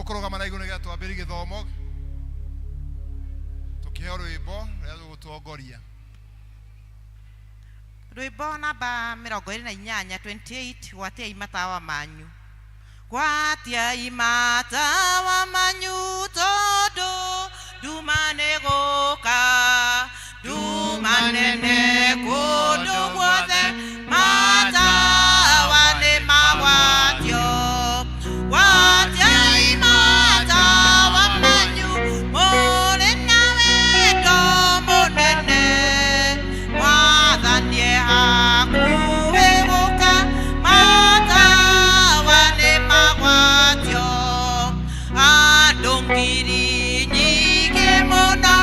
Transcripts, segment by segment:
Tũkũrũgama na igũrũ nĩgetha twambĩrĩrie gĩthomo tũkĩheo rwĩmbo rũrĩa rũgũtongoria. Rwĩmbo namba 28, 28, gwatiai matawa manyu. Gwatiai matawa manyu tondũ nduma nĩ gũka, nduma nene kũndũ guothe, matawa nĩ magwatio. Gwatiai matawa manyu mũrĩ na wendo mũnene, Mwathani e hakuhĩ gũka, matawa nĩ magwatio. Andũ ngiri nyingĩ mũno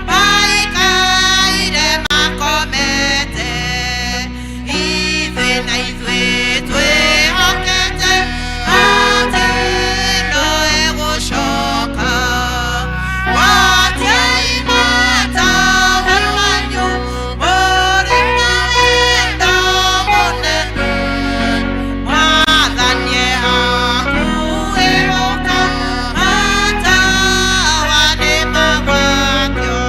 maikaire makomete, ithuĩ na ithuĩ twĩhokete atĩ no egũcoka. Gwatiai matawa manyu mũrĩ na wendo mũnene, Mwathani e hakuhĩ gũka, matawa nĩ magwatio.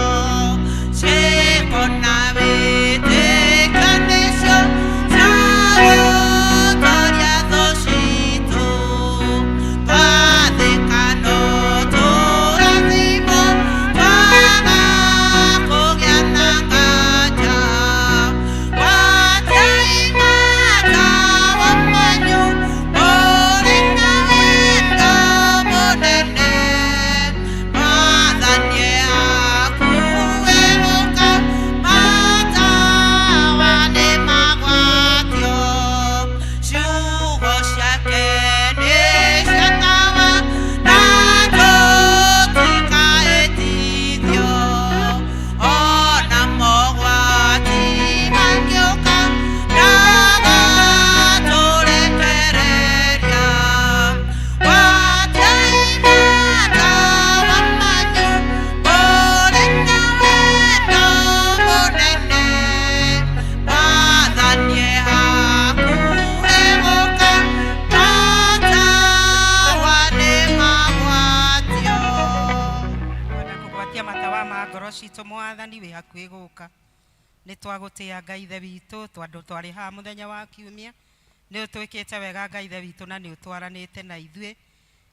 Ciĩko na wĩtĩkio nĩcio ciagũtoria thũ citũ, twathĩka no tũrathimwo, twaga kũgĩa na nganja. Gwatiai matawa manyu mũrĩ na wendo mũnene, Mwathani e hakuhĩ gũka, matawa nĩ magwatio. Ciugo ciake nĩ cia tawa na tũtikaĩtithio, ona mogwati mangĩũka ndagatũrekereria. Gwatiai matawa manyu mũrĩ na wendo mũnene, Mwathani e hakuhĩ gũka, matawa nĩ magwatio. Kwenda kũgwatia matawa ma ngoro citũ Mwathani wĩ hakuhĩ gũka. Nĩ twagũtĩa Ngai Ithe witũ tondũ twarĩ haha mũthenya wa kiumia. Nĩ ũtwĩkĩte wega Ngai Ithe witũ na nĩ ũtwaranĩte na ithuĩ.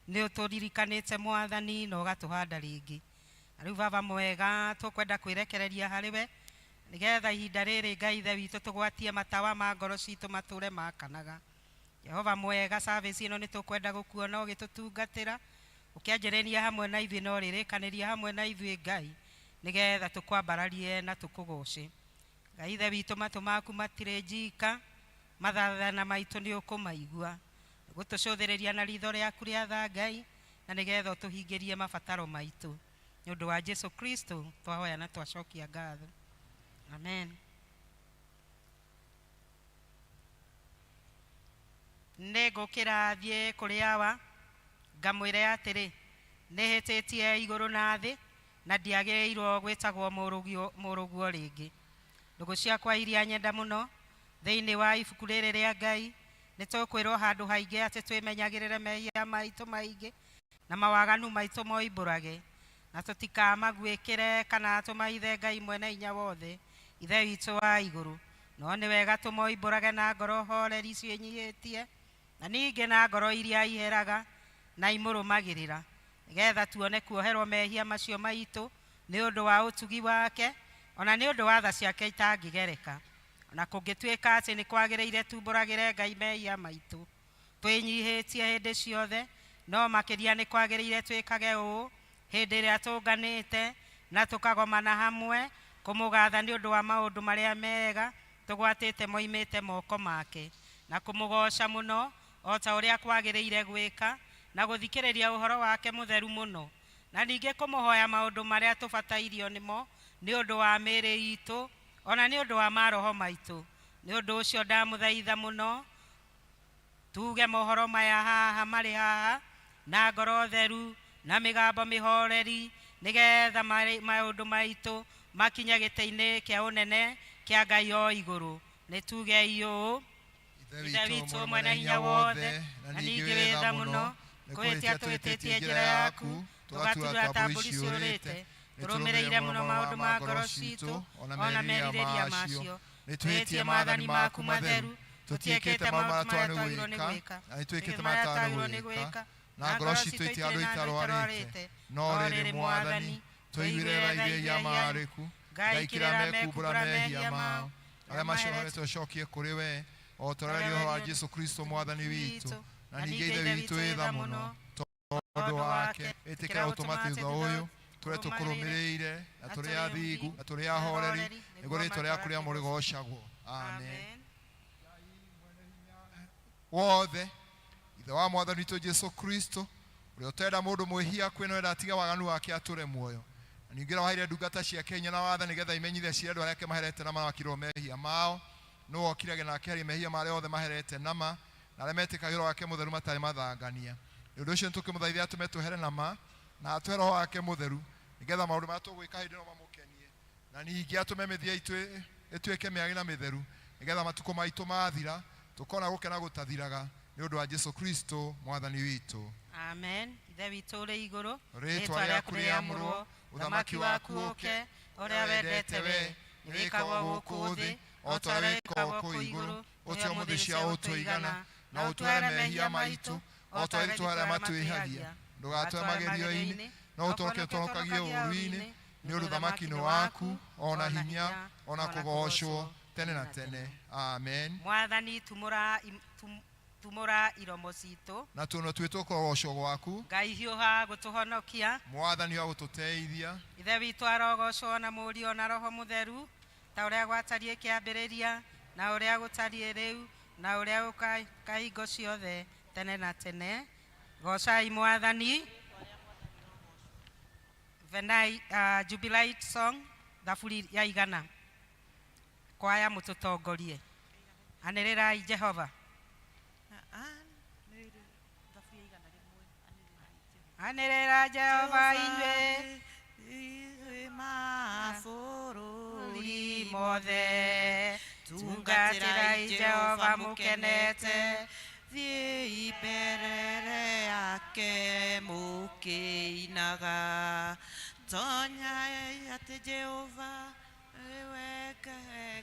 Nĩ ũtũririkanĩte Mwathani na ũgatũhanda rĩngĩ. Na rĩu Baba mwega tũkwenda kwĩrekereria harĩ we nĩgetha ihinda rĩrĩ Ngai Ithe witũ tũgwatie matawa ma ngoro citũ matũre makanaga. Jehova mwega, service ĩno nĩ tũkwenda gũkuona ũgĩtũtungatĩra, ũkĩanjĩrĩria hamwe na ithuĩ na ũrĩrĩkanĩria hamwe na ithuĩ Ngai, nĩgetha tũkwambararie na tũkũgoce. Ngai Ithe witũ, matũ maku matirĩ njika, mathathana maitũ nĩ ũkũmaigua. Gũtũcũthĩrĩria na ritho rĩaku rĩa tha Ngai, na nĩgetha ũtũhingĩrie mabataro maitũ. Nĩ ũndũ wa Jesu Kristo twahoya na twacokia ngatho. Amen. Nĩ ngũkĩra thiĩ kũrĩ awa ngamwĩre atĩrĩ, nĩ hĩtĩtie igũrũ na thĩ na ndiagĩrĩirwo gwĩtagwo mũrũguo rĩngĩ. Ndũgũ ciakwa iria nyenda mũno thĩinĩ wa ibuku rĩrĩ rĩa Ngai nĩ tũkwĩrwo handũ haingĩ atĩ twĩmenyagĩrĩre mehia maitũ maingĩ na mawaganu maitũ moimbũrage, na tũtikamaguĩkĩre kana tũmahithe Ngai mwene hinya wothe Ithe witũ wa igũrũ. No nĩ wega tũmoimbũrage na ngoro horeri ciĩnyihĩtie, na ningĩ na ngoro iria iheraga na imũrũmagĩrĩra, nĩgetha tuone kuoherwo mehia macio maitũ nĩ ũndũ wa ũtugi wake, ona nĩ ũndũ wa tha ciake itangĩgereka. Ona kũngĩtuĩka atĩ nĩ kwagĩrĩire tumbũragĩre Ngai mehia maitũ twĩnyihĩtie hĩndĩ ciothe, no makĩria nĩ kwagĩrĩire twĩkage ũũ hĩndĩ ĩrĩa tũnganĩte na tũkagomana hamwe kũmũgatha nĩ ũndũ wa maũndũ marĩa mega tũgwatĩte moimĩte moko make, na kũmũgoca mũno o ta ũrĩa kwagĩrĩire gwĩka, na gũthikĩrĩria ũhoro wake mũtheru mũno, na ningĩ kũmũhoya maũndũ marĩa tũbatairio nĩmo nĩ ũndũ wa mĩĩrĩ itũ ona nĩ ũndũ wa maroho maitũ. Nĩ ũndũ ũcio ndamũthaitha mũno tuge mohoro maya haha marĩ haha na ngoro theru na mĩgambo mĩhoreri, nĩgetha maũndũ maitũ makinye gĩtĩ-inĩ kĩa ũnene kĩa Ngai o igũrũ. Nĩ tugei ũũ: Ithe witũ mwene hinya wothe na ningĩ wĩ tha mũno, Nĩ Kũhĩtia kũhĩtia tũhĩtĩtie tũhĩtĩtie njĩra yaku, tũgatura tũgatura ta mbũri ciũrĩte. Tũrũmĩrĩire mũno maũndũ ma ngoro citũ, ona ona merirĩria merirĩria macio. macio. Nĩ Tũhĩtie twĩhĩtie maathani maathani maku maku matheru, matheru, tũtiĩkĩte tũtiĩkĩte maũndũ maũndũ marĩa marĩa twagĩrĩirwo twagĩrĩirwo nĩ gwĩka, gwĩka, na nĩ twĩkĩte marĩa marĩa twagĩrĩirwo nĩ twagĩrĩirwo gwĩka, gwĩka, na ngoro citũ itirĩ andũ itarwarĩte. No rĩrĩ Mwathani, tũiguĩre tha ihĩhia marĩku, Ngai Ngai kĩrĩa kĩrĩa mekumbũra mekumbũra mehia mehia mao, mao, arĩa maconorete ũcokie kũrĩ we, o ta ũrĩa ũhoro wa Jesu Kristo Mwathani witũ, na ningĩ Ithe witũ wĩ tha mũno, tondũ wake, ĩtĩkĩra gũtũma thutha ũyũ, tũrĩa tũkũrũmĩrĩire, na tũrĩ athingu, na tũrĩ ahoreri, nĩguo rĩĩtwa rĩaku rĩamũre rĩgoocagwo. Amen. Wothe, Ithe wa Mwathani witũ Jesu Kristo, ũrĩa ũtenda mũndũ mwĩhia kwĩ no atiga waganu wake atũre muoyo. Na ningĩ ũrĩa waheire ndungata ciake hinya na watho nĩgetha imenyithie ciĩre andũ arĩa ake maherete na marakirwo mehia mao, nũ wokire na akĩeheria mehia ma arĩa othe maherete nama, na arĩa metĩkagia Roho wake mũtheru matarĩ mathangania. Nĩ ũndũ ũcio nĩtũkĩmũthaithe atũme twehere nama, na atũhe Roho wake mũtheru, nĩgetha maũndũ marĩa tũgwĩka hĩndĩ ĩno mamũkenie. Na ningĩ atũme mĩthia itũ ĩtuĩke mĩagĩ na mĩtheru, nĩgetha matukũ maitũ mathira, tũkona gũkena gũtathiraga, nĩ ũndũ wa Jesu Kristo Mwathani witũ. Amen. Ithe witũ ũrĩ igũrũ, Rĩĩtwa rĩaku rĩamũrwo, ũthamaki waku ũke, ũrĩa wendete we nĩwĩkagwo gũkũ thĩ o ta ũrĩa wĩkagwo kũu igũrũ. Ũtũhe ũmũthĩ cia ũtũigana, na ũtũhere mehia maitũ o ta ũrĩa ithuĩ arĩa matwĩhagia. Ndũgatũhe magerio-inĩ, no ũtũhonokie ũtũhonokagie ũũru-inĩ, nĩ ũndũ ũthamaki nĩ waku, ona hinya, ona kũgoocwo tene na tene. Amen. Mwathani tumũra tumũra iromo citũ, Na tũnua twitũ kũgoocwo gwaku, Ngai hiũha gũtũhonokia. Mwathani wa gũtũteithia. Ithe witũ arogocwo na Mũriũ na Roho Mũtheru, ta ũrĩa gwatariĩ kĩambĩrĩria, na ũrĩa gũtariĩ rĩu, na ũrĩa gũka hingo ciothe tene na tene. Gocai Mwathani. Venai, Jubilite song thaburi ya igana. Kwaya mũtũtongorie. Anĩrĩrai Jehova. Anĩrĩra Jehova inyuĩ Ithuĩ mabũrũri bũrũri mothe, tungatĩrai Jehova mũkenete. Thiĩi mbere yake mũkĩinaga, tonyai atĩ Jehova nĩwe Ngai.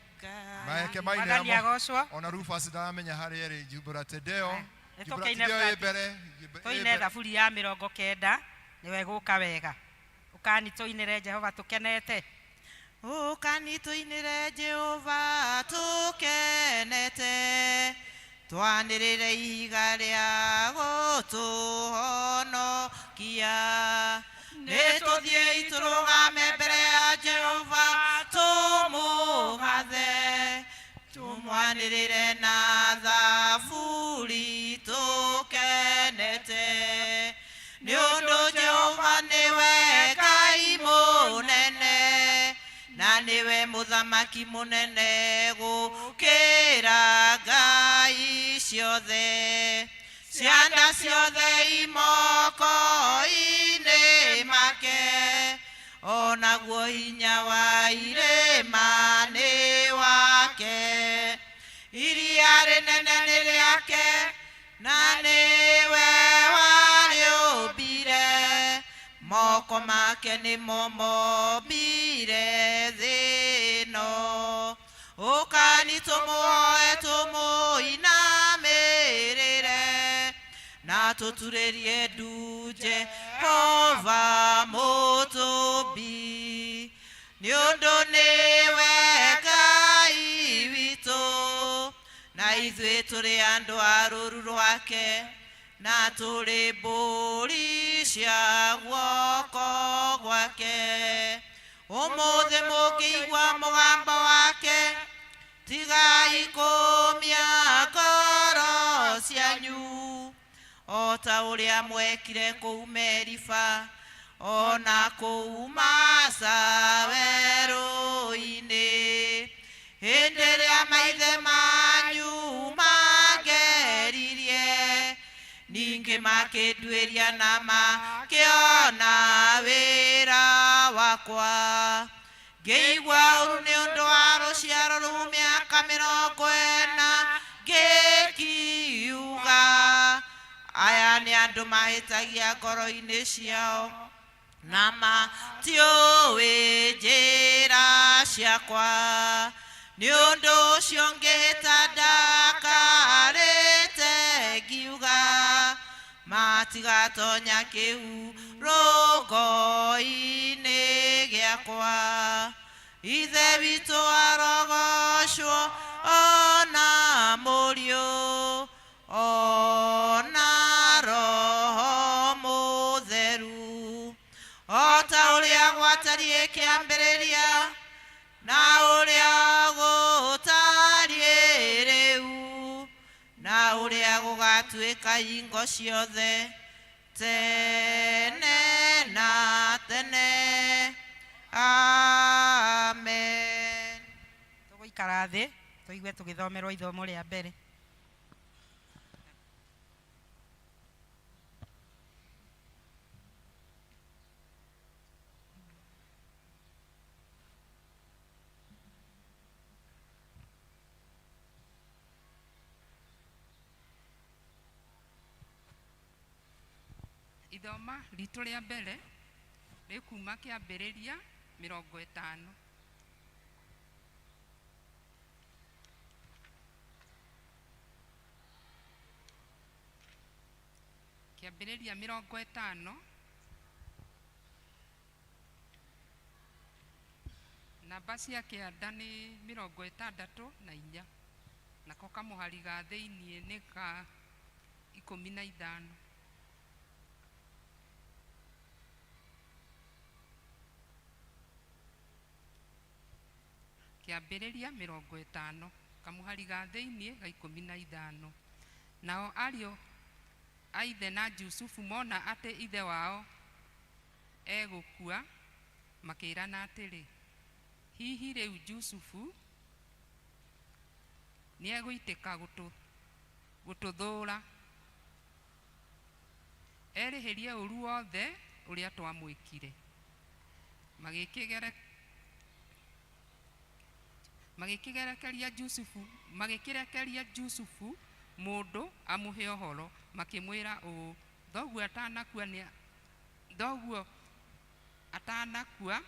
Maeke maine Mwathani amo. agocwo. Ona Rufus ndaramenya harĩa ĩrĩ Jubilatedeo. Aya, nĩ tũkĩine Jubilatedeo ĩ Brati- mbere. Ĩ Tũine mbere. thaburi ya 90 nĩwe gũka wega. Ũkani tũinĩre Jehova tũkenete. Ũkani tũinĩre Jehova tũkenete, twanĩrĩre ihiga rĩa gũtũhonokia. Nĩ tũthiĩi tũrũgame mbere ya Jehova tũmũgathe, tũmwanĩrĩre na thaburi tũkenete. Nĩ ũndũ Jehova nĩwe Ngai mũnene, na nĩwe mũthamaki mũnene gũkĩra ngai ciothe. Cianda ciothe imoko-inĩ make, onaguo hinya wa irĩma nĩ wake. Iria rĩnene nĩ rĩake, na nĩwe warĩũmbire. Moko make nĩmo mombire thĩ ĩno. Ũkani tũmũhoe tũmũinamĩrĩre, na tũturĩrie ndu Jehova mũtũmbi. Nĩ ũndũ nĩwe Ngai witũ, na ithuĩ tũrĩ andũ a rũũru rwake, na tũrĩ mbũri cia guoko gwake. Ũmũthĩ mũngĩigua mũgambo wake, tigai kũũmia ngoro cianyu, o ta ũrĩa mwekire kũu Meriba, ona kũu Masa werũ-inĩ. Hĩndĩ ĩrĩa maithe manyu mangeririe, ningĩ makĩnduĩria na makĩona wĩra wakwa. Ngĩigua ũũru nĩ ũndũ wa rũciaro rũu mĩaka 40, ngĩkiuga Aya nĩ andũ mahĩtagia ngoro-inĩ ciao na matiũĩ njĩra ciakwa. Nĩ ũndũ ũcio ngĩhĩta ndakarĩte ngiuga matigatonya kĩhurũko-inĩ gĩakwa. Ithe witũ arogocwo ona Mũriũ ona Roho Mũtheru, o ta ũrĩa gwatariĩ kĩambĩrĩria na ũrĩa gũtariĩ rĩu na ũrĩa gũgatuĩka hingo ciothe tene na tene. Amen. Tũgũikara thĩ tũigue tũgĩthomerwo ithomo rĩa mbere. Ithoma ritũ rĩa mbere rĩkuma Kĩambĩrĩria 50. Kĩambĩrĩria 50 namba cia kĩanda nĩ 64, nako kamũhari ga thĩiniĩ nĩ ka 15. Kĩambĩrĩria 50 kamũhari ga thĩiniĩ ga 15. Nao ariũ a ithe na Jusufu mona atĩ ithe wao egũkua, makĩĩrana atĩrĩ, hihi rĩu Jusufu nĩegũitĩka gũtũthũũra, erĩhĩrie ũũru wothe ũrĩa twamwĩkire. Magĩkĩgerekeria Jusufu, magĩkĩrekeria Jusufu mũndũ amũhe ũhoro, makĩmwĩra ũũ, thoguo atanakua nĩ thoguo atanakua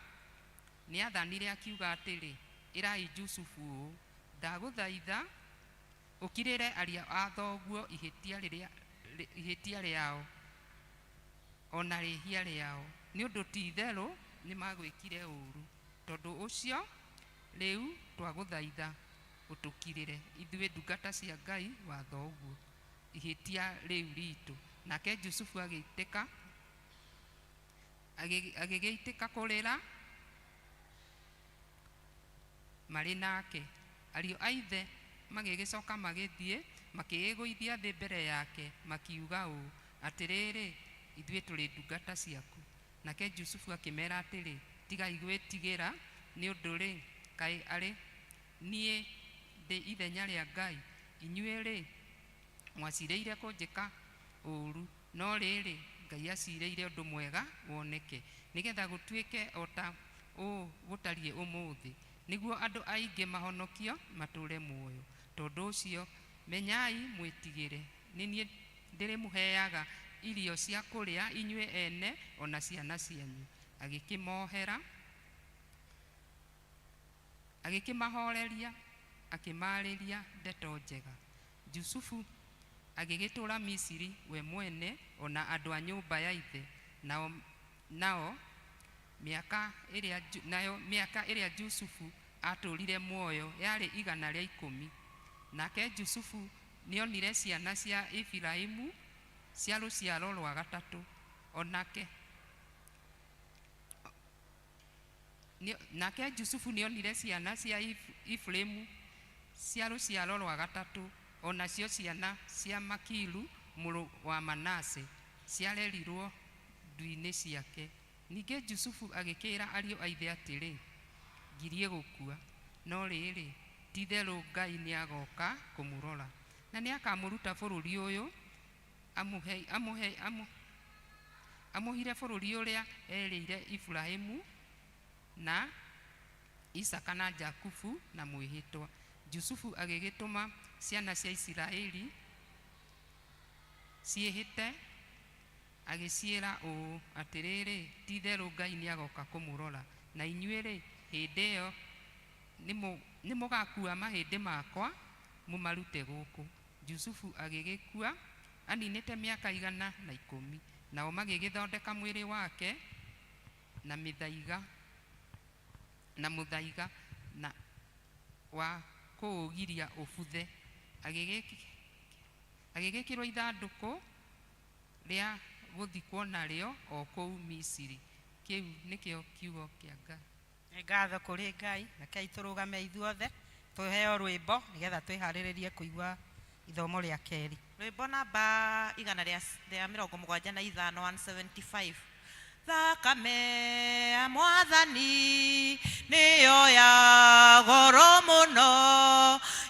nĩathanire akiuga atĩrĩ, ĩrai Jusufu ũũ, ndagũthaitha ũkirĩre ariũ a thoguo ihĩtia rĩrĩa ihĩtia rĩao ona rĩhia rĩao, nĩ ũndũ ti itherũ nĩmagwĩkire ũũru. Tondũ ũcio rĩu twagũthaitha ũtũkirĩre ithuĩ ndungata cia Ngai wa thoguo ihĩtia rĩu ritũ. Nake Jusufu agĩitĩka agĩgĩitĩka kũrĩra marĩ nake. Ariũ a ithe magĩgĩcoka magĩthiĩ makĩĩgũithia thĩ mbere yake, makiuga ũũ, atĩrĩrĩ, ithuĩ tũrĩ ndungata ciaku. Nake Jusufu akĩmera atĩrĩ, tigai gwĩtigĩra, nĩ ũndũ-rĩ, kaĩ arĩ niĩ ndĩ ithenya rĩa Ngai? Inyuĩ-rĩ, mwacirĩire kũnjĩka ũũru, no rĩrĩ, Ngai acirĩire ũndũ mwega woneke, nĩgetha gũtuĩke o ta ũũ gũtariĩ ũmũthĩ, nĩguo andũ aingĩ mahonokio matũũre muoyo. Tondũ ũcio menyai mwĩtigĩre, nĩ niĩ ndĩrĩmũheaga irio cia kũrĩa inyuĩ ene o na ciana cianyu. Agĩkĩmohera, agĩkĩmahoreria, akĩmaarĩria ndeto njega. Jusufu agĩgĩtũũra Misiri we mwene o na andũ a nyũmba ya ithe, nao, nao mĩaka ĩrĩa, nayo mĩaka ĩrĩa Jusufu aatũũrire muoyo yarĩ 110. Nake Jusufu nĩonire ciana cia Efiraimu cia rũciaro rwa gatatũ. Onake nake Jusufu nĩonire ciana cia Efiraimu cia rũciaro rwa gatatũ, o nacio ciana cia Makiru mũrũ wa Manase ciarerirwo ndu-inĩ ciake. Ningĩ Jusufu agĩkĩĩra ariũ a ithe atĩrĩ, ngirie gũkua, no rĩrĩ, ti-itherũ Ngai nĩagoka kũmũrora, na nĩakamũruta bũrũri ũyũ amũhe, amũhe, amũhire bũrũri ũrĩa erĩire Iburahĩmu na Isaaka na Jakubu na mwĩhĩtwa. Jusufu agĩgĩtũma ciana cia Isiraeli Ciĩhĩte agĩciĩra ũũ, Atĩrĩrĩ, ti-itherũ Ngai nĩagoka kũmũrora, na inyuĩ-rĩ, hĩndĩ ĩyo nĩmũgakuua mahĩndĩ makwa mũmarute gũkũ. Jusufu agĩgĩkua aninĩte mĩaka 110, nao magĩgĩthondeka mwĩrĩ wake na mĩthaiga na mũthaiga na wa kũũgiria ũbuthe, agĩgĩkĩrwo ithandũkũ rĩa gũthikwo narĩo o kũu Misiri. Kĩu nĩkĩo kiugo kĩa Ngai. Nĩ ngatho kũrĩ Ngai. Rekei tũrũgame ithuothe tũheo rwĩmbo nĩgetha twĩharĩrĩrie kũigua ithomo rĩa kerĩ. Rwĩmbo namba 175, 175. Thakame ya Mwathani nĩyo ya goro mũno,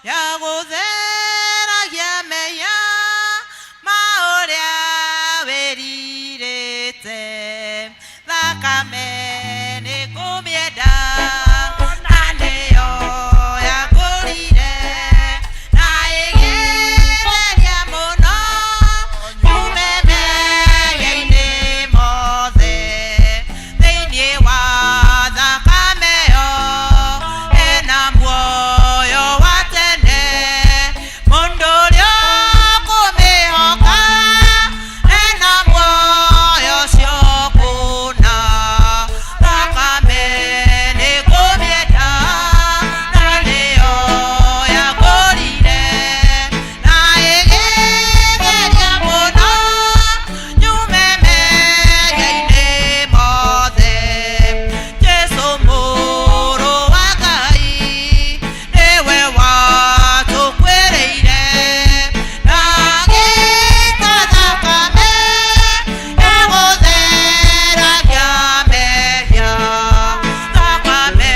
ya gũtheragia mehia ma ũrĩa wĩrirĩte. Thakame nĩ ngũmĩenda na nĩyo yakũrire, na ĩgĩtheria mũno nyume mehia-inĩ mothe. Thĩinĩ wa thakame ĩyo hena muoyo wa tene, mũndũ ũrĩa ũkũmĩhoka ena muoyo ũcio kũna. Thakame nĩ ngũmĩenda na nĩyo yakũrire, na ĩgĩtheria mũno nyume mehia-inĩ mothe. Jesũ mũrũ wa Ngai nĩwe watũkuĩrĩire, na agĩita thakame ya gũtheragia mehia. Thakame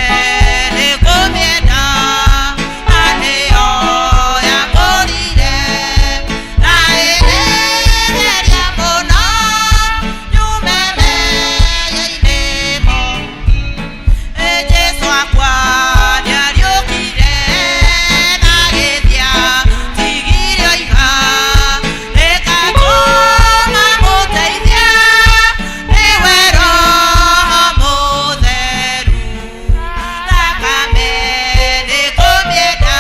nĩ ngũmĩenda na nĩyo yakũrire, na ĩgĩtheria mũno nyume mehia-inĩ mothe. Jesũ akwa nĩariũkire na agĩthiĩ atigire oiga, nĩngatũma mũteithia nĩwe Roho Mũtheru. Thakame nĩ ngũmĩenda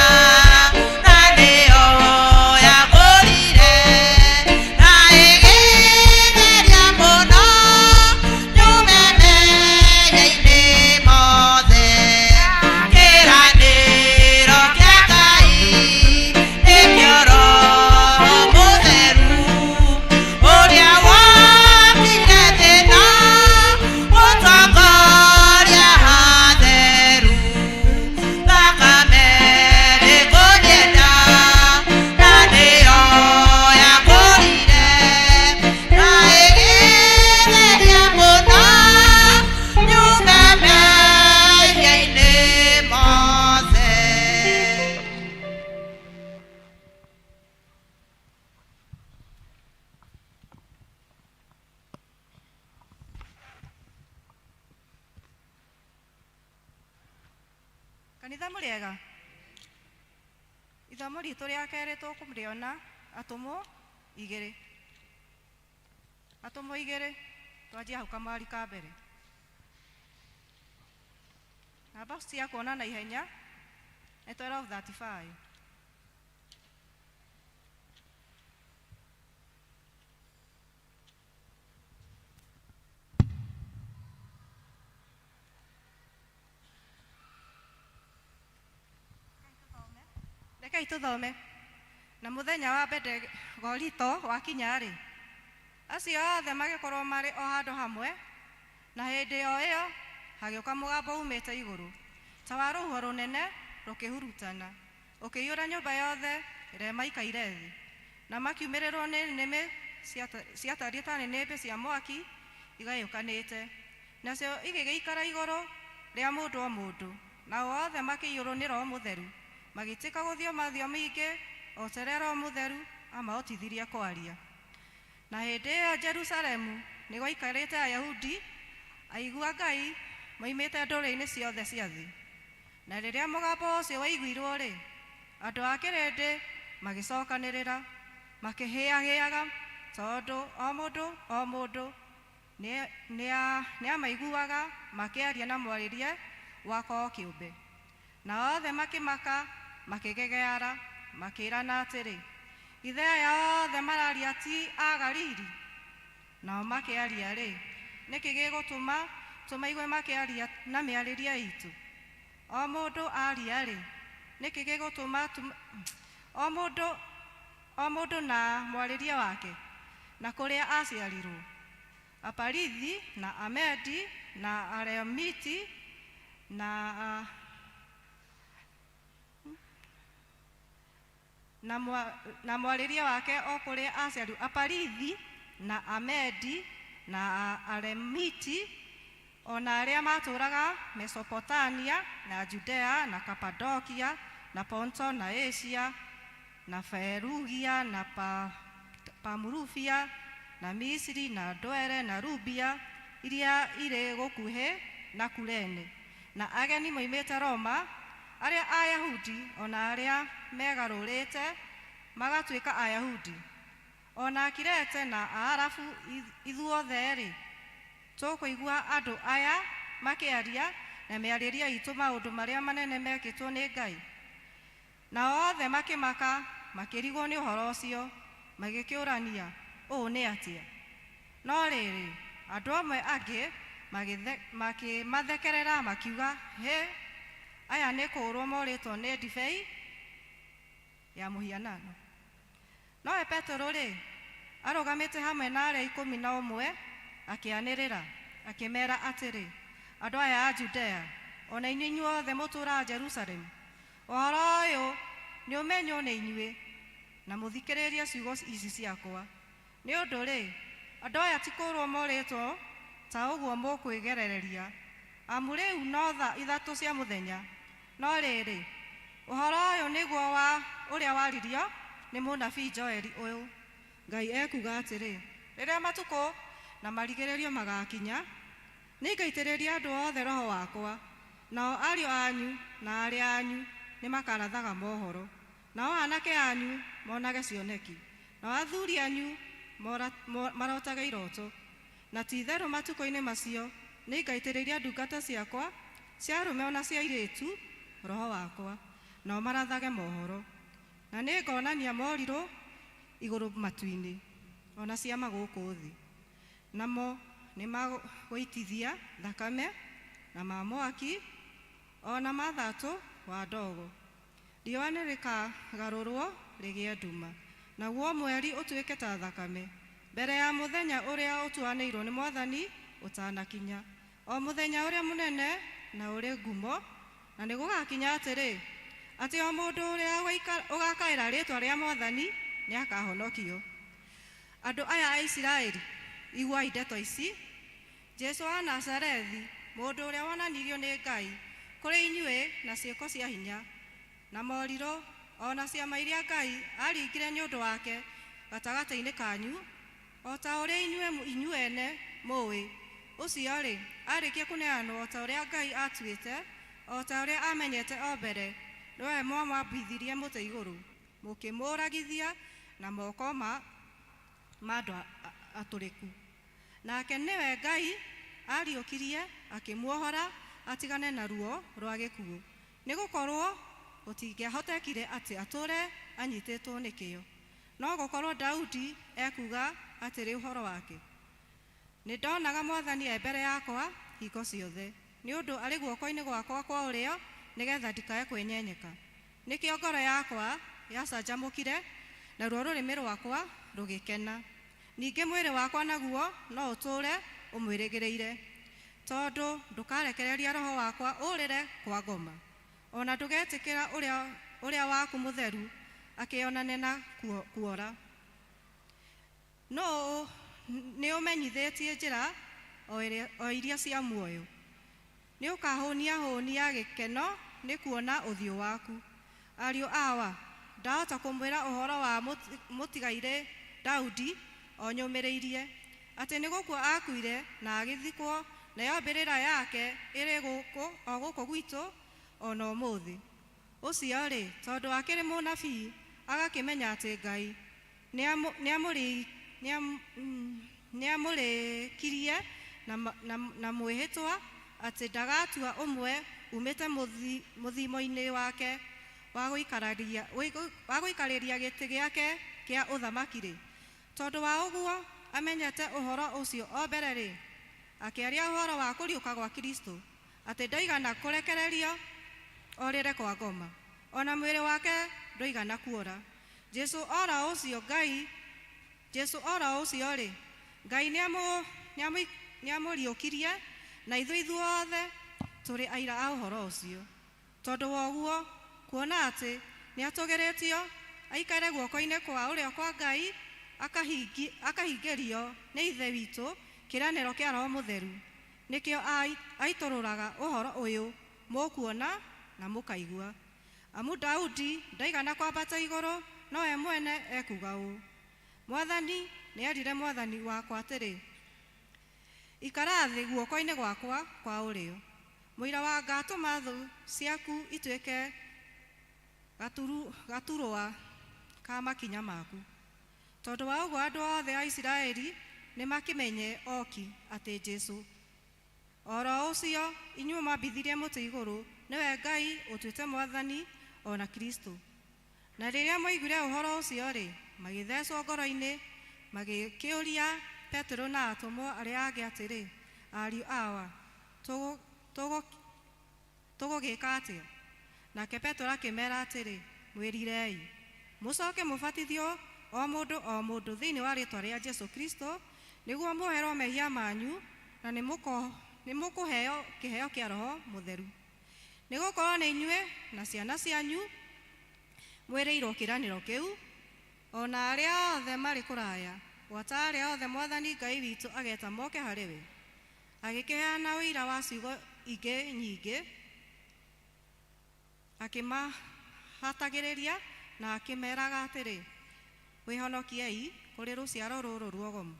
na nĩyo yakũrire, na ĩgĩtheria mũno nyume mehia-inĩ mothe. Kĩĩranĩro kĩa Ngai nĩkĩo Roho Mũtheru, ũrĩa wokire thĩ-ĩno gũtongoria hatheru. Thakame nĩ ngũmĩenda na nĩyo yakũrire, na ĩgĩtheria mũno nyume mehia-inĩ mothe. Kanitha mũrĩega. Ithomo ritũ rĩa kerĩ tũkũrĩona Atũmwo 2. Atũmwo 2, twanjia hau kamwari ka mbere. Namba cia kuona na ihenya nĩ 12:35. Rekei tũthome. Na mũthenya wa Bendigorito wakinya-rĩ, acio othe magĩkorwo marĩ o handũ hamwe, na hĩndĩ o ĩyo hagĩũka mũgambo umĩte igũrũ ta wa rũhuho rũnene rũkĩhurutana, ũkĩiyũra nyũmba yothe ĩrĩa maikaire thĩ. Na makiumĩrĩrwo nĩ nĩmĩ ciatariĩ ta nĩnĩmbĩ cia mwaki igayũkanĩte, nacio igĩgĩikara igũrũ rĩa mũndũ o mũndũ. Nao othe makĩiyũrwo nĩ Roho Mũtheru, magĩtĩka gũthioma thiomi ingĩ o ta ũrĩa Roho Mũtheru amahotithirie kwaria. Na hĩndĩ ĩyo Jerusalemu nĩ gwaikarĩte Ayahudi aigua Ngai moimĩte ndũrĩrĩ-inĩ ciothe cia thĩ. Na rĩrĩa mũgambo ũcio waiguirwo-rĩ, andũ a kĩrĩndĩ magĩcokanĩrĩra, makĩhĩahĩaga Tondũ o mũndũ o mũndũ nĩamaiguaga makĩaria na mwarĩrie wa kwao kĩũmbe. Na othe makĩmaka, makĩgegeara, makĩĩrana atĩrĩ, Githĩ aya othe mararia ti a Galili? Nao makĩaria-rĩ, nĩkĩ gĩgũtũma tũmaigue makĩaria na mĩarĩrie itũ? O mũndũ aria-rĩ, nĩkĩ gĩgũtũma o mũndũ o mũndũ na mwarĩrie wake, na kũrĩa aciarirwo? Aparithi na Amedi na Aramiti na na mwarĩrie wake o kũrĩa aciarirwo. Aparithi na Amedi na Aramiti, o na arĩa matũũraga Mesopotamia na Judea na Kapadokia na Ponto na Asia na Ferugia na Pamurufia na Misiri na Ndwere na Rubia iria irĩ gũkuhĩ na Kurene, na ageni moimĩte Roma, arĩa Ayahudi o na arĩa megarũrĩte magatuĩka Ayahudi, o na Akirete na Aarabu, ithuothe-rĩ, tũkũigua andũ aya makĩaria na mĩarĩrie itũ maũndũ marĩa manene mekĩtwo nĩ Ngai. Nao othe makĩmaka, makĩrigwo nĩ ũhoro ũcio, magĩkĩũrania, Ũũ nĩ atĩa? No rĩrĩ, andũ amwe angĩ makĩmathekerera makiuga, Hĩ, aya nĩ kũũrwo morĩtwo nĩ ndibei ya mũhianano. Nowe Petero-rĩ, arũgamĩte hamwe na arĩa 11, akĩanĩrĩra, akĩmeera atĩrĩ, Andũ aya a Judea, o na inyuĩ inyuothe mũtũũraga Jerusalemu, ũhoro ũyũ nĩũmenywo nĩ inyuĩ, na mũthikĩrĩrie ciugo ici ciakwa. Nĩ ũndũ-rĩ, andũ aya ti kũũrwo morĩtwo ta ũguo mũkwĩgerereria, amu rĩu no thaa 3 cia mũthenya. No rĩrĩ, ũhoro ũyũ nĩguo wa ũrĩa waririo nĩ mũnabii Joeli ũyũ, Ngai ekuuga atĩrĩ, Rĩrĩa matukũ na marigĩrĩrio magakinya, nĩngaitĩrĩria andũ othe Roho wakwa, nao ariũ anyu na aarĩ anyu nĩmakarathaga mohoro, nao aanake anyu monage cioneki, nao athuri anyu marotage iroto. Na ti-itherũ matukũ-inĩ macio nĩngaitĩrĩria ndungata ciakwa cia arũme o na cia airĩtu Roho wakwa, nao marathage mohoro. Na nĩngonania morirũ igũrũ matu-inĩ, o na ciama gũkũ thĩ, namo nĩ ma gũitithia thakame, na ma mwaki, o na ma thatũ wa ndogo. Riũa nĩrĩkagarũrwo rĩgĩe nduma, naguo mweri ũtuĩke ta thakame, mbere ya mũthenya ũrĩa ũtuanĩirwo nĩ Mwathani ũtanakinya, o mũthenya ũrĩa mũnene na ũrĩ ngumo. Na nĩgũgakinya atĩrĩ, atĩ o mũndũ ũrĩa ũgakaĩra rĩĩtwa rĩa Mwathani nĩakahonokio. Andũ aya a Isiraeli, iguai ndeto ici, Jesũ wa Nazarethi, mũndũ ũrĩa wonanirio nĩ Ngai kũrĩ inyuĩ na ciĩko cia hinya, na morirũ, o na ciama iria Ngai aaringire nĩ ũndũ wake gatagatĩ-inĩ kanyu, o ta ũrĩa inyuĩ ene mũũĩ, ũcio-rĩ, aarĩkia kũneanwo o ta ũrĩa Ngai aatuĩte, o ta ũrĩa aamenyete o mbere, nĩwe mwamwambithirie mũtĩ igũrũ, mũkĩmũũragithia na moko ma andũ atũrĩku. Nake nĩwe Ngai aariũkirie, akĩmuohora atigane na ruo rwa gĩkuũ, nĩ gũkorũo gũtingĩahotekire atĩ atũũre anyitĩtwo nĩkĩo. No gũkorũo Daudi ekuuga atĩrĩ ũhoro wake, Nĩndonaga Mwathani e mbere yakwa hingo ciothe, nĩ ũndũ arĩ guoko-inĩ gwakwa kwa ũrĩo, nĩ getha ndikae kwĩnyenyeka. Nĩkĩo ngoro yakwa yacanjamũkire, naruo rũrĩmĩ rwakwa rũgĩkena. Ningĩ mwĩrĩ wakwa naguo no ũtũũre ũmwĩrĩgĩrĩire, tondũ ndũkarekereria roho wakwa ũũrĩre kwa ngoma, o na ndũgetĩkĩra ũrĩa waku mũtheru akĩonane na kuora. Nũũ nĩũmenyithĩtie njĩra o iria cia muoyo, nĩũkahũnia-hũnia gĩkeno nĩ kuona ũthiũ waku. Ariũ awa, ndahota kũmwĩra ũhoro wa mũtigairĩ Daudi o nyũmĩrĩirie, atĩ nĩ gũkua aakuire na agĩthikwo, nayo mbĩrĩra yake ĩrĩ gũkũ o gũkũ gwitũ o na ũmũthĩ. Ũcio-rĩ, tondũ akĩrĩ mũnabii, agakĩmenya atĩ Ngai nĩamũrĩkirie na mwĩhĩtwa atĩ ndagatua ũmwe umĩte mũthimo-inĩ wake wa gũikarĩria gĩtĩ gĩake kĩa ũthamaki-rĩ, tondũ wa ũguo amenyete ũhoro ũcio o mbere-rĩ, akĩaria ũhoro wa kũriũka gwa Kristo, atĩ ndaigana kũrekererio orĩre kwa ngoma, ona mwĩrĩ wake ndũigana kuora. Jesu oro ũcio Ngai, Jesu oro ũcio-rĩ, Ngai nĩamũriũkirie, na ithuĩ ithuothe tũrĩ aira a ũhoro ũcio. Tondũ wa ũguo, kuona atĩ nĩatũgĩrĩtio aikare guoko-inĩ kwa ũrĩo kwa Ngai, akahingĩrio nĩ Ithe witũ kĩĩranĩro kĩa Roho Mũtheru, nĩkĩo aitũrũraga ũhoro ũyũ mũkuona na mũkaigua. Amu Daudi ndaigana kwambata igũrũ, nowe mwene ekuuga ũũ: Mwathani nĩerire Mwathani wakwa atĩrĩ, ikara thĩ guoko-inĩ gwakwa kwa ũrĩo, mũira wa ngatũma thũ ciaku ituĩke gaturwa ka makinya maku. Tondũ wa ũguo andũ othe a Isiraeli nĩmakĩmenye oki atĩ Jesũ oro ũcio inyuĩ mwambithirie mũtĩ igũrũ nĩwe Ngai ũtuĩte Mwathani ona Kristo. Na rĩrĩa mwaiguire ũhoro ũcio-rĩ, magĩthecwo ngoro-inĩ, magĩkĩũria Petero na atũmwo arĩa angĩ atĩrĩ, ariũ awa, tũgũgĩka atĩa? Nake Petero akĩmera atĩrĩ, mwĩrirei, mũcoke mũbatithio o mũndũ o mũndũ thĩinĩ wa rĩĩtwa rĩa Jesũ Kristo, nĩguo muoherwo mehia manyu, na nĩmũkũheo kĩheo kĩa Roho Mũtheru. Nĩgũkorwo nĩ inyuĩ na ciana cianyu mwĩrĩirwo kĩĩranĩro kĩu, ona arĩa othe marĩ kũraya, gwata arĩa othe Mwathani Ngai witũ ageta moke harĩ we. Agĩkĩheana ũira wa ciugo ingĩ nyingĩ, akĩmahatagĩrĩria na akĩmeraga atĩrĩ, wĩhonokiei kũrĩ rũciaro rũrũ ruogomu.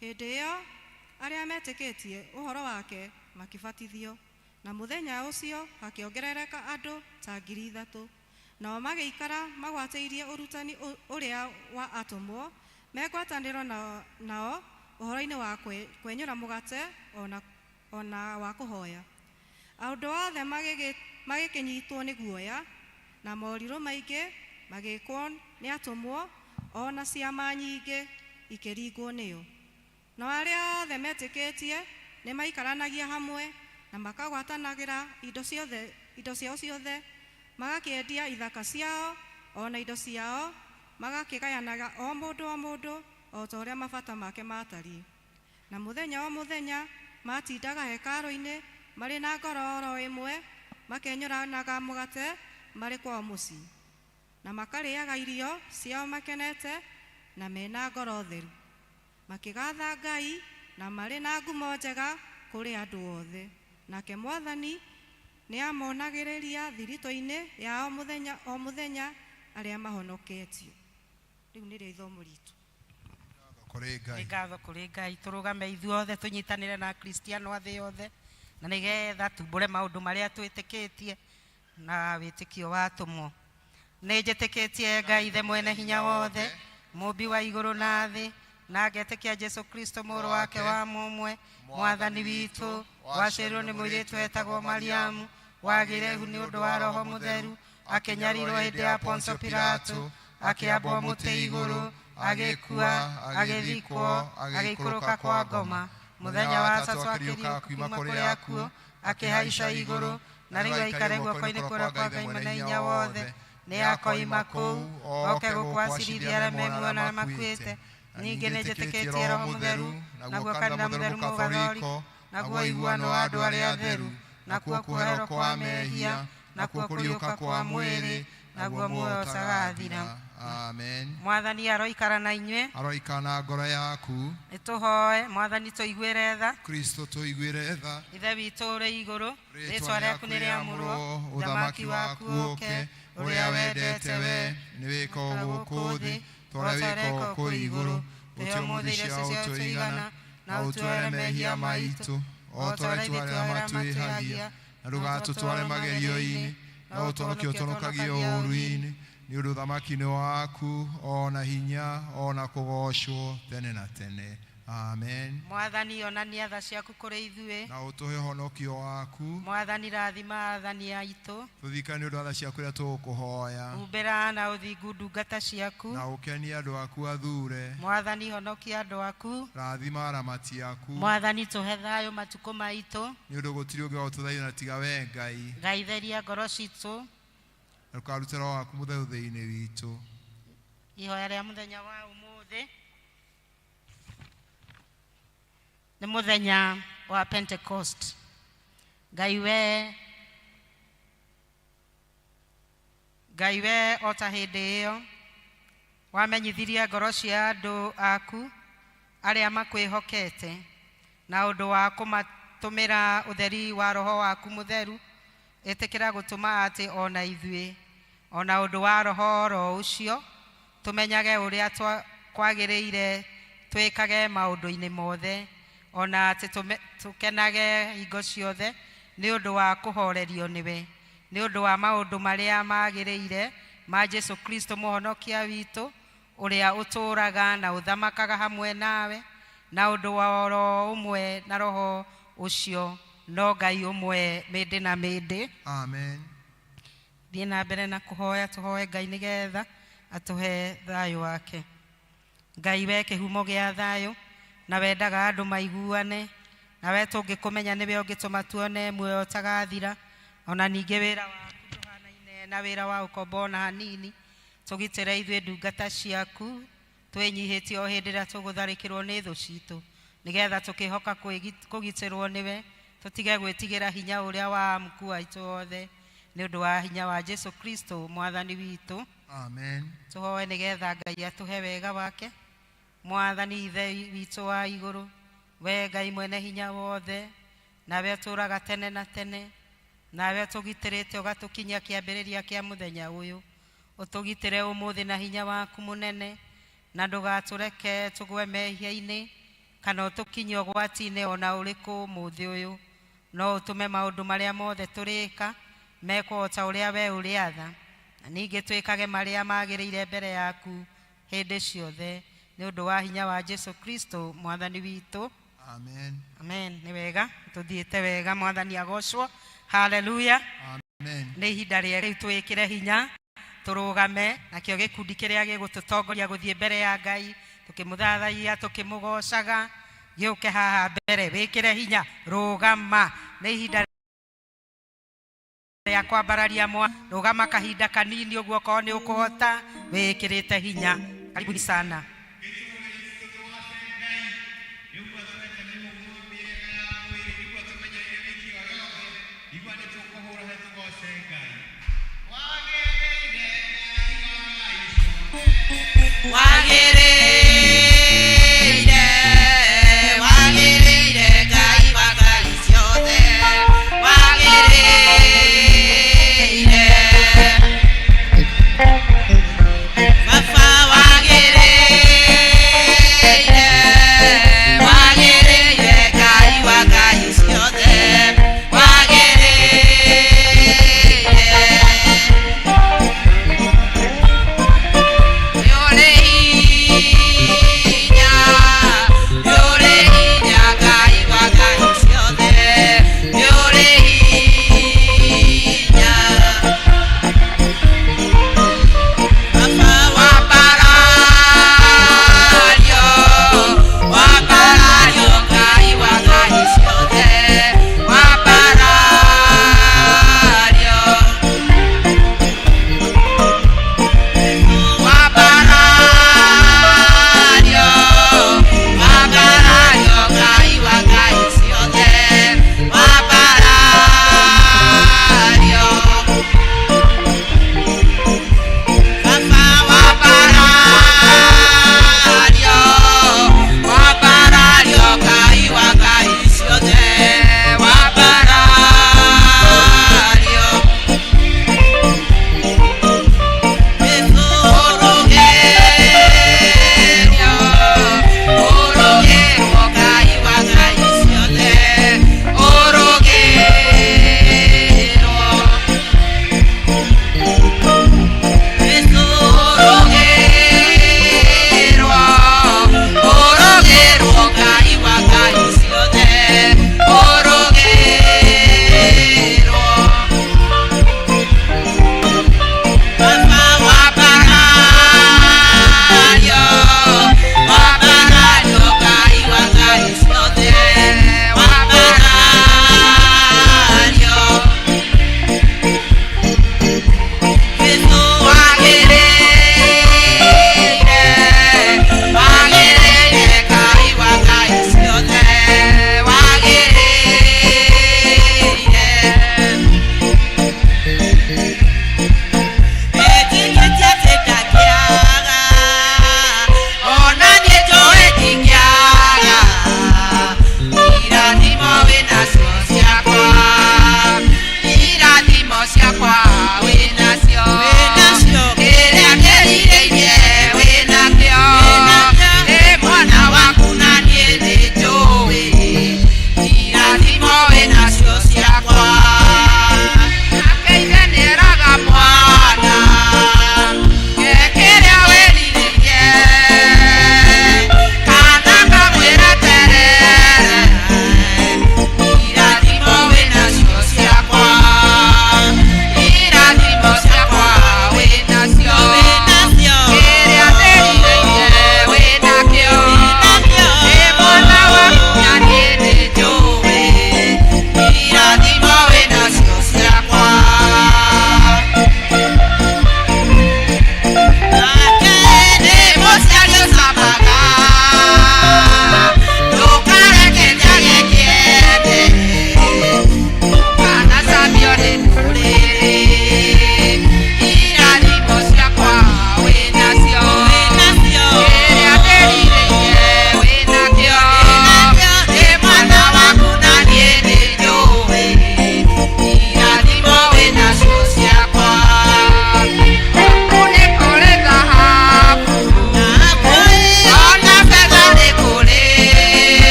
Hĩndĩ ĩyo arĩa metĩkĩtie ũhoro wake makĩbatithio, na mũthenya ũcio hakĩongerereka andũ ta 3,000. Nao magĩikara magwatĩirie ũrutani ũrĩa wa atũmwo, me ngwatanĩro nao ũhoro-inĩ wa kwenyũra mũgate ona wa kũhoya. Andũ othe magĩkĩnyitwo nĩ guoya, na morirũ maingĩ magĩkwo nĩ atũmwo, ona ciama nyingĩ ikĩringwo nĩo. No arĩa othe metĩkĩtie nĩmaikaranagia hamwe na makagwatanagĩra indo ciao ciothe, magakĩendia ithaka ciao ona indo ciao, magakĩgayanaga o mũndũ o mũndũ o ta ũrĩa mabata make maatariĩ. Na mũthenya o mũthenya matindaga hekarũ-inĩ marĩ na ngoro oro ĩmwe, makenyũranaga mũgate marĩ kwao mũciĩ, na makarĩaga irio ciao makenete na mena ngoro theru, makĩgatha Ngai na marĩ na ngumo njega kũrĩ andũ othe. Nake Mwathani nĩamonagĩrĩria thiritũ-inĩ yao mũthenya o mũthenya arĩa mahonoketio. Rĩu nĩrĩo ithomo ritũ. Kũrĩ Ngai. Nĩ ngatho kũrĩ Ngai, tũrũgame ithuothe tũnyitanĩre na Akristiano a thĩ yothe, na nĩgetha tumbũre maũndũ marĩa twĩtĩkĩtie na wĩtĩkio wa atũmwo. Nĩ njĩtĩkĩtie Ngai Ithe mwene hinya wothe, mũmbi wa igũrũ na thĩ, na ngetĩkia Jesũ Kristo mũrũ wake wa mũmwe, Mwathani witũ, waciarirwo nĩ mũirĩtu wetagwo Mariamu, wagĩire ihu nĩ ũndũ wa Roho Mũtheru, akĩnyarirwo hĩndĩ ya Pontio Pilato, akĩambwo mũtĩ igũrũ, agĩkua, agĩthikwo, agĩikũrũka kwa ngoma. Mũthenya wa gatatũ akĩriũka kuuma kũrĩ akuũ, akĩhaica igũrũ, na rĩu aikare guoko-inĩ kwa ũrĩo kwa Ngai mwene hinya wothe. Nĩakoima kũu, oke gũkũ acirithie arĩa me muoyo na arĩa makuĩte. Ningĩ nĩnjĩtĩkĩtie Roho Mũtheru, naguo kanitha mũtheru Mũgatholika, naguo ũiguano wa andũ arĩa atheru, nakuo kuoherwo kwa mehia, nakuo kũriũka kwa mwĩrĩ, naguo muoyo ũtagathira. Amen. Mwathani aroikara na inyuĩ. Aroikara na ngoro yaku. Nĩtũhoe Mwathani tũiguĩre tha. Kristo tũiguĩre tha. Ithe witũ ũrĩ igũrũ, rĩĩtwa rĩaku nĩrĩamũrwo, ũthamaki waku ũũke, ũrĩa wendete we nĩwĩkwo gũkũ thĩ ta ũrĩa wĩkwo kũu igũrũ. Ũtũhe ũmũthĩ irio cia ũtũigana, na ũtuohere mehia maitũ o ta ũrĩa ithuĩ arĩa matwĩhagia, na ndũgatũtware magerio-inĩ, no ũtũhonokie ũtũhonokagie ũũru-inĩ. Nĩ ũndũ ũthamaki nĩ waku, o na hinya, o na kũgoocwo tene na tene. Amen. Mwathani onania tha ciaku kũrĩ ithuĩ. Na ũtũhe ũhonokio waku. Mwathani rathima athani aitũ. Tũthikane nĩ ũndũ wa tha ciaku iria tũgũkũhoya. Humbĩra na ũthingu ndungata ciaku. Na ũkenie andũ aku athure. Mwathani honokia andũ aku. Rathima aramati aku. Mwathani tũhe thayũ matukũ maitũ. Nĩ ũndũ gũtirĩ ũngĩ wa gũtũthaitha na tiga wee Ngai. Ngai theria ngoro citũ. Na ndũkarute Roho waku mũtheru thĩinĩ witũ. Ihoya rĩa mũthenya wa ũmũthĩ nĩ mũthenya wa Pentecost. Ngai we Ngai we o ta hĩndĩ ĩyo wamenyithirie ngoro cia andũ aku arĩa makwĩhokete na ũndũ wa kũmatũmĩra ũtheri wa roho waku mũtheru, ĩtĩkĩra gũtũma atĩ o na ithuĩ o na ũndũ wa roho oro ũcio tũmenyage ũrĩa kwagĩrĩire twĩkage maũndũ-inĩ mothe, o na atĩ tũkenage hingo ciothe nĩ ũndũ wa kũhorerio nĩwe, nĩ ũndũ wa maũndũ marĩa magĩrĩire ma Jesu Kristo mũhonokia witũ, ũrĩa ũtũũraga na ũthamakaga hamwe nawe na ũndũ wa oro ũmwe na roho ũcio, no Ngai ũmwe mĩndĩ na mĩndĩ. Amen. Thiĩ na mbere na kũhoya, tũhoe Ngai nĩgetha atũhe thayũ wake. Ngai we kĩhumo gĩa thayũ na wendaga andũ maiguane, na we tũngĩkũmenya nĩwe ũngĩtũma tuone muoyo ũtagathira. Ona ningĩ wĩra waku ndũhanaine na wĩra wa ũkombo ona hanini. Tũgitĩre ithuĩ ndungata ciaku twĩnyihĩtie o hĩndĩ ĩrĩa tũgũtharĩkĩrwo nĩ thũ citũ, nĩgetha tũkĩhoka kũgitĩrwo nĩwe, tũtige gwĩtigĩra hinya ũrĩa wa amuku aitũ othe, nĩ ũndũ wa hinya wa Jesu Kristo mwathani witũ. Amen. Tũhoe nĩgetha Ngai atũhe wega wake. Mwathani Ithe witũ wa igũrũ, we Ngai mwene hinya wothe, nawe ũtũũraga tene na tene, nawe ũtũgitĩrĩte ũgatũkinyia kĩambĩrĩria kĩa mũthenya ũyũ, ũtũgitĩre ũmũthĩ na hinya waku mũnene, na ndũgatũreke tũgwe mehia-inĩ kana ũtũkinyie ũgwati-inĩ ona ũrĩkũ ũmũthĩ ũyũ, no ũtũme maũndũ marĩa mothe tũrĩka mekwo o ta ũrĩa we ũrĩatha, na ningĩ twĩkage marĩa magĩrĩire mbere yaku hĩndĩ ciothe, nĩ ũndũ wa hinya wa Jesu Kristo mwathani witũ. Amen. Amen. Nĩ wega tũthiĩte wega, mwathani agocwo. Haleluya. Amen. Nĩ ihinda rĩega rĩu twĩkĩre hinya tũrũgame, nakĩo gĩkundi kĩrĩa gĩgũtũtongoria gũthiĩ mbere ya Ngai tũkĩmũthathaiya tũkĩmũgocaga gĩũke haha mbere. Wĩkĩre hinya, rũgama. Nĩ ihinda rĩa kwambararia mwa, rũgama kahinda kanini ũguo okorwo nĩ ũkũhota, wĩkĩrĩte hinya. Karibuni sana. Wagĩrĩire, wagĩrĩire Ngai wa Ngai ciothe, wagĩrĩire. Baba wagĩrĩire,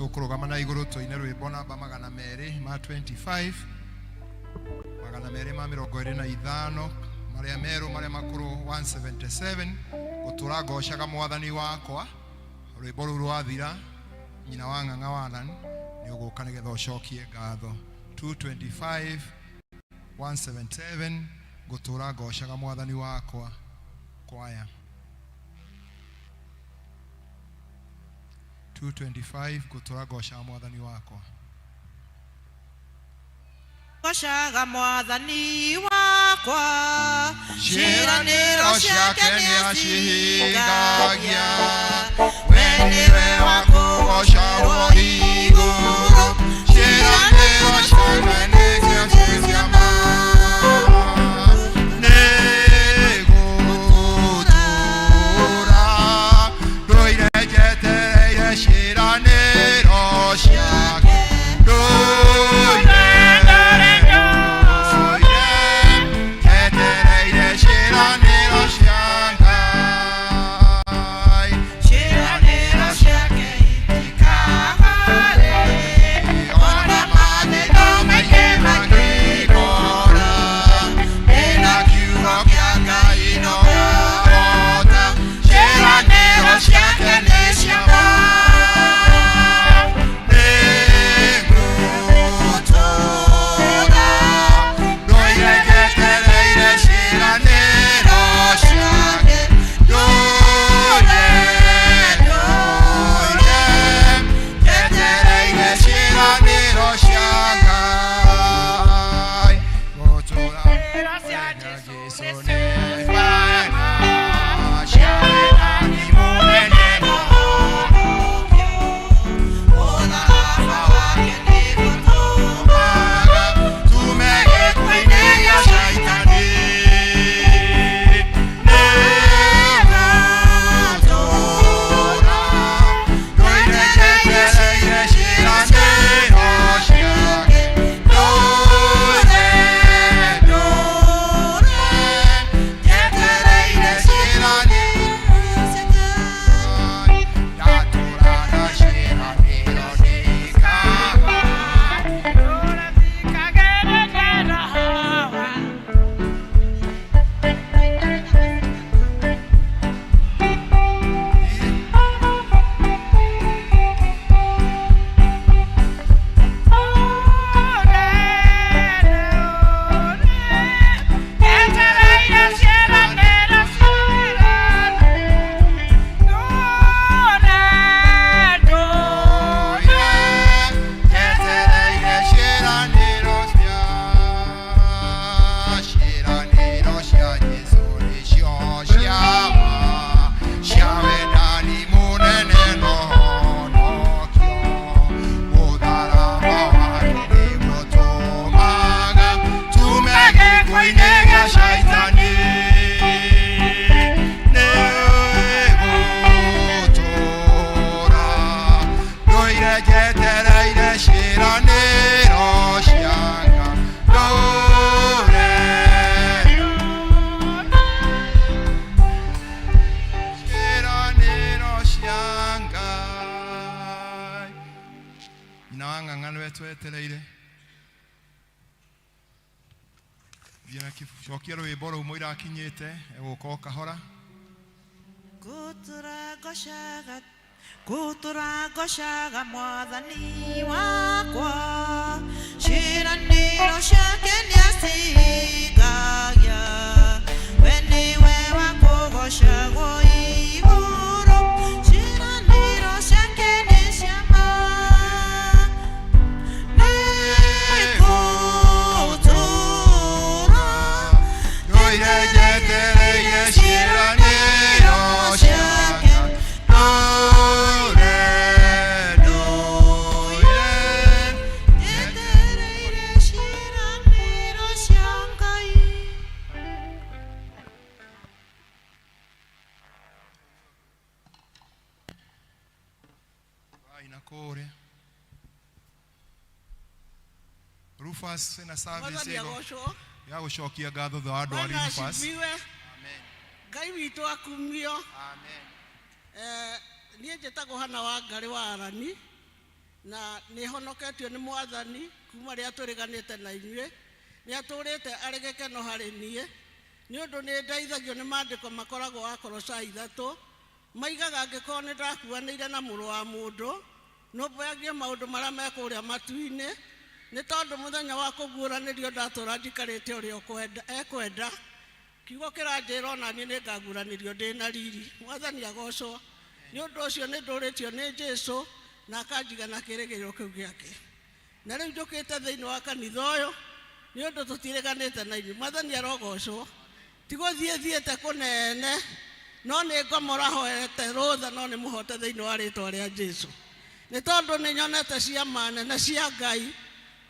Tũkũrũgama na igũrũ tũine rwĩmbo namba 225, 225, marĩa merũ marĩa makũrũ 177, gũtũra ngocaga mwathani wakwa. Rwĩmbo rũu rwathira, nyina wa Ng'ang'a Walan nĩ ũgũka nĩgetha ũcokie ngatho. 225, 177, gũtũra ngocaga mwathani wakwa, kwaya 225, gũtũra ngocaga mwathani wakwa. Gocaga mwathani wakwa, ciĩranĩro ciake nĩacihingagia. We nĩwe wa kũgocagwo igũrũ, ciĩranĩro ciake nĩcio cia ma. Nĩngũtũũra ndũire njetereire ciĩranĩro ciake, ndũire ndũire njetereire ciĩranĩro cia Ngai. Ciĩranĩro ciake itikaga-rĩ, ona mathĩna maingĩ mangĩkora, ndĩna kiugo kĩa Ngai no ngũhota, ciĩranĩro ciake nĩ cia ma. Nĩngũtũũra ndũire njetereire ciĩranĩro ciake, ndũire ndũire njetereire ciĩranĩro cia Ngai. Gũtũũra Jesũ nĩ ma, ciĩranĩro mũnene na Mũtharaba wake nĩgũtũmaga tume gĩkuũ-inĩ gĩa Shaitani. Nĩngũtũũra ndũire njetereire ciĩranĩro ciake, ndũire ndũire njetereire ciĩranĩro ndatũra na ciĩranĩro ndikagwa. Njetereire ciĩranĩro cia ciĩranĩro cia Jesũ nĩcio cia ma, cia wendani mũnene no honokio. Mũtharaba wake nĩgũtũmaga tume gĩkuũ-inĩ gĩa Shaitani. Nĩngũtũũra ndũire njetereire ciĩranĩro cia Ngai, ndũire ciĩranĩro cia Ngai. Nyina wa Ng'ang'a nĩwe twetereire. Thiĩ na cokia rwĩmbo rũu mũira akinyĩte, egũka o kahora. Gũtũra ngocaga, gũtũra ngocaga mwathani wakwa, ciĩranĩro ciake nĩacihingagia. We nĩwe wa kũgocagwo igũrũ, ciĩranĩro ciake nĩ cia ma. Nĩngũtũũra ndũire njetereire ciĩranĩro ciake, ndũire ndũire njetereire ciĩranĩro cia Ngai. Ai, na kũrĩa Rufus na service Mwathani ĩgo agocwo. Ya gũcokia ngatho thutha wa andũ a Bwana Rufus. asifiwe. Amen. Ngai witũ akumio. Amen. Niĩ njĩtagwo Hana wa Ngarĩ wa Arani. Na nĩ honoketio nĩ Mwathani kuma rĩrĩa tũrĩganĩte na inyuĩ. Nĩ atũrĩte arĩ gĩkeno harĩ niĩ, nĩ ũndũ nĩ ndeithagio nĩ maandĩko makoragwo Akolosai 3, maigaga angĩkorwo nĩ ndakuanĩire na Mũrũ wa Mũndũ, nũmbũyagie maũndũ marĩa me kũrĩa matu-inĩ, nĩ tondũ mũthenya wa kũguũranĩrio ndatũra njikarĩte ũrĩa ekwenda. Kiugo kĩranjĩra ona niĩ nĩ ngaguũranĩrio ndĩ na riri. Mwathani agocwo. Nĩ ũndũ ũcio nĩ ndũrĩtio nĩ Jesu na akanjiga na kĩrĩgĩrĩro kĩu gĩake. Na rĩu njũkĩte thĩinĩ wa kanitha ũyũ nĩ ũndũ tũtirĩganĩte na inyuĩ. Mwathani arogocwo. Ti gũthiĩ thiĩte kũnene, no nĩ ngomora hoete rũtha, no nĩ mũhote thĩinĩ wa rĩtwa rĩa Jesu. Nĩ tondũ nĩ nyonete ciama nene cia Ngai.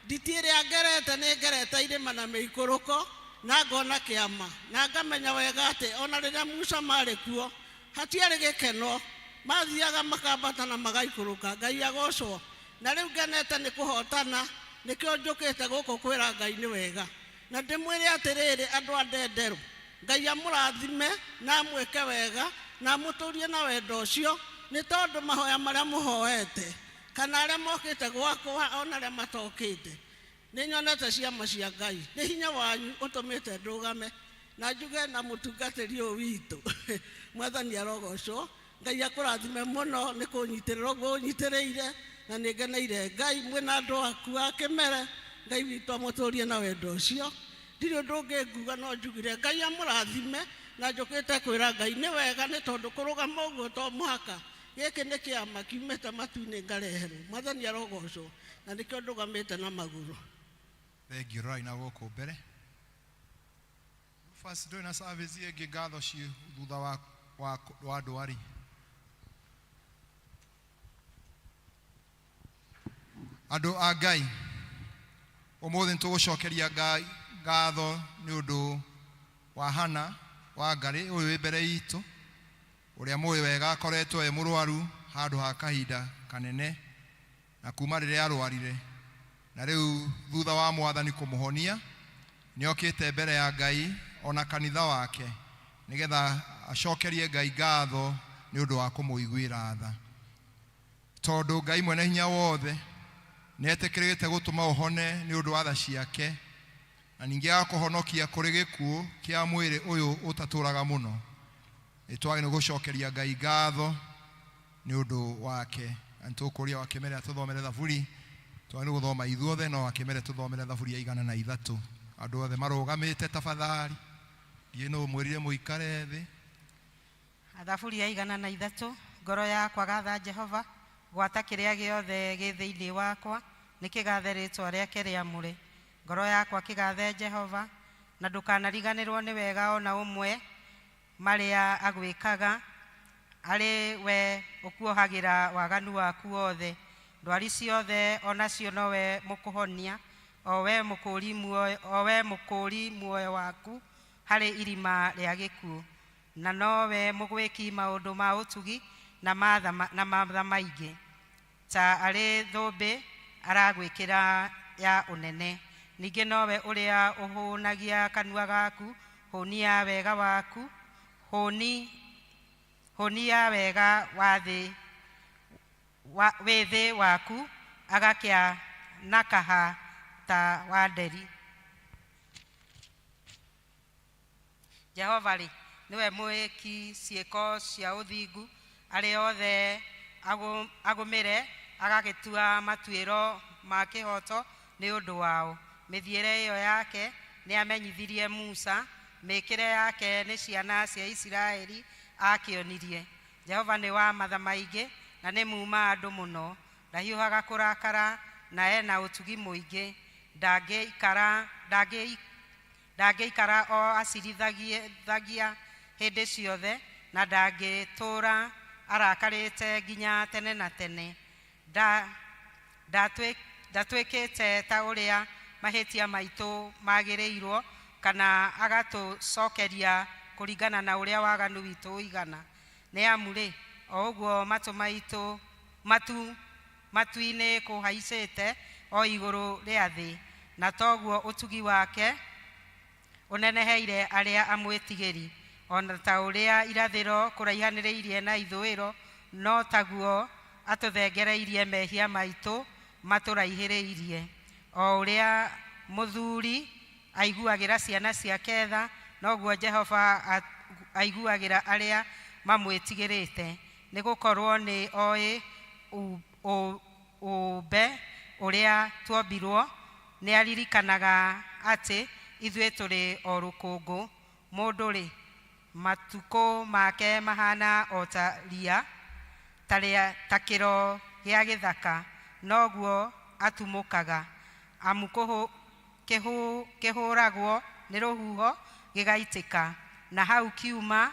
Nditi ĩrĩa ngerete nĩ ngerete irĩma na mĩikũrũko, na ngona kĩama, na ngamenya wega atĩ ona rĩrĩa Musa marĩ kuo hatiarĩ gĩkeno, mathiaga makambata na magaikũrũka. Ngai agocwo. Na rĩu ngenete nĩ kũhotana, nĩkĩo njũkĩte gũkũ kwĩra Ngai nĩ wega. Na ndĩmwĩre atĩrĩrĩ, andũ a Ndenderũ, Ngai amũrathime na amwĩke wega na amũtũrie na wendo ũcio, nĩ tondũ mahoya marĩa mũhoete, kana arĩa mokĩte gwakwa ona arĩa matokĩte, nĩ nyonete ciama cia Ngai. Nĩ hinya wanyu ũtũmĩte ndũgame na njuge na mũtungatĩri ũyũ witũ. Mwathani arogocwo. Ngai akũrathime mũno nĩ kũnyitĩrĩra ũguo ũnyitĩrĩire, na nĩ ngeneire Ngai mwĩna andũ aku a kĩmere. Ngai witũ amũtũrie na wendo ũcio. Ndirĩ ũndũ ũngĩ nguga, no njugire Ngai amũrathime, na njũkĩte kwĩra Ngai nĩ wega, nĩ tondũ kũrũgama ũguo to mũhaka. Gĩkĩ nĩ kĩama kiumĩte matu-inĩ ngareherwo. Mwathani arogocwo, na nĩkĩo ndũgamĩte na magũrũ. Thengiũ. Rorai na gũkũ mbere. Rufus, ndũrĩ na service ĩngĩ, ngatho ciĩ thutha wa ndwari. Andũ a Ngai, ũmũthĩ nĩtũgũcokeria Ngai ngatho nĩ ũndũ wa Hana wa Ngarĩ ũyũ wĩ mbere itũ, ũrĩa mũĩ wega akoretwo e mũrwaru handũ ha kahinda kanene, na kuma rĩrĩa arwarire, na rĩu thutha wa Mwathani kũmũhonia nĩokĩte mbere ya Ngai ona kanitha wake nĩgetha acokerie Ngai ngatho nĩ ũndũ wa kũmũiguĩra tha, tondũ Ngai mwene hinya wothe nĩetĩkĩrĩte gũtũma ũhone nĩ ũndũ wa tha ciake, na ningĩ agakũhonokia kũrĩ gĩkuũ kĩa mwĩrĩ ũyũ ũtatũraga mũno. Nĩtwagĩrĩirwo gũcokeria Ngai ngatho nĩ ũndũ wake. Na nĩtũkũria Wakĩmere atũthomere thaburi. Twagĩrĩirwo gũthoma ithuothe, no Wakĩmere tũthomere thaburi ya 103. Andũ othe marũgamĩte tafadhali, ndiĩ nũ mwĩrire mũikare thĩ. Thaburi ya 103. Ngoro yakwa gatha Jehova, gwata kĩrĩa gĩothe gĩ thĩinĩ wakwa nĩ kĩgathe rĩtwa rĩake rĩamũre. Ngoro yakwa kĩgathe Jehova, na ndũkanariganĩrwo nĩ wega ona ũmwe marĩa agwĩkaga, arĩ we ũkuohagĩra waganu waku wothe, ndwari ciothe onacio nowe mũkũhonia, o we mũkũũri muoyo, o we mũkũũri muoyo waku harĩ irima rĩa gĩkuũ, na nowe mũgwĩki maũndũ ma ũtugi na matha maingĩ, ta arĩ thũmbĩ aragwĩkĩra ya ũnene. Ningĩ nowe ũrĩa ũhũnagia kanua gaku hũni ya wega waku, hũni ya wega wa thĩ wĩthĩ waku agakĩa nakaha ta wa nderi. Jehova rĩ, nĩwe mwĩki ciĩko cia ũthingu, arĩa othe agũmĩre agagĩtua matuĩro ma kĩhooto nĩ ũndũ wao. Mĩthiĩre ĩyo yake nĩamenyithirie Musa, mĩĩkĩre yake nĩ ciana cia Isiraeli akĩonirie. Jehova nĩ wa matha maingĩ na nĩ muuma andũ mũno, ndahiũhaga kũrakara na ena ũtugi mũingĩ, ndangĩikara o acirithagia hĩndĩ ciothe, na ndangĩtũũra arakarĩte nginya tene na tene. Ndatwĩkĩte ta ũrĩa mahĩtia maitũ magĩrĩirwo, kana agatũcokeria kũringana na ũrĩa waganu witũ ũigana. Nĩ amu rĩ, o ũguo matũ maitũ matu matu-inĩ kũhaicĩte o igũrũ rĩa thĩ, na toguo ũtugi wake ũneneheire arĩa amwĩtigĩri. Ona ta ũrĩa irathĩro kũraihanĩrĩirie na ithũĩro, no taguo Atũthengereirie mehia maitũ matũraihĩrĩirie. O ũrĩa mũthuri aiguagĩra ciana ciake tha, noguo Jehova aiguagĩra arĩa mamwĩtigĩrĩte, nĩgũkorwo nĩ oĩ ũũmbe ũrĩa tuombirwo, nĩaririkanaga atĩ ithuĩ tũrĩ o rũkũngũ. Mũndũ-rĩ, matukũ make mahana o ta ria, ta kĩro gĩa gĩthaka, noguo atumũkaga, amu kĩhũragwo nĩ rũhuho gĩgaitĩka, na hau kiuma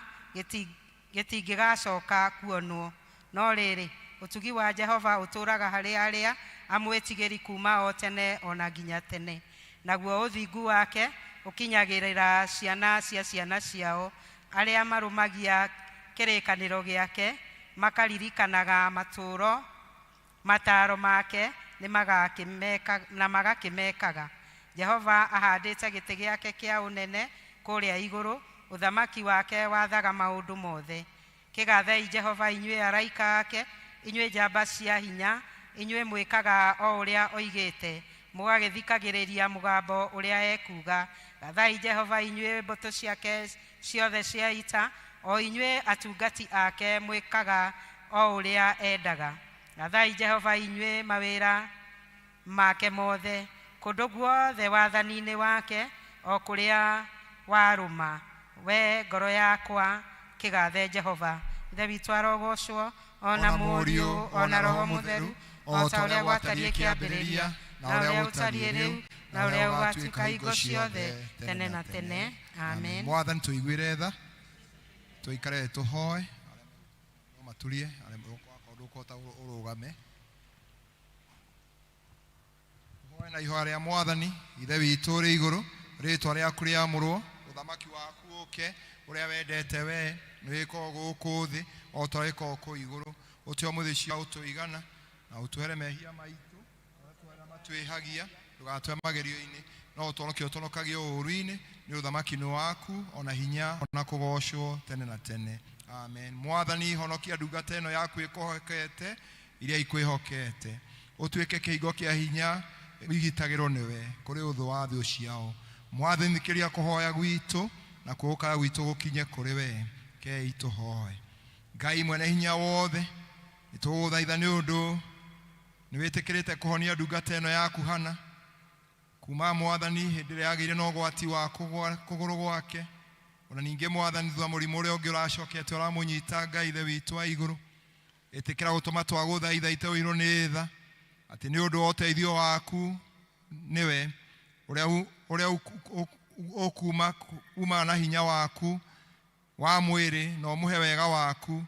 gĩtingĩgacoka kuonwo. No rĩrĩ, ũtugi wa Jehova ũtũũraga harĩ arĩa amwĩtigĩri kuuma o tene o na nginya tene, naguo ũthingu wake ũkinyagĩrĩra ciana cia ciana ciao, arĩa marũmagia kĩrĩkanĩro gĩake, makaririkanaga mataro make na magakĩmekaga. Jehova ahandĩte gĩtĩ gĩake kĩa ũnene kũrĩa igũrũ, ũthamaki wake wathaga maũndũ mothe. Kĩgathei Jehova inyuĩ araika ake, inyuĩ njamba cia hinya, inyuĩ mwĩkaga o ũrĩa oigĩte, mũgagĩthikagĩrĩria mũgambo ũrĩa ekuuga. Gathai Jehova inyuĩ mbũtũ ciake ciothe cia ita, o inyuĩ atungati ake mwĩkaga o ũrĩa endaga. Gathai Jehova inyuĩ mawĩra make mothe, kũndũ guothe wathani-inĩ wake, o kũrĩa warũma. We ngoro yakwa, kĩgathe Jehova. Ithe witũ arogocwo, o na Mũriũ, o na Roho Mũtheru, o ta ũrĩa gwatariĩ kĩambĩrĩria, na ũrĩa gũtariĩ rĩu, na ũrĩa gũgatuĩka hingo ciothe, tene na tene. Amen. Mwathani tũiguĩre tha, tũikare tũhoe, no maturie arĩa akorwo ndũkũhota ũrũgame. Tũhoe na ihoya rĩa Mwathani. Ithe witũ ũrĩ igũrũ, rĩtwa rĩaku rĩamũrwo, ũthamaki waku ũke, ũrĩa wendete we nĩ wĩkwo gũkũ thĩ o ta ũrĩa wĩkagwo kũu igũrũ. Ũtũhe ũmũthĩ cia ũtũigana, na ũtuohere mehia maitũ arĩa matwĩhagia, ndũgatũhe magerio-inĩ, no ũtũhonokie ũtũhonokagie ũũru-inĩ, nĩ ũthamaki nĩ waku, o na hinya, o na kũgocwo tene na tene. Amen. Mwathani, honokia ndungata ĩno yaku ĩkũhokete, iria ikwĩhokete, ũtuĩke kĩhingo kĩa hinya igitagĩrwo nĩwe kũrĩ ũthũ wa thũ ciao. Mwathani, thikĩrĩria kũhoya gwitũ, na gũkaya gwitũ gũkinye kũrĩ we. Kei tũhoe. Ngai mwene hinya wothe, nĩtũgũgũthaitha nĩ ũndũ nĩ wĩtĩkĩrĩte kũhonia ndungata ĩno yaku Hana kuma Mwathani hĩndĩ ĩrĩa yagĩire na ũgwati wa kũgũrũ gwake, ona ningĩ Mwathani thutha mũrimũ ũrĩa ũngĩ ũracokete ũramũnyita. Ngai Ithe witũ wa igũrũ, ĩtĩkĩra gũtũma twagũthaitha iteũirwo nĩ tha, atĩ nĩ ũndũ wa ũteithio waku nĩwe ũrĩa ũkuma umaga na hinya waku wa mwĩrĩ, na ũmũhe wega waku,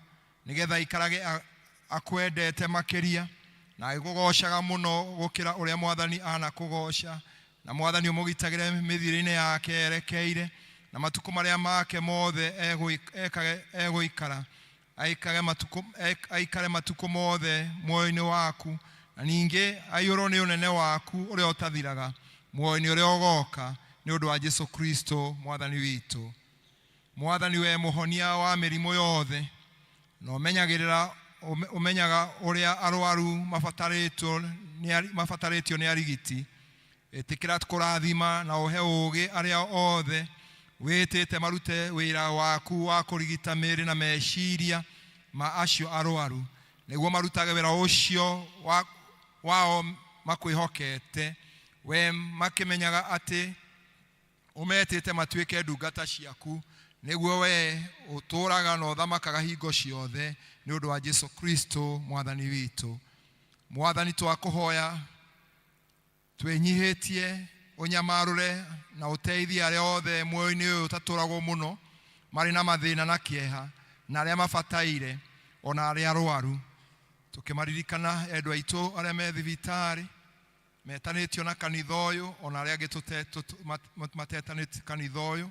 nĩgetha aikarage akwendete makĩria na agĩkũgocaga mũno gũkĩra ũrĩa Mwathani anakũgoca. Na Mwathani ũmũgitagĩre mĩthiĩre-inĩ yake erekeire, na matukũ marĩa make mothe egũikara, aikare matukũ mothe muoyo-inĩ waku, na ningĩ aiyũrwo nĩ ũnene waku ũrĩa ũtathiraga muoyo-inĩ ũrĩa ũgoka, nĩ ũndũ wa Jesu Kristo Mwathani witũ. Mwathani, we mũhonia wa mĩrimũ yothe, na ũmenyagĩrĩra ũmenyaga ũrĩa arwaru mabatarĩtio nĩ arigiti, ĩtĩkĩra kũrathima na ũhe ũũgĩ arĩa othe wĩtĩte marute wĩra waku wa kũrigita mĩĩrĩ na meciria ma acio arwaru, nĩguo marutage wĩra ũcio wao makwĩhokete we, makĩmenyaga atĩ ũmetĩte matuĩke ndungata ciaku, nĩguo we ũtũũraga na ũthamakaga hingo ciothe, nĩ ũndũ wa Jesu Kristo Mwathani witũ. Mwathani, twakũhoya twĩnyihĩtie ũnyamarũre na ũteithie arĩa othe muoyo-inĩ ũyũ ũtatũragwo mũno marĩ na mathĩna na kĩeha, na arĩa mabataire, ona arĩa arwaru, tũkĩmaririkana endwa aitũ arĩa me thibitarĩ metanĩtio na kanitha ũyũ, ona arĩa angĩ matetanĩtio kanitha ũyũ,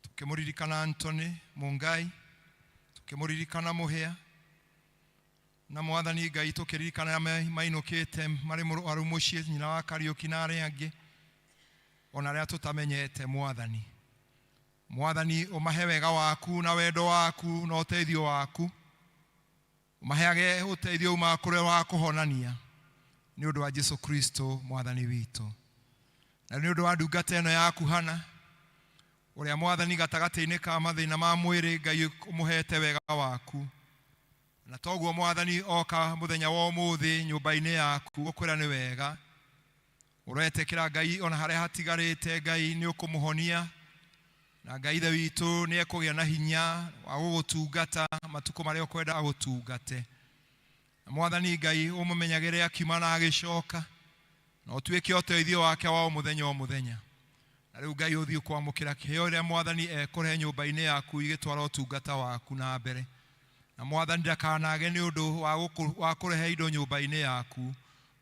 tũkĩmũririkana Anthony Mungai, tũkĩmũririkana Mũhĩa, na Mwathani Ngai tũkĩririkana arĩa mainũkĩte marĩ mũrwaru mũciĩ, nyina wa Kariũki na arĩa angĩ, ona arĩa tũtamenyete. Mwathani, Mwathani, ũmahe wega waku na wendo waku na ũteithio waku. Ũmaheage ũteithio umaga kũrĩ wa kũhonania nĩ ũndũ wa Jesu Kristo mwathani witũ. Na nĩ ũndũ wa ndungata ĩno yaku Hana, ũrĩa mwathani gatagatĩ-inĩ ka mathĩna ma mwĩrĩ Ngai ũmũhete wega waku. Na toguo mwathani oka mũthenya wa ũmũthĩ nyũmba-inĩ yaku ũkwĩra nĩ wega. Ũretĩkĩra Ngai ona harĩa hatigarĩte Ngai nĩ ũkũmũhonia. Na Ngai Ithe witũ nĩ ekũgĩa na hinya wa gũgũtungata matukũ marĩa ũkwenda agũtungate. Na mwathani Ngai ũmũmenyagĩre akiuma na agĩcoka, na ũtuĩke ũteithio wake wa o mũthenya o mũthenya. Na rĩu Ngai ũthiĩ kwamũkĩra kĩheo ĩrĩa mwathani ekũrehe nyũmba-inĩ yaku igĩtwara ũtungata waku na mbere. Na mwathani ndakanage nĩ ũndũ wa kũrehe indo nyũmba-inĩ yaku,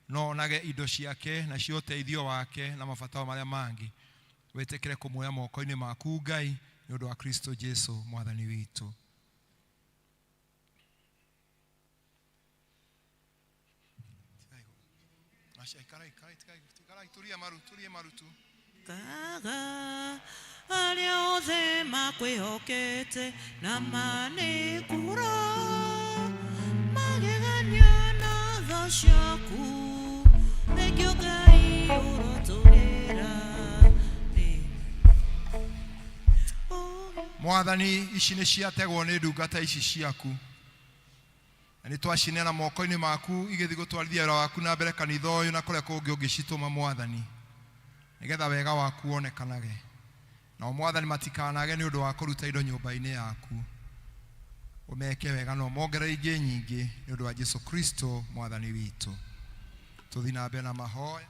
no onage indo ciake na cia ũteithio wake na mabataro marĩa mangĩ. Wĩtĩkĩre kũmuoya moko-inĩ maku Ngai nĩ ũndũ wa Kristo Jesu mwathani witũ. Aca, ikarai, ikarai, ikarai, ikarai, turie maru, turie maru tu. Kaga arĩa othe makwĩhokete na manĩkura magegania na tha ciaku thengio Ngai ũrotũrĩra thĩ. Mwathani ici nĩ ciategwo nĩ ndungata ici ciaku, na nĩ twacineana moko-inĩ maku igĩthiĩ gũtwarithia wĩra waku na mbere kanitha ũyũ na kũrĩa kũngĩ ũngĩcitũma mwathani, nĩgetha wega waku wonekanage. Nao mwathani matikanage nĩ ũndũ wa kũruta indo nyũmba-inĩ yaku. Ũmeke wega na ũmongerere ingĩ nyingĩ nĩ ũndũ wa Jesu Kristo mwathani witũ. Tũthiĩ na mbere na mahoya.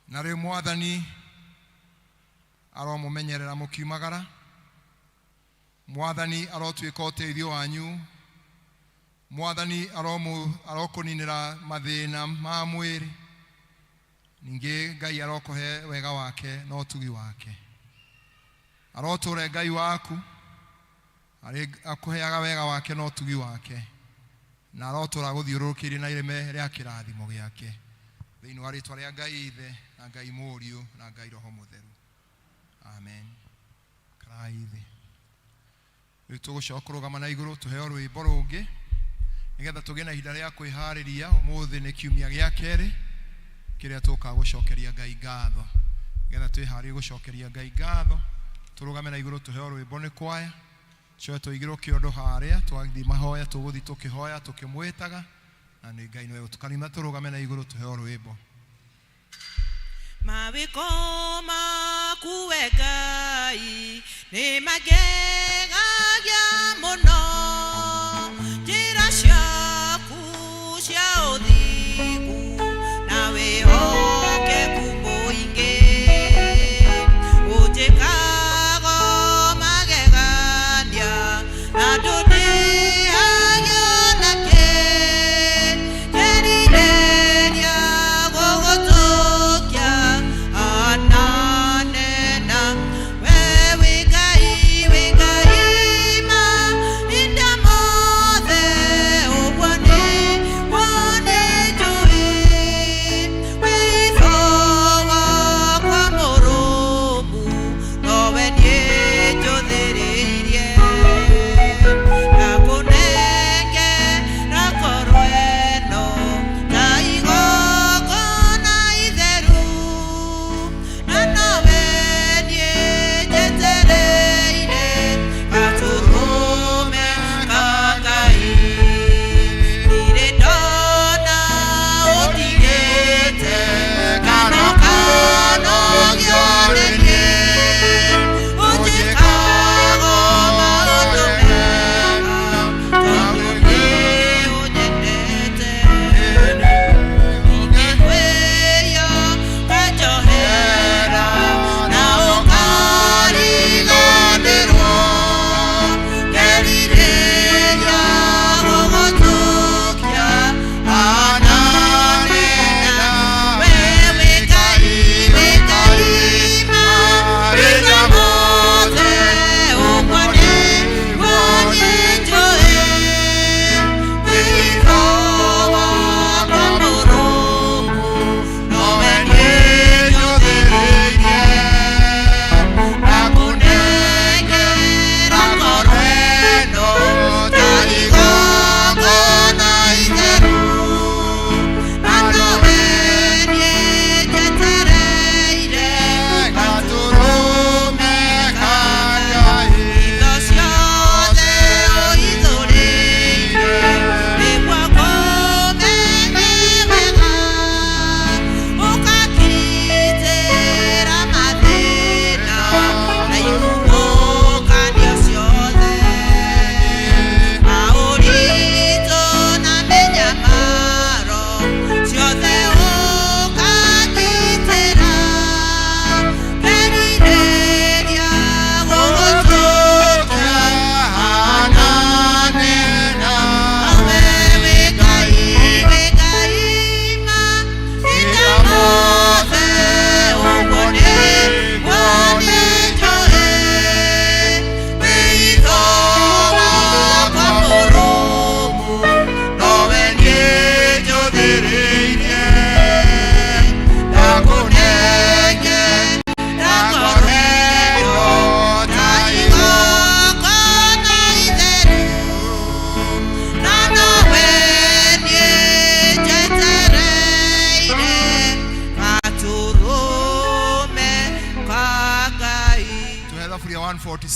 Na rĩu mwathani aromũmenyerera mũkiumagara. Mwathani arotuĩka ũteithio wanyu. Mwathani arokũninĩra mathĩna ma mwĩrĩ. Ningĩ Ngai arokũhe wega wake na ũtugi wake. Arotũre Ngai waku arĩ akũheaga wega wake na ũtugi wake, na arotũra gũthiũrũrũkĩirie na ireme rĩa kĩrathimo gĩake. Thĩinĩ wa rĩtwa rĩa Ngai Ithe na Ngai Mũriũ na Ngai Roho Mũtheru. Amen. Karai thĩ. Rĩu tũgũcoka kũrũgama na igũrũ tũheo rwĩmbo rũngĩ nĩgetha tũgĩe na ihinda rĩa kwĩharĩria. Ũmũthĩ nĩ kiumia gĩa kerĩ kĩrĩa tũkaga gũcokeria Ngai ngatho. Nĩgetha twĩharĩrie gũcokeria Ngai ngatho, tũrũgame na igũrũ tũheo rwĩmbo nĩ kwaya. Coe tũigĩrwo kĩondo harĩa twathiĩ mahoya, tũgũthiĩ tũkĩhoya tũkĩmwĩtaga, na nĩ Ngai nĩwe ũtũkanima. Tũrũgame na igũrũ tũheo rwĩmbo. Mawĩko maku we Ngai nĩ magegagia mũno, njĩra ciaku cia ũthingu na wĩhokeku mũingĩ. Ũnjĩkaga magegania na ndũndĩhagio nakĩ, ngerirĩria gũgũtũkia ananena. We wĩ Ngai, wĩ Ngai.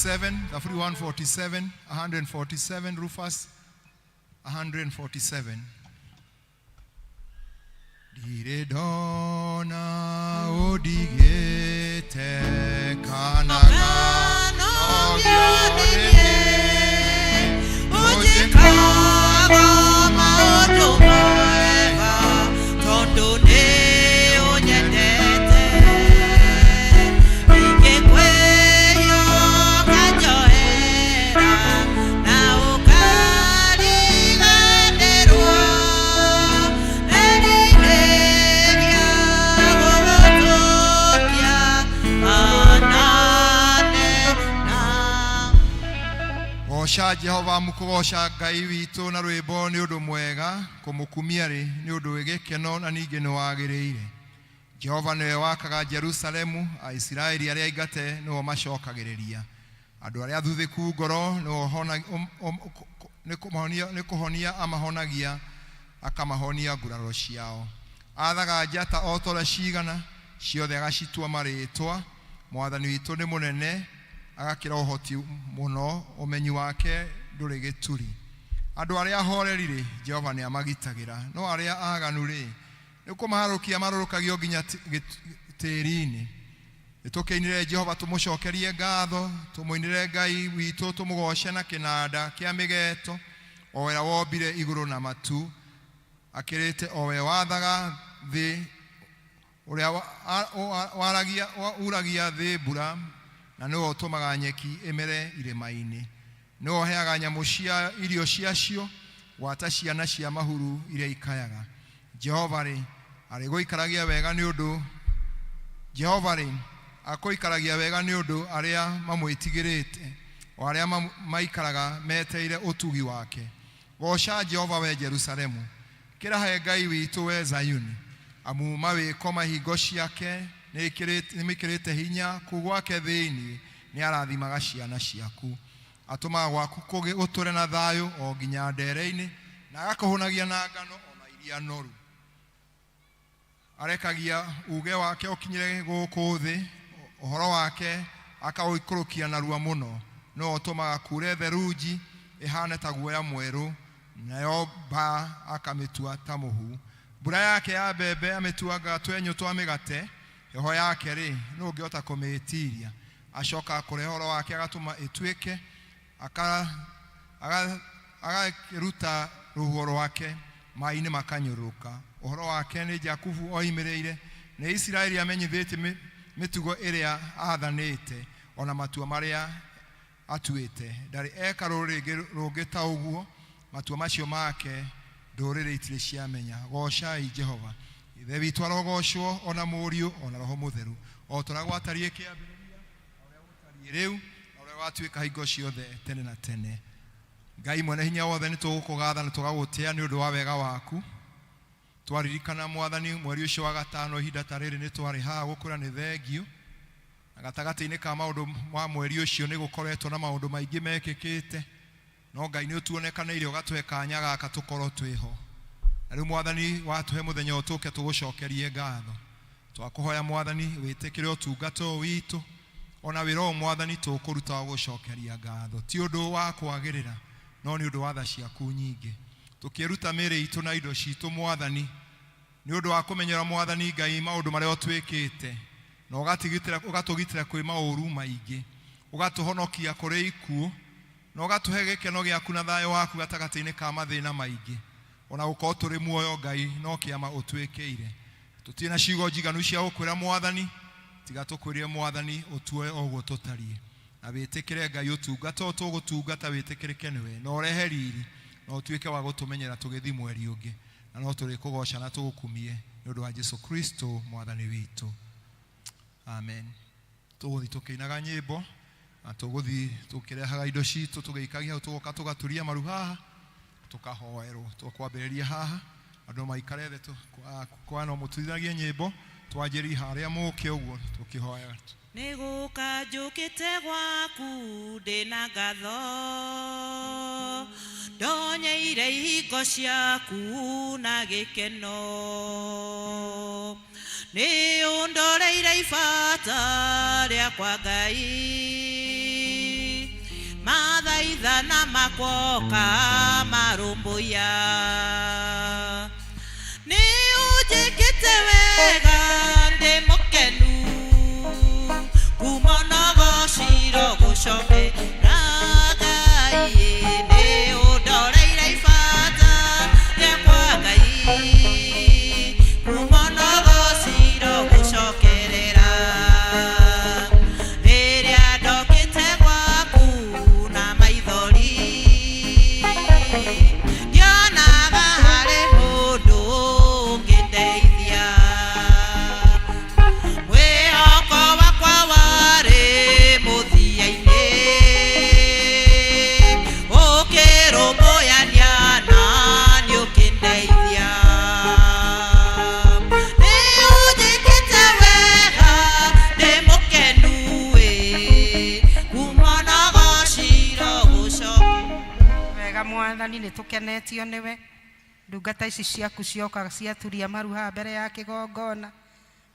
147, Thaburi 147, 147, Rufus 147. Ndirĩ ndona ũndigĩte kana Ũkanogio nĩ niĩ, ũnjĩkaga maũndũ mega, tondũ nĩ ũnyendete. Ingĩkwĩhia ũkanjohera, na ũkariganĩrwo. Nderirĩria gũgũtũkia anane na Goca Jehova mũkũgoca Ngai witũ na rwĩmbo nĩ ũndũ mwega kũmũkumia rĩ nĩ ũndũ wĩ gĩkeno na ningĩ nĩ wagĩrĩire. Jehova nĩwe wakaga Jerusalemu, Aisiraeli arĩa aingate nĩo macokagĩrĩria. Andũ arĩa athuthĩku ngoro nĩwe nĩ kũhonia amahonagia akamahonia nguraro ciao. Athaga njata o ta ũrĩa cigana, ciothe agacitua marĩĩtwa. Mwathani witũ nĩ mũnene, agakĩra ũhoti mũno, ũmenyi wake ndũrĩ gĩturi. Andũ arĩa ahoreri rĩ, Jehova nĩ amagitagĩra, no arĩa aganu rĩ, nĩ kũmaharũkia marũrũkagio nginya tĩĩri-inĩ. Nĩtũkĩinĩre Jehova tũmũcokerie ngatho, tũmũinĩre Ngai witũ tũmũgoce na kĩnanda kĩa mĩgeto, o ũrĩa wombire igũrũ na matu, akĩrĩte o we wathaga thĩ, ũrĩa uragia thĩ mbura, na nĩwe ũtũmaga nyeki ĩmere irĩma-inĩ. Nĩwe ũheaga nyamũ cia irio ciacio, gwata ciana cia mahuru iria ikayaga. Jehova rĩ, arĩgũikaragia wega nĩ ũndũ Jehova rĩ, akũikaragia wega nĩ ũndũ arĩa mamwĩtigĩrĩte, o arĩa maikaraga metereire ũtugi wake. Goca Jehova we Jerusalemu, kĩrahe Ngai witũ we Zayuni, amu mawĩko ma hingo ciake nĩmĩkĩrĩte hinya kũu gwake thĩinĩ nĩ arathimaga ciana ciaku. Atũmaga gwaku gũtũre na thayũ o nginya ndere-inĩ, na agakũhũnagia na ngano o na iria noru. Arekagia uge wake ũkinyĩre gũkũ thĩ, ũhoro wake akaũikũrũkia narua mũno. Nĩwe ũtũmaga kure therunji ĩhane ta guoya mwerũ, nayo mbaa akamĩtua ta mũhu. Mbura yake ya mbembe amĩtuaga twenyũ twa mĩgate, heho yake rĩ, nũ ũngĩhota kũmĩĩtiria? Acokaga kũrehe ũhoro wake agatũma ĩtuĩke, agakĩruta rũhuho rwake, maĩ-inĩ makanyũrũrũka. Ũhoro wake nĩ Jakubu oimĩrĩire, nĩ Isiraeli amenyithĩtie mĩtugo ĩrĩa aathanĩte, ona matua marĩa atuĩte. Ndarĩ eka rũrĩrĩ rũngĩ ta ũguo, matua macio make ndũrĩrĩ itirĩ ciamenya. Gocai Jehova. Ithe witũ arogocwo, ona Mũriũ, ona Roho Mũtheru, o ta ũrĩa gwatariĩ kĩambĩrĩria, na ũrĩa gũtariĩ rĩu, na ũrĩa gwatuĩka hingo ciothe tene na tene. Ngai mwene hinya wothe, nĩ tũgũkũgatha na tũgagũtĩa nĩ ũndũ wa wega waku. Twaririkana Mwathani mweri ũcio wa gatano ihinda ta rĩrĩ nĩ twarĩ haha gũkwĩra nĩ thengio, na gatagatĩ-inĩ ka maũndũ ma mweri ũcio nĩ gũkoretwo na maũndũ maingĩ mekĩkĩte, no Ngai nĩ ũtuonekanĩire ũgatũhe kanya gaka tũkorwo twĩho. Na rĩu Mwathani watũhe mũthenya ũyũ tũke tũgũcokerie ngatho. Twakũhoya Mwathani wĩtĩkĩre ũtungata ũyũ witũ, ona wĩra ũyũ Mwathani tũkũruta wa gũcokeria ngatho, ti ũndũ wa kwagĩrĩra, no nĩ ũndũ wa tha ciaku nyingĩ. Tũkĩruta mĩĩrĩ itũ na indo citũ Mwathani, nĩ ũndũ wa kũmenyera Mwathani Ngai maũndũ marĩa ũtwĩkĩte, na ũgatũgitĩra kwĩ maũru maingĩ, ũgatũhonokia kũrĩ ikuũ, na ũgatũhe gĩkeno gĩaku na thayũ waku gatagatĩ-inĩ ka mathĩna maingĩ. Ona gũkorwo tũrĩ muoyo Ngai no kĩama ũtwĩkĩire. Tũtirĩ na ciugo njiganu cia gũkwĩra Mwathani, tiga tũkwĩrire Mwathani ũtuoe o ũguo tũtariĩ. Na wĩtĩkĩre Ngai ũtungata ũyũ tũgũtungata wĩtĩkĩrĩke nĩwe, na ũrehe riri, na ũtuĩke wa gũtũmenyera tũgĩthiĩ mweri ũngĩ. Na no tũrĩkũgoca na tũgũkumie nĩ ũndũ wa Jesu Kristo Mwathani witũ. Amen. Tũgũthiĩ tũkĩinaga nyĩmbo, na tũgũthiĩ tũkĩrehaga indo citũ tũgĩikagia hau, tũgoka tũgaturia maru haha, tũkahoerwo. Tũkwambĩrĩria haha, andũ maikare thĩ, kwa no mũtuithanagie nyĩmbo, twanjĩrie harĩa mũke ũguo tũkĩhoyaga. Nĩ gũka njũkĩte gwaku ndĩna ngatho, ndonyeire ihingo ciaku na gĩkeno. Nĩ ũndoreire ibata rĩakwa Ngai, Makanitha na makwoka marũmbũiya. Nĩ ũnjĩkĩte wega ndĩ mũkenu kuma nogociro gũcokera Ngai nĩ ũndoreire ibata rĩakwa Ngai kuma nogociro gũcokerera rĩrĩa ndokĩte gwaku na maithori ndionaga harĩ mũndũ ũngĩndeithia mwĩhoko wakwa warĩ mũthia-inĩ ũkĩrũmbũyania na nĩũkĩndeithia nĩ ũnjĩkĩte wega ndĩ mũkenu ĩ kuma nogociro gũcoka. Wega mwathani, nĩ tũkenetio nĩwe. Ndungata ici ciaku cioka ciaturia maru haha mbere ya kĩgongona,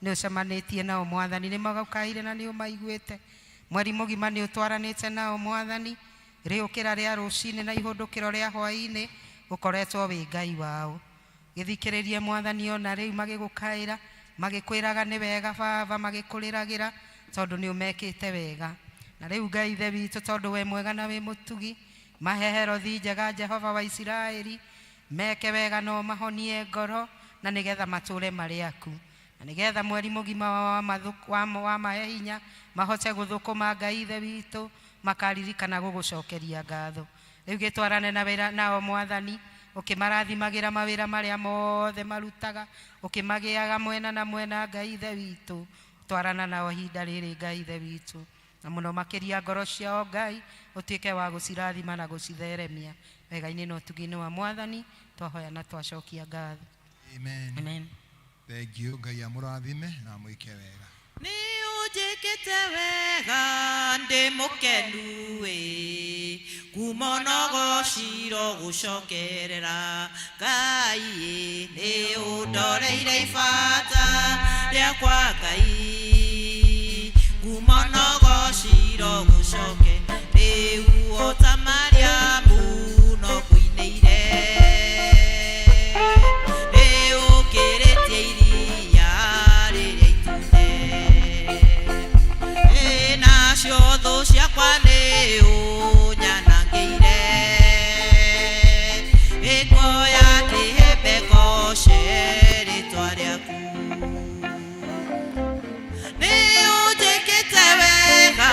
nĩ ũcemanĩtie nao mwathani, nĩ magũkaire na nĩ ũmaiguĩte. Mweri mũgima nĩ ũtwaranĩte nao mwathani, rĩũkĩra rĩa rũcinĩ na ihũndũkĩro rĩa hwaĩ-inĩ ũkoretwo wĩ Ngai wao. Gĩthikĩrĩrie mwathani ona rĩu magĩgũkaĩra, magĩkwĩraga nĩ wega baba, magĩkũrĩragĩra tondũ nĩ ũmekĩte wega. Na rĩu Ngai ithe witũ, tondũ we mwega na wĩ mũtugi, mahe herothi njega Jehova wa Isiraeli, meke wega no mahonie ngoro, na nĩgetha matũre marĩ aku, na nĩgetha mweri mũgima wa mahe hinya mahote gũthũkũma Ngai ithe witũ, makaririkana gũgũcokeria ngatho. Rĩu gĩtwarane na wĩra nao mwathani, ũkĩmarathimagĩra mawĩra marĩa mothe marutaga, ũkĩmagĩaga mwena na mwena Ngai ithe witũ. Twarana nao ihinda rĩrĩ Ngai ithe witũ, na mũno makĩria ngoro ciao Ngai ũtuĩke wa gũcirathima na gũcitheremia wega-inĩ na ũtugi-inĩ wa mwathani. Twahoya na twacokia ngatho. Amen. Amen. Thank you. Ngai amũrathime na amwĩke wega. Nĩ ũnjĩkĩte wega ndĩ mũkenu ĩ kuma nogociro gũcokerera Ngai ĩ nĩ ũndoreire ibata rĩakwa Ngai kuma nogociro gũcoke rĩu o ta Mariamu no kũinĩire nĩ ũkĩrĩtie iria rĩrĩa itune ĩ nacio thũ ciakwa nĩ ũnyanangĩire ĩkuoya kĩhembe goce rĩtwa rĩaku nĩ ũnjĩkĩte wega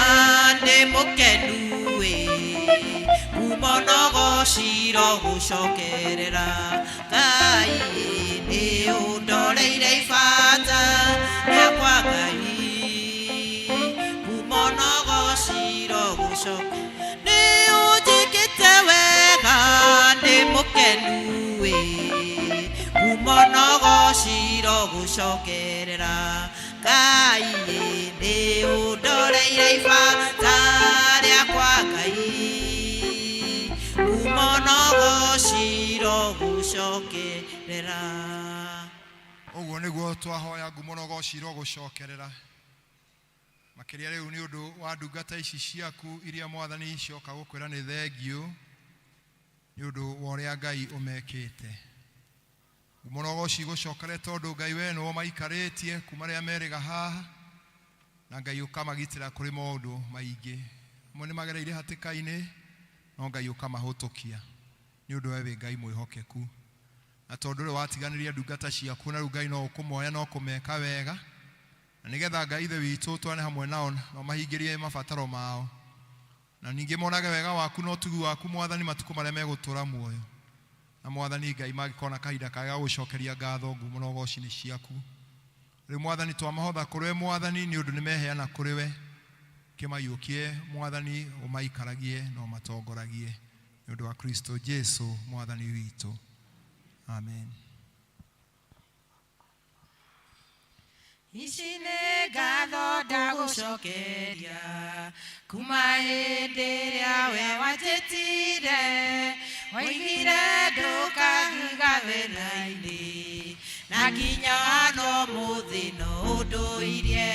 ndĩ mũkenu ĩ kuma nogociro gũcokerera Ngai ĩ nĩ ũndoreire ibata rĩakwa Ngai kuma nogociro gũcoke nĩ ũnjĩkĩte wega ndĩ mũkenu ĩ kuma nogociro gũcokerera Ngai ĩ nĩ ũndoreire ibata rĩakwa Ngai kuma nogociro gũcokerera. Ũguo nĩguo twahoya ngumo na ũgocirwo gũcokerera makĩria rĩu nĩ ũndũ wa ndungata ici ciaku iria mwathani cioka gũkwĩra nĩ thengiũ nĩ ũndũ wa ũrĩa Ngai ũmekĩte. Ngumo na ũgoci gũcokere tondũ Ngai we nĩwe ũmaikarĩtie kuma rĩrĩa merĩga haha, na Ngai ũkamagitĩra kũrĩ maũndũ maingĩ. Amwe nĩ magereire hatĩka-inĩ, no Ngai ũkamahũtũkia nĩ ũndũ we wĩ Ngai mwĩhokeku. Na tondũ rĩu watiganĩria ndungata ciaku, na rĩu Ngai no ũkũmoya no kũmeka wega, na nĩgetha Ngai ithe witũ twane hamwe nao na ũmahingĩrie mabataro mao, na ningĩ monage wega waku na ũtugi waku mwathani matukũ marĩa megũtũra muoyo. Na mwathani Ngai mangĩkona kahinda kega gũcokeria ngatho ngumo na ũgoci nĩ ciaku. Rĩu mwathani twamahotha kũrĩ we mwathani nĩ ũndũ nĩmeheana kũrĩ we, kĩmaiyũkie mwathani ũmaikaragie na ũmatongoragie nĩ ũndũ wa Kristo Jesu mwathani witũ. Amen. Ici nĩ ngatho ndagũcokeria kuma hĩndĩ ĩrĩa we wanjĩtire, waigire ndũkandiga thĩna-inĩ, na nginya no mũthĩ no ũndũirie.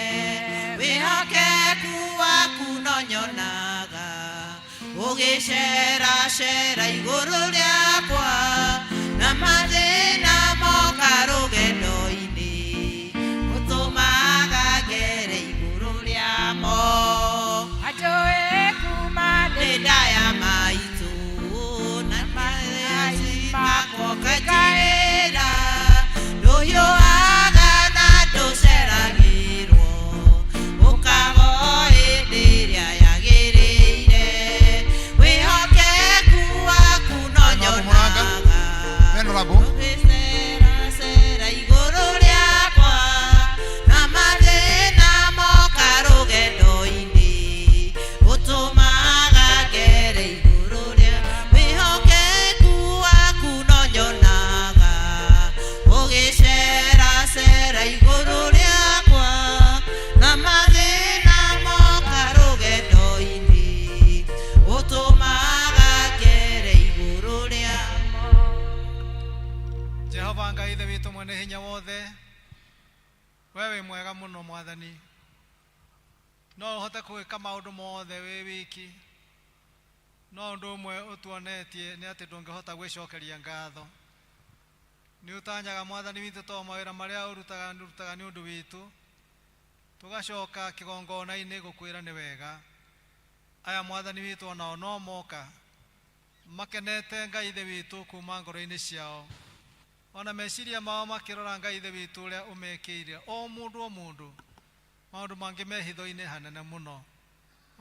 Wĩhokeku waku no nyonaga Ũgĩceracera igũrũ rĩakwa na mathĩna moka rũgendo-inĩ ũtũmaga ngere igũrũ rĩamo. Anjũĩ kuma ndĩ nda ya maitũ na maci makwa nganjĩra ndũhiũhaga na ndũceragĩrwo ũkaga o hĩndĩ ĩrĩa yagĩrĩire wĩhokeku waku no Honorable Muranga. nyonaga Venerable. ũgĩceracera igũrũ rĩakwa na mathĩna moka rũgendo-inĩ ũtũmaga ngere igũrũ rĩa wĩhokeku waku no nyonaga ũgĩceracera igũrũ rĩakwa na mathĩna moka rũgendo-inĩ ũtũmaga ngere igũrũ rĩamo. Jehova Ngai ithe witũ mwene hinya wothe, we wĩ mwega mũno Mwathani, no ũhote gwĩka maũndũ mothe wĩ wiki, no ũndũ ũmwe ũtuonetie nĩ atĩ ndũngĩhota gwĩcokeria ngatho. Nĩ ũtanyaga Mwathani witũ to mawĩra marĩa ũrutaga ũrutaga nĩ ũndũ witũ, tũgacoka kĩgongona-inĩ gũkwĩra nĩ wega. Aya Mwathani witũ onao no moka makenete Ngai ithe witũ kuma ngoro-inĩ ciao, ona meciria mao makĩrora Ngai ithe witũ ũrĩa ũmekĩire o mũndũ o mũndũ maũndũ mangĩ me hitho-inĩ hanene mũno.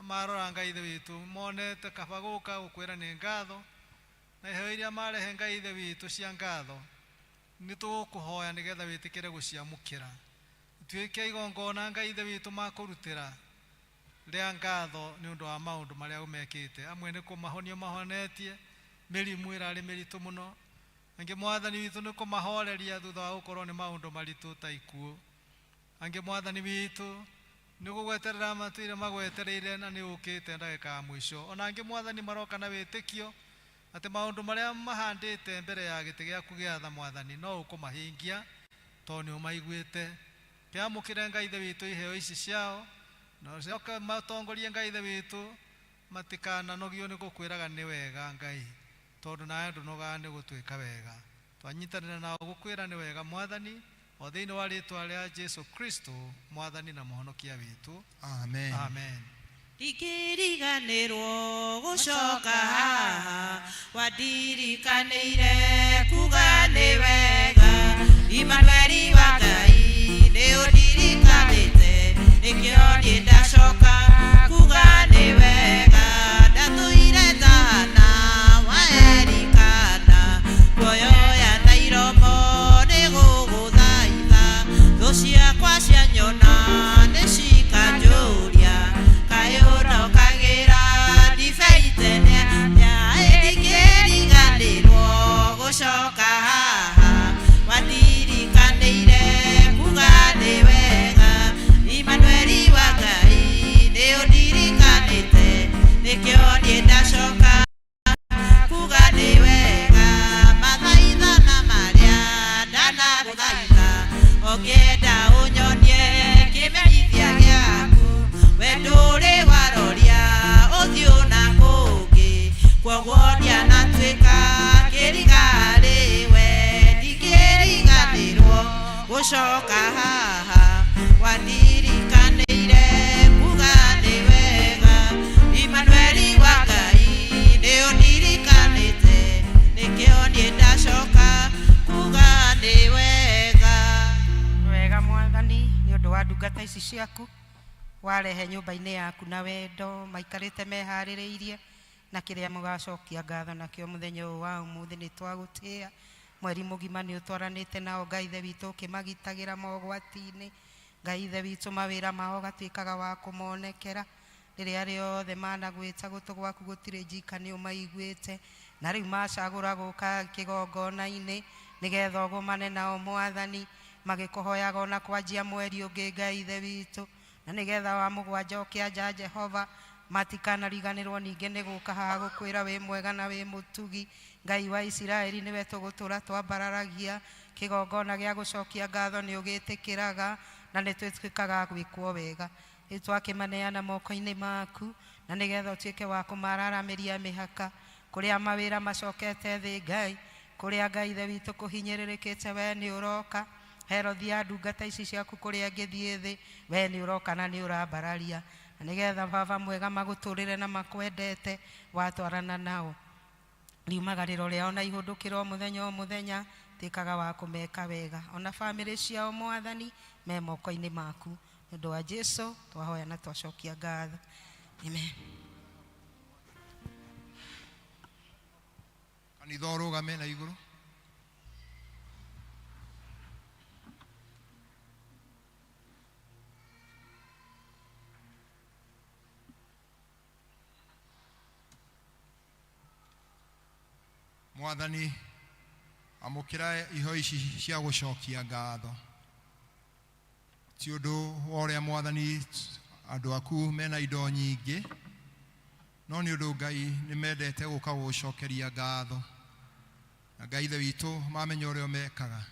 Marora Ngai ithe witũ monete kaba gũka gũkwĩra nĩ ngatho na iheo iria marehe Ngai ithe witũ cia ngatho, nĩ tũgũkũhoya nĩgetha wĩtĩkĩre gũciamũkĩra ituĩke igongona Ngai ithe witũ makũrutĩra rĩa ngatho nĩ ũndũ wa maũndũ marĩa ũmekĩte. Amwe nĩ kũmahonio mahonetie mĩrimũ ĩrarĩ mĩritũ mũno, angĩ Mwathani witũ nĩ kũmahoreria thutha wa gũkorwo nĩ maũndũ maritũ ta ikuũ, angĩ Mwathani witũ nĩ gũgweterera matũire magwetereire na nĩ ũkĩte ndagĩka ya mũico. Ona angĩ Mwathani maroka na wĩtĩkio atĩ maũndũ marĩa mahandĩte mbere ya gĩtĩ gĩaku gĩa tha Mwathani no ũkũmahingia tondũ nĩ ũmaiguĩte. Kĩamũkĩre Ngai ithe witũ iheo ici ciao na ũcoke matongorie Ngai ithe witũ matikananogio nĩ gũkwĩraga nĩ wega Ngai, tondũ nawe ndũnogaga nĩ gũtwĩka wega. Twanyitanĩra nao gũkwĩra nĩ wega Mwathani, o thĩinĩ wa rĩtwa rĩa Jesu Kristo Mwathani na Mũhonokia witũ. Amen. Amen. Ndingĩriganĩrwo gũcoka haha wandirikanĩire kuga nĩ wega Imanueli wa Ngai nĩ ũndirikanĩte nĩkĩo niĩ ndacoka kuga nĩ wega ndatũire thana wa Elikana kuoyoya na iromo nĩ gũgũthaitha thũ ciakwa cianyona nĩ cikanjũria kaĩ ũndokagĩra ndibei tene atĩa ndingĩriganĩrwo gũcoka haha wandirikanĩire kuga nĩ wega Imanueli wa Ngai nĩ ũndirikanĩte nĩkĩo niĩ ndacoka kuga nĩ wega mathaithana marĩa ndanagũthaitha ũngĩenda ũnyonie kĩmenyithia gĩaku we ndũrĩ waroria ũthiũ na kũngĩ kwoguo ndianatuĩka kĩrigarĩ we ndingĩriganĩrwo gũcoka haha wandirikanĩire kuga nĩ wega Imanueli wa Ngai nĩ ũndirikanĩte nĩkĩo niĩ ndacoka kuga nĩ wega. Wega Mwathani nĩ ũndũ wa ndungata ici ciaku warehe nyũmba-inĩ yaku na wendo maikarĩte meharĩrĩirie na kĩrĩa mũgacokia ngatho nakĩo mũthenya ũyũ wa ũmũthĩ. Nĩ twagũtĩĩa mweri mũgima nĩ ũtwaranĩte nao Ngai ithe witũ ũkĩmagitagĩra mogwati-inĩ. Ngai ithe witũ mawĩra mao gatuĩkaga wa kũmonekera rĩrĩa rĩothe managwĩta gũtũ gwaku gũtirĩ njika nĩ ũmaiguĩte, na rĩu macagũra gũka kĩgongona-inĩ nĩgetha ũgũmane nao Mwathani magĩkũhoyaga ona kwanjia mweri ũngĩ Ngai ithe witũ, na nĩgetha wa mũgwanja ũkĩanja Jehova matikanariganĩrwo ningĩ nĩ gũka haha gũkwĩra wĩ mwega na wĩ mũtugi. Ngai wa Isiraeli nĩwe tũgũtũra twambararagia kĩgongona gĩa gũcokia ngatho nĩ ũgĩtĩkĩraga na nĩ twĩtĩkaga gwĩkwo wega. Rĩu twakĩmaneana moko-inĩ maku Na nĩgetha ũtuĩke wa kũmararamĩria mĩhaka kũrĩa mawĩra macokete thĩ Ngai, kũrĩa Ngai ithe witũ kũhinyĩrĩrĩkĩte, we nĩ ũroka. Herothi ya ndungata ici ciaku kũrĩa ngĩthiĩ thĩ, we nĩ ũroka na nĩ ũrambararia. Na nĩgetha baba mwega magũtũrĩre na makwendete watwarana nao. Riumagarĩro rĩao na ihũndũkĩro o mũthenya o mũthenya, tuĩkaga wa kũmeka wega. Ona bamĩrĩ ciao mwathani me moko-inĩ maku. Nĩ ũndũ wa Jesu twahoya na twacokia ngatho. Amen. Kanitha ũrũgame na igũrũ. Mwathani amũkĩra iho ici cia gũcokia ngatho. Ti ũndũ wa ũrĩa mwathani andũ aku mena indo nyingĩ, no nĩ ũndũ Ngai nĩ mendete gũka gũgũcokeria ngatho. Na Ngai ithe witũ mamenya ũrĩa mekaga.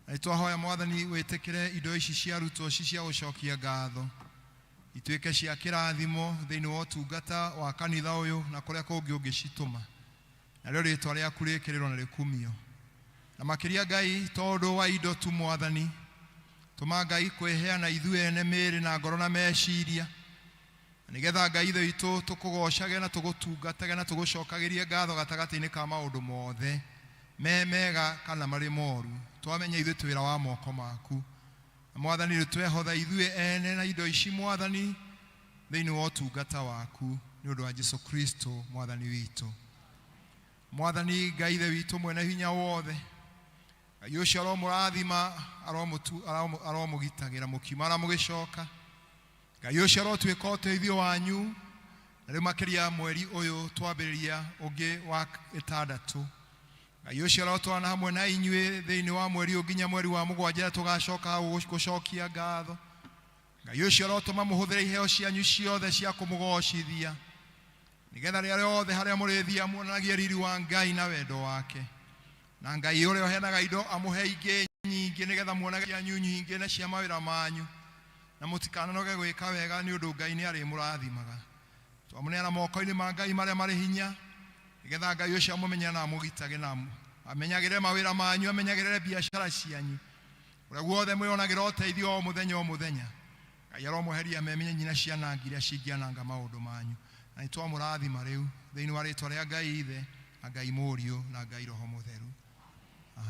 Na nĩ twahoya mwathani wĩtĩkĩre indo ici ciarutwo ci cia gũcokia ngatho, ituĩke cia kĩrathimo thĩinĩ wa ũtungata wa kanitha ũyũ na kũrĩa kũngĩ ũngĩcitũma. Narĩo rĩtwa rĩaku rĩkĩrĩrwo na rĩkumio. Na makĩria Ngai tondũ wa indo tu mwathani, tũma Ngai kwĩheana ithuĩ ene mĩĩrĩ na ngoro na meciria, na nĩgetha Ngai ithe witũ tũkũgocage na tũgũtungatage na tũgũcokagĩrie ngatho gatagatĩ-inĩ ka maũndũ mothe me mega kana marĩ moru. Twamenya ithuĩ twĩ wĩra wa moko maku. Na mwathani rĩu twehotha ithuĩ ene na indo ici mwathani thĩinĩ wa ũtungata waku nĩ ũndũ wa Jesu Kristo mwathani witũ. Mwathani Ngai ithe witũ mwene hinya wothe, Ngai ũcio aromũrathima, aromũgitagĩra mũkiuma na mũgĩcoka. Ngai ũcio arotuĩka ũteithio wanyu, na rĩu makĩria mweri ũyũ twambĩrĩria ũngĩ wa ĩtandatũ. Ngai ũcio arotwarana hamwe na inyuĩ thĩinĩ wa mweri ũyũ nginya mweri wa mũgwanja rĩrĩa tũgacoka hau gũcokia ngatho. Ngai ũcio arotũma mũhũthĩre iheo cianyu ciothe cia kũmũgocithia, nĩgetha rĩrĩa rĩothe harĩa mũrĩthiia muonanagie riri wa Ngai na wendo wake. Na Ngai ũrĩa ũheanaga indo amũhe ingĩ nyingĩ, nĩgetha muonage cianyu nyingĩ na cia mawĩra manyu, na mũtikananoge gwĩka wega, nĩ ũndũ Ngai nĩ arĩmũrathimaga. Twamũneana moko-inĩ ma Ngai marĩa marĩ hinya, nĩgetha Ngai ũcio amũmenye na amũgitage na amenyagĩrĩre mawĩra manyu, amenyagĩrĩre biacara cianyu, ũrĩa guothe mwĩonagĩra ũteithio o mũthenya o mũthenya. Ngai aromweheria memenyi na cianangi iria cingĩananga maũndũ manyu. Na nĩ twamũrathima rĩu thĩinĩ wa rĩtwa rĩa Ngai Ithe na Ngai Mũriũ na Ngai Roho Mũtheru.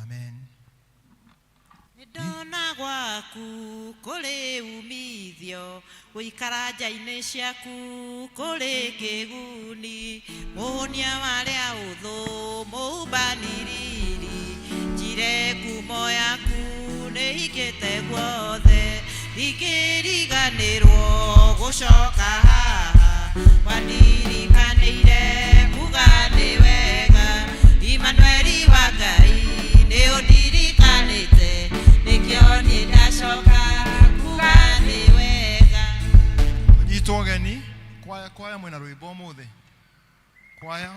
Amen. Nĩndona gwaku kũrĩ umithio, gũikara nja-inĩ ciaku kũrĩ kĩguni. Mũhũnia warĩa ũthũ mũumbani riri, njire ngumo yaku nĩhingĩte guothe. Ndingĩriganĩrwo gũcoka haha, wandirikanĩire kuga nĩ wega. Imanueli wa Ngai nĩ ũndirikanĩte, nĩkĩo niĩ ndacoka kuga nĩ wega. Tũnyitwo ũgeni kwaya, kwaya mwĩna rwĩmbo ũmũthĩ. Kwaya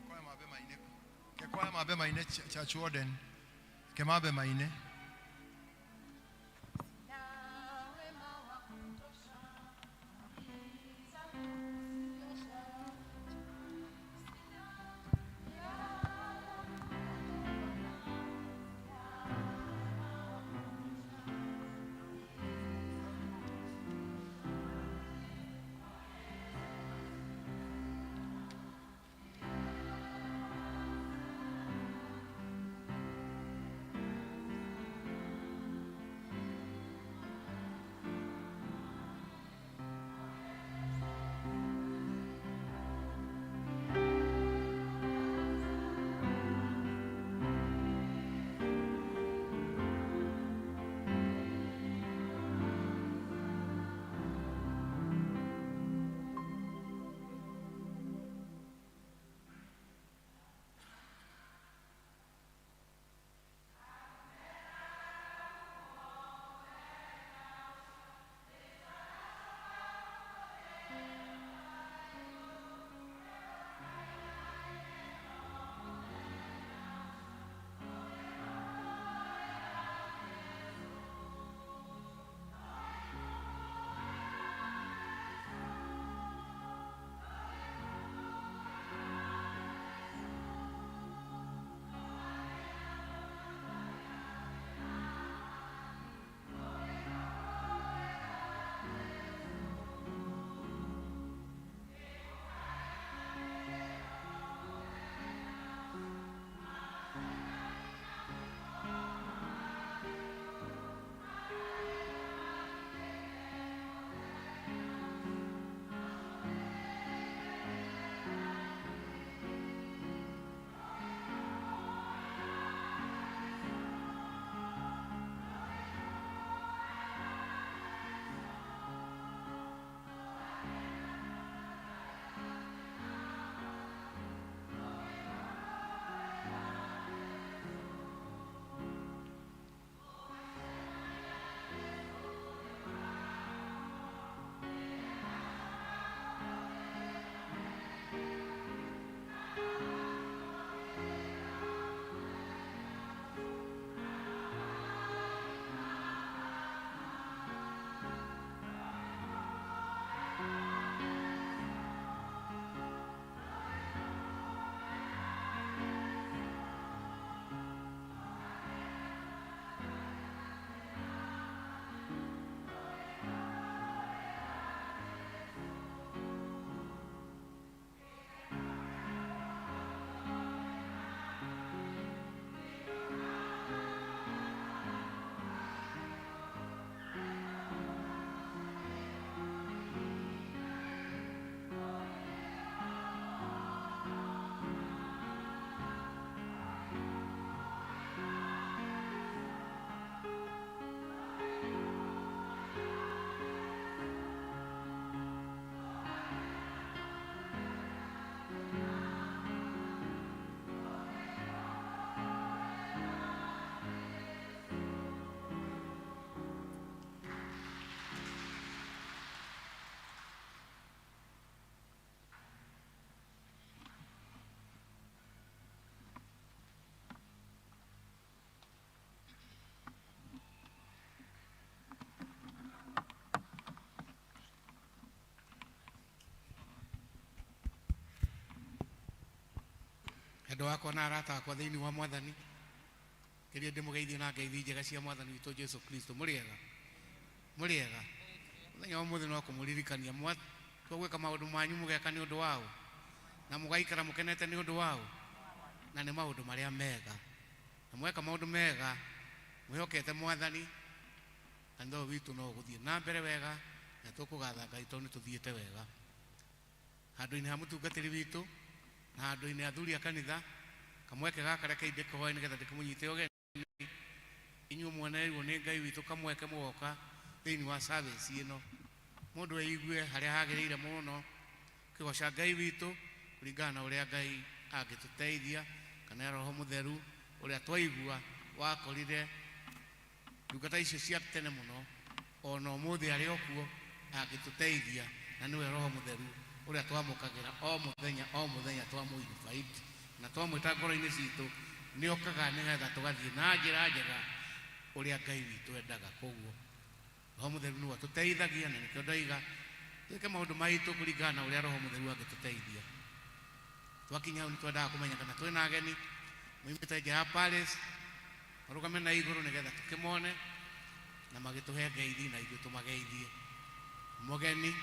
kwaya mambe maine, ke kwaya mambe maine church warden ke mambe maine. Endwa akwa na arata akwa thĩinĩ wa Mwathani, kĩrĩa ndĩmũgeithie na ngeithi njega cia Mwathani witũ Jesu Kristo. Mũrĩega, mũrĩega. Mũthenya wa ũmũthĩ no kũmũririkania mwatua gwĩka maũndũ manyu mũgeka nĩ ũndũ wao, na mũgaikara mũkenete nĩ ũndũ wao, na nĩ maũndũ marĩa mega. Na mweka maũndũ mega mwĩhokete Mwathani, kanitha ũyũ witũ no ũgũthiĩ na mbere wega, na tũkũgatha Ngai tondũ nĩ tũthiĩte wega. Handũ-inĩ ha mũtungatĩri witũ na handũ-inĩ athuri a kanitha, kamweke gaka reke ndĩkũhoe nĩgetha ndĩkĩmũnyite ũgeni. Inyuĩ mwonereirwo nĩ Ngai witũ kamweke mũgoka thĩinĩ wa service ĩno, mũndũ eigue harĩa hagĩrĩire mũno kĩgoca Ngai witũ kũringana na ũrĩa Ngai angĩtũteithia, kana Roho Mũtheru ũrĩa twaigua wakorire ndungata icio cia tene mũno, ona ũmũthĩ arĩ o kuo angĩtũteithia, na nĩwe Roho Mũtheru ũrĩa twamũkagĩra o mũthenya o mũthenya, twamũ-invite na twamwĩta ngoro-inĩ citũ, nĩ okaga nĩgetha tũgathiĩ na njĩra njega ũrĩa Ngai witũ endaga. Koguo Roho Mũtheru nĩwe ũtũteithagia, na nĩkĩo ndoiga twĩke maũndũ maitũ kũringana na ũrĩa Roho Mũtheru angĩtũteithia. Twakinya hau nĩ twendaga kũmenya kana twĩna ageni moimĩte nja ya Paris, marũgame na igũrũ nĩgetha tũkĩmone na magĩtũhe ngeithi na ithuĩ tũmageithie. Mũgeni,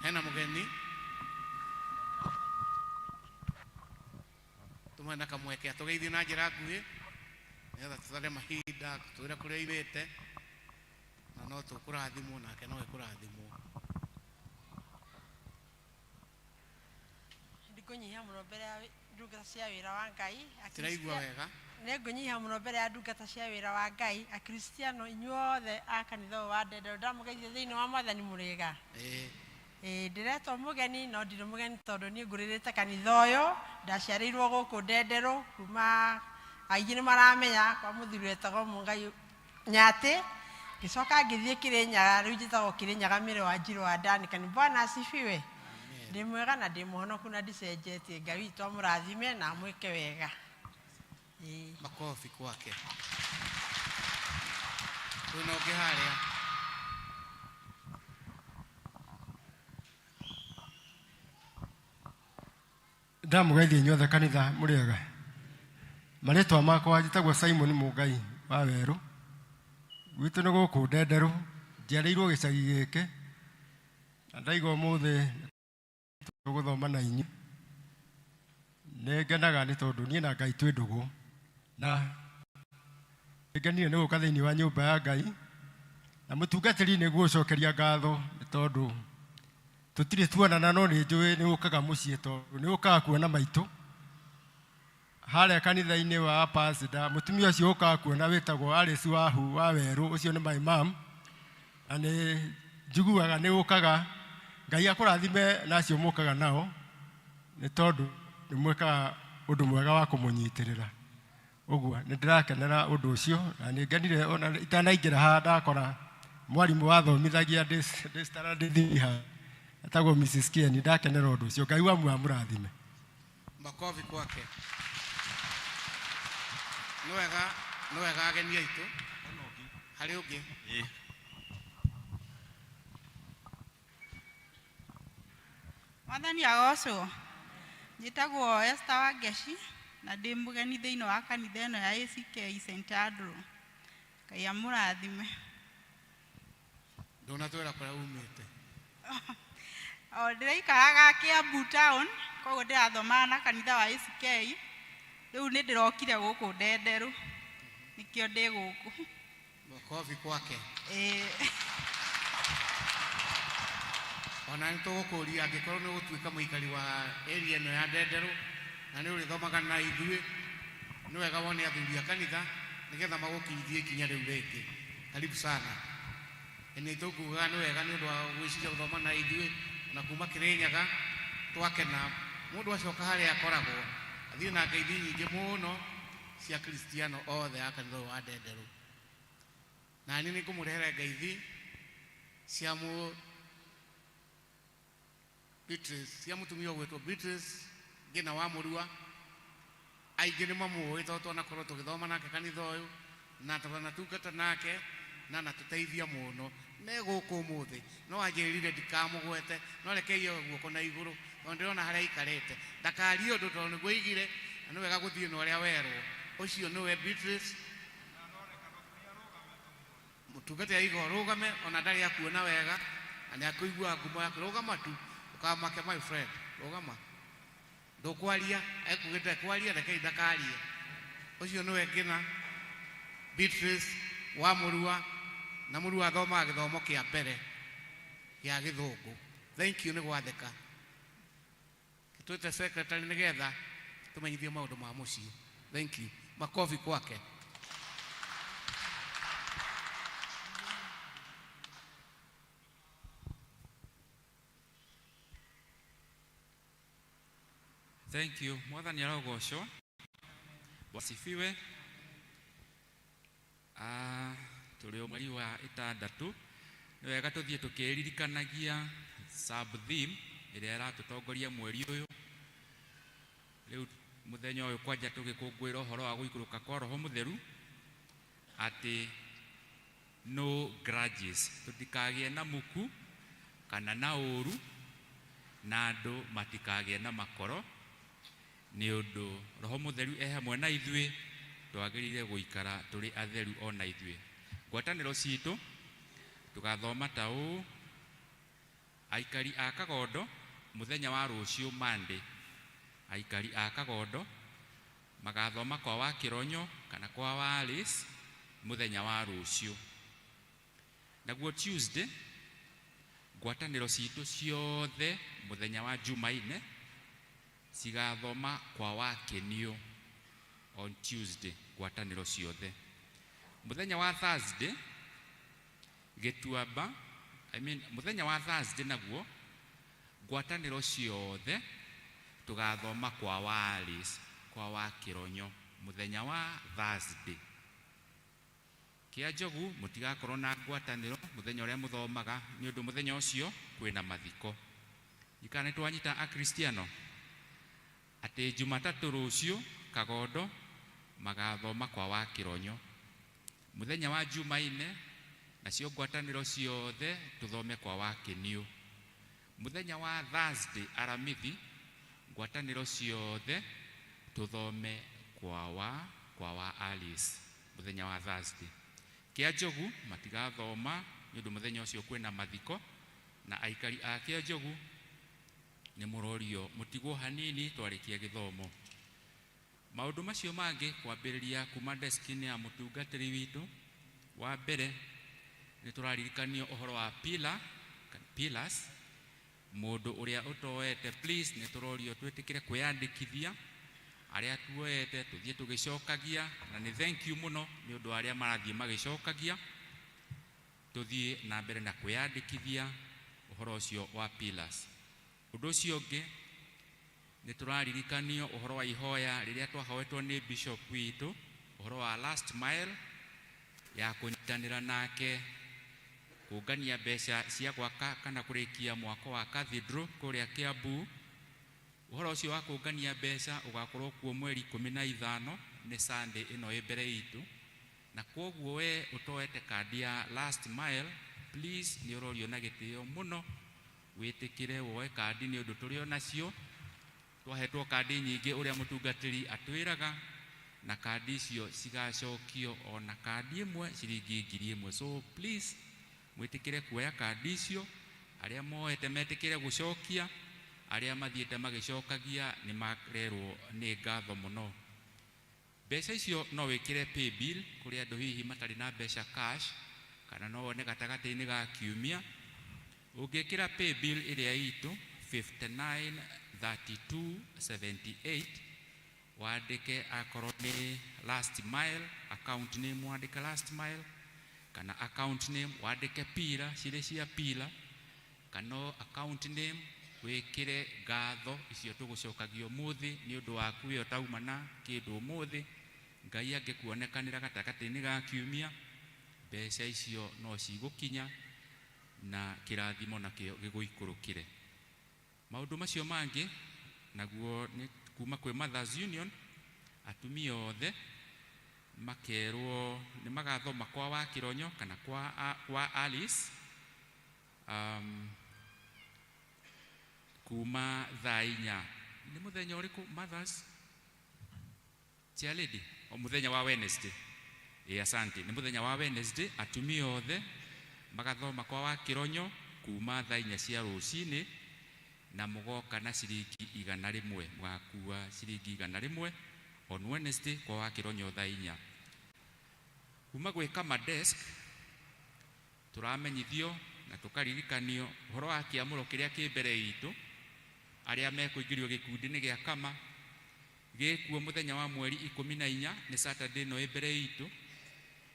hena mũgeni, tũmwe na kamweke atũgeithie na njĩra nguhĩ nĩgetha tũtare mahinda tũtwĩre kũrĩa oimĩte, na no tũkũrathimwo nake no ekũrathimwo. Ndikũnyihia mũno mbere ya ndungata cia wĩra wa Ngai. Tiraigua wega. Nĩngũnyihia mũno mbere ya ndungata cia wĩra wa Ngai. Akristiano inyuothe a kanitha ũyũ wa Ndenderũ, ndamũgeithia thĩinĩ wa Mwathani. Mũrĩega? Ĩĩ. Ĩĩ, ndĩretwo mũgeni no ndirĩ mũgeni tondũ niĩ ngũrĩrĩte kanitha ũyũ. Ndaciarĩirwo gũkũ Ndenderũ, kuma aingĩ nĩ maramenya kwa mũthuri wetagwo Mũngai Nyatĩ, ngĩcoka ngĩthiĩ Kĩrĩnyaga, rĩu njĩtagwo Kĩrĩnyaga Mĩrĩ wa Njirũ wa Danikani. Bwana asifiwe. Ndĩ mwega na ndĩ mũhonoku na ndicenjetie. Ngai witũ amũrathime na amwĩke wega. Ĩĩ. Makobi kwake. Kwĩna ũngĩ harĩa? Ndamũgeithia inyuothe kanitha, mũrĩega. Marĩtwa makwa njĩtagwo Simon Mũngai wa Werũ, gwitũ nĩ gũkũ Ndenderũ, njiarĩirwo gĩcagi gĩkĩ, na ndaigua ũmũthĩ tũgũthoma na inyuĩ nĩ ngenaga, nĩ tondũ niĩ na Ngai twĩ ndũgũ, na nĩ ngenire nĩ gũka thĩinĩ wa nyũmba ya Ngai na mũtungatĩri nĩguo ũcokeria ngatho, nĩ tondũ tũtirĩ tuonana, no nĩ njũĩ nĩ ũkaga mũciĩ, tondũ nĩ ũkaga kuona maitũ harĩa kanitha-inĩ wa pastor. Mũtumia ũcio ũkaga kuona wĩtagwo Alice Wahu wa Werũ, ũcio nĩ my mom, na nĩ njiguaga nĩ ũkaga. Ngai akũrathime na acio mũkaga nao, nĩ tondũ nĩ mwĩkaga ũndũ mwega wa kũmũnyitĩrĩra. Ũguo nĩ ndĩrakenera ũndũ ũcio, na nĩ ngenire ona itanaingĩra haha ndakora mwarimũ wathomithagia ndĩ standard three haha, etagwo Mrs. Kieni. Ndakenera ũndũ ũcio. Ngai wa muoyo amũrathime. Makobi kwake. Nĩ wega, nĩ wega ageni aitũ. Harĩ ũngĩ? Ĩĩ. Mwathani agocwo. Njĩtagwo Esther Wangeci na ndĩ mũgeni thĩinĩ wa kanitha ĩno ya ACK St Andrew. Ngai amũrathime. Ndũnatwĩra kũrĩa umĩte. O ndĩraikaraga Kiambu town, koguo ndĩrathomaga na kanitha wa ACK. Rĩu nĩ ndĩrokire gũkũ Ndenderũ, nĩkĩo ndĩ gũkũ. Makobi kwake. Ĩĩ. Ona nĩ tũgũkũria angĩkorwo nĩ ũgũtuĩka mũikari wa area ĩno ya Ndenderũ na nĩ ũrĩthomaga na ithuĩ, nĩ wega wone athuri a kanitha nĩgetha magũkinyithie ikinya rĩu rĩngĩ. Karibu sana. Nĩ tũkugaga nĩ wega nĩ ũndũ wa gwĩciria gũthoma na ithuĩ na kuma Kĩrĩnyaga, twakena. Mũndũ acoka harĩa akoragwo athiĩ na ngeithi nyingĩ mũno cia Kristiano othe a kanitha ũyũ wa Ndenderũ. Na niĩ nĩ ngũmũrehere ngeithi cia mũ Beatrice, cia mũtumia ũgwĩtwo Beatrice Ngina wa Mũrua. Aingĩ nĩ mamũĩ tondũ twanakorwo tũgĩthoma nake kanitha ũyũ na twanatungata nake na anatũteithia mũno. Me gũkũ ũmũthĩ no anjĩrire ndikamũgwete, no reke aiye guoko na igũrũ tondũ ndĩrona harĩa aikarĩte. Ndakarie ũndũ tondũ nĩguo aigire, na nĩ wega gũthiĩ na ũrĩa werwo. Ũcio nĩwe Beatrice. Mũtungati aiga ũrũgame, ona ndarĩ akuona wega na nĩ akũigua ngumo yaku. Rũgama tu, ũkamake my friend, rũgama. Ndũkwaria, ekugĩte kwaria, rekei ndakarie. Ũcio nĩwe ngĩna Beatrice wa Mũrua, na Mũrua athomaga gĩthomo kĩa mbere gĩa gĩthũngũ. Thank you nĩ gwathĩka. Twĩte secretary nĩgetha tũmenyithio maũndũ ma mũciĩ. Thank you. Makofi kwake. Thank you. Mwathani arogocwo. Wasifiwe. Ah, tũrĩ o mweri wa ĩtandatũ. Nĩ wega tũthiĩ tũkĩririkanagia sub theme ĩrĩa ĩratũtongoria mweri ũyũ. Rĩu mũthenya ũyũ kwanja tũgĩkũngũĩra ũhoro wa gũikũrũka kwa Roho Mũtheru, atĩ no grudges, tũtikagĩe na muku kana na ũru, na andũ matikagĩe na makoro, nĩ ũndũ Roho Mũtheru e hamwe na ithuĩ, twagĩrĩire gũikara tũrĩ atheru ona ithuĩ. Ngwatanĩro citũ tũgathoma ta ũũ: aikari a Kagondo mũthenya wa rũciũ Monday, aikari a Kagondo magathoma kwa wa Kĩronyo kana kwa wa Alice mũthenya wa rũciũ. Naguo Tuesday, ngwatanĩro citũ ciothe mũthenya wa Jumaine cigathoma kwa wa Kĩniũ on Tuesday, ngwatanĩro ciothe. Mũthenya wa Thursday Gĩtuamba, I mean, mũthenya wa Thursday naguo ngwatanĩro ciothe tũgathoma kwa wa Alice, kwa wa Kĩronyo mũthenya wa Thursday. Kĩa Njogu mũtigakorwo na ngwatanĩro mũthenya ũrĩa mũthomaga, nĩ ũndũ mũthenya ũcio kwĩna mathiko. Ikana nĩ twanyita Akristiano atĩ Jumatatũ rũciũ Kagondo magathoma kwa wa Kĩronyo. Mũthenya wa Jumaine nacio ngwatanĩro ciothe tũthome kwa wa Kĩniũ. Mũthenya wa Thursday Aramithi ngwatanĩro ciothe tũthome kwa wa Alice mũthenya wa Thursday. Kĩa Njogu matigathoma nĩ ũndũ mũthenya ũcio kwĩna mathiko, na aikari a Kĩa Njogu nĩ mũrorio mũtigwo hanini twarĩkia gĩthomo. Maũndũ macio mangĩ kwambĩrĩria kuma desk-inĩ ya mũtungatĩri witũ, wa mbere nĩ tũraririkanio ũhoro wa pillars. Mũndũ ũrĩa ũtoete, please nĩ tũrorio twĩtĩkĩre kwĩyandĩkithia. Arĩa tuoete tũthiĩ tũgĩcokagia, na nĩ thank you mũno nĩ ũndũ wa arĩa marathiĩ magĩcokagia. Tũthiĩ na mbere na kwĩyandĩkithia ũhoro ũcio wa pillars. Ũndũ ũcio ũngĩ nĩ tũraririkanio ũhoro wa ihoya rĩrĩa twahoetwo nĩ bishop witũ, ũhoro wa last mile ya kũnyitanĩra nake kũngania mbeca cia gwaka kana kũrĩkia mwako wa cathedral kũrĩa Kiambu. Ũhoro ũcio wa kũngania mbeca ũgakorwo kuo mweri 15, nĩ Sunday ĩno ĩ mbere itũ, na kwoguo we ũtoete kandi ya last mile, please nĩ ũrorio na gĩtĩo mũno wĩtĩkĩre woe kandi, nĩ ũndũ tũrĩ o nacio. Twahetwo kandi nyingĩ ũrĩa mũtungatĩri atwĩraga, na kandi icio cigacokio ona kandi ĩmwe ciringi 1000. So please mwĩtĩkĩre kuoya kandi icio. Arĩa moete metĩkĩre gũcokia, arĩa mathiĩte magĩcokagia nĩ marerwo nĩ ngatho mũno. Mbeca icio no wĩkĩre paybill kũrĩ andũ hihi matarĩ na mbeca cash, kana no wone gatagatĩ-inĩ ga kiumia. Ũngĩkĩra paybill ĩrĩa itũ 593278, wandĩke akorwo nĩ last mile, account name wandĩke last mile, kana account name wandĩke pila, cirĩ cia pila, kana account name wĩkĩre ngatho icio tũgũcokagia ũmũthĩ nĩ ũndũ waku we ũtauma na kĩndũ ũmũthĩ. Ngai angĩkuonekanĩra gatagatĩ-inĩ ga kiumia, mbeca icio no cigũkinya na kĩrathimo nakĩo gĩgũikũrũkĩre. Maũndũ macio mangĩ naguo nĩ kuma kwĩ Mothers Union, atumia othe makerwo nĩ magathoma kwa wa Kĩronyo kana kwa Alice. Kuma thaa 4 nĩ mũthenya ũrĩkũ mothers chair lady? O mũthenya wa Wednesday. Asante. Nĩ mũthenya wa Wednesday atumia othe magathoma kwa wa Kĩronyo kuma thaa 4 cia rũcinĩ, na mũgoka na ciringi 100, mũgakua ciringi 100 on Wednesday kwa wa Kĩronyo thaa 4. Kuma gwĩ Kama desk tũramenyithio na tũkaririkanio ũhoro wa kĩamũro kĩrĩa kĩ mbere itũ, arĩa mekũingĩrio gĩkundi-inĩ gĩa Kama gĩkuo mũthenya wa mweri 14 nĩ Saturday ĩno ĩ mbere itũ,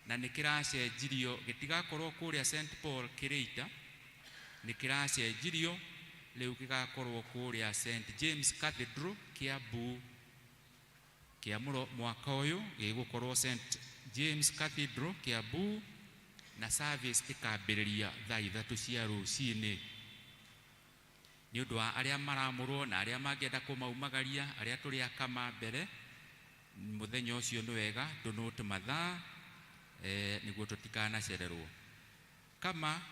na nĩ kĩracenjirio, gĩtigakorwo kũrĩa St Paul Kĩrĩita, nĩ kĩracenjirio rĩu gĩgakorwo kũrĩa St James Cathedral Kiambu. Kĩamũro mwaka ũyũ gĩgũkorwo St James Cathedral Kiambu, na service ĩkambĩrĩria thaa 3 cia rũcinĩ. Nĩ ũndũ wa arĩa maramũrwo na arĩa mangĩenda kũmaumagaria, arĩa tũrĩ a Kama mbere, mũthenya ũcio nĩ wega tũnote mathaa nĩguo tũtikanacererwo. Kama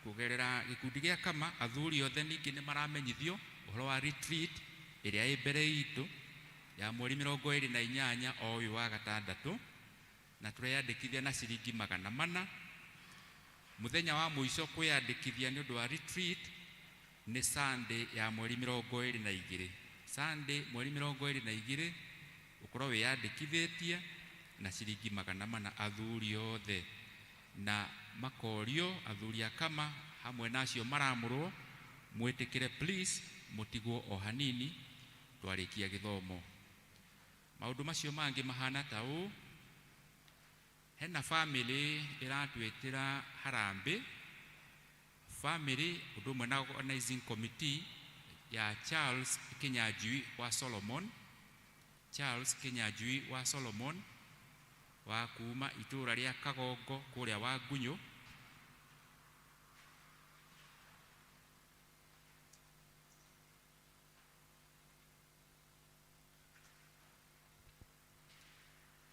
kũgerera gĩkundi gĩa Kama, athuri othe ningĩ nĩ maramenyithio ũhoro wa retreat ĩrĩa ĩ mbere itũ ya mweri 28 o ũyũ wa gatandatũ, na tũreyandĩkithia na ciringi 400. Mũthenya wa mũico kwĩyandĩkithia nĩ ũndũ wa retreat nĩ Sunday ya mweri 22. Sunday mweri 22 ũkorwo wĩyandĩkithĩtie na ciringi 400 athuri othe, na makorio athuri a Kama hamwe na acio maramũrwo mwĩtĩkĩre please mũtigwo o hanini twarĩkia gĩthomo. Maũndũ macio mangĩ mahana ta ũũ: hena family ĩratwĩtĩra harambĩ, family ũndũ ũmwe na organizing committee ya Charles Kinyanjui wa Solomon, Charles Kinyanjui wa Solomon wa kuma itũra rĩa Kagongo kũrĩa wa Ngunyũ.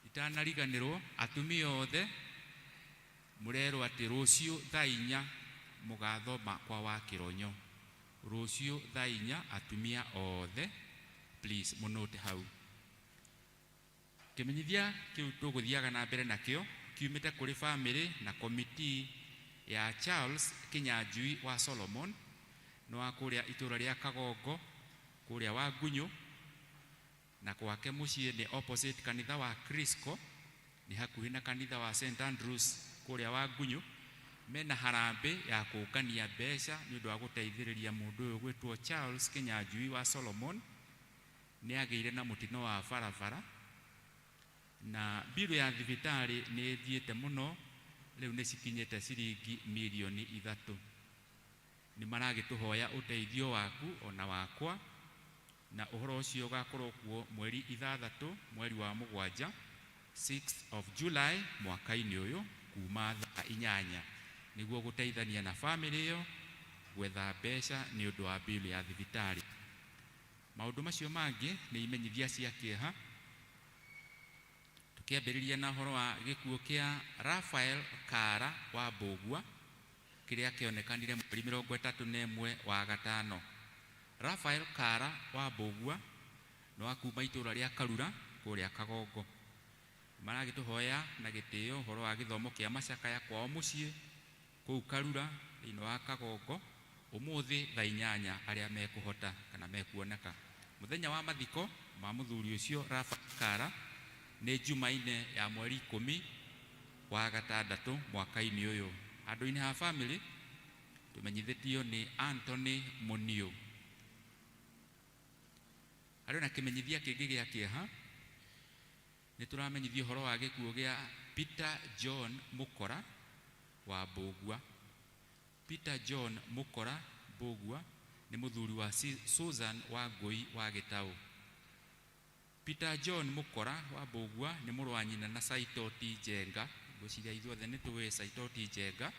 Itanariganĩrwo atumia othe mũrerwo atĩ rũciũ thaa 4 mũgathoma kwa wa Kĩronyo. Rũciũ thaa 4 atumia othe please mũnote hau. Kĩmenyithia kĩu tũgũthiaga na mbere nakĩo kiumĩte kũrĩ family na committee ya Charles Kinyanjui wa Solomon, nĩ wa kũrĩa itũra rĩa Kagongo kũrĩa wa Ngunyũ, na kwake mũciĩ nĩ opposite kanitha wa Crisco, nĩ hakuhĩ na kanitha wa St Andrews kũrĩa wa Ngunyũ. Mena harambĩ ya kũngania mbeca nĩ ũndũ wa gũteithĩrĩria mũndũ ũyũ gwĩtwo Charles Kinyanjui wa Solomon. Nĩ agĩire na mũtino wa barabara, na mbirũ ya thibitarĩ nĩ ĩthiĩte mũno, rĩu nĩ cikinyĩte ciringi mirioni 3. Nĩ maragĩtũhoya ũteithio waku ona wakwa, na ũhoro ũcio ũgakorwo kuo mweri 6 mweri wa 7, 6th of July mwaka-inĩ ũyũ kuma thaa 8, nĩguo gũteithania na family ĩyo gwetha mbeca nĩ ũndũ wa bill ya thibitarĩ. Maũndũ macio mangĩ nĩ imenyithia cia kĩeha, tũkĩambĩrĩria na ũhoro wa gĩkuũ kĩa Raphael Kara wa Mbũgua kĩrĩa kĩonekanire mweri 31 wa gatano. Raphael Kara wa Mbũgua nĩ wa kuma itũra rĩa Karura kũrĩa Kagongo. Maragĩtũhoya na gĩtĩo ũhoro wa gĩthomo kĩa macakaya kwao mũciĩ kũu Karura thĩinĩ wa Kagongo ũmũthĩ thaa 8 arĩa mekũhota kana mekuoneka. Mũthenya wa mathiko ma mũthuri ũcio Raphael Kara nĩ Jumaine ya mweri 10 wa gatandatũ mwaka-inĩ ũyũ. Handũ-inĩ ha family tũmenyithĩtio nĩ Anthony Muniu. Harĩ na kĩmenyithia kĩngĩ gĩa kĩeha, nĩ tũramenyithio ũhoro wa gĩkuũ gĩa Peter John Mukora wa Mbũgua. Peter John Mukora Mbũgua nĩ mũthuri wa Susan wa Ngũi wa Gĩtaũ. Peter John Mukora wa Mbũgua nĩ mũrũ wa nyina na Saitoti Njenga. Ngwĩciria ithuothe nĩ tũĩ Saitoti Njenga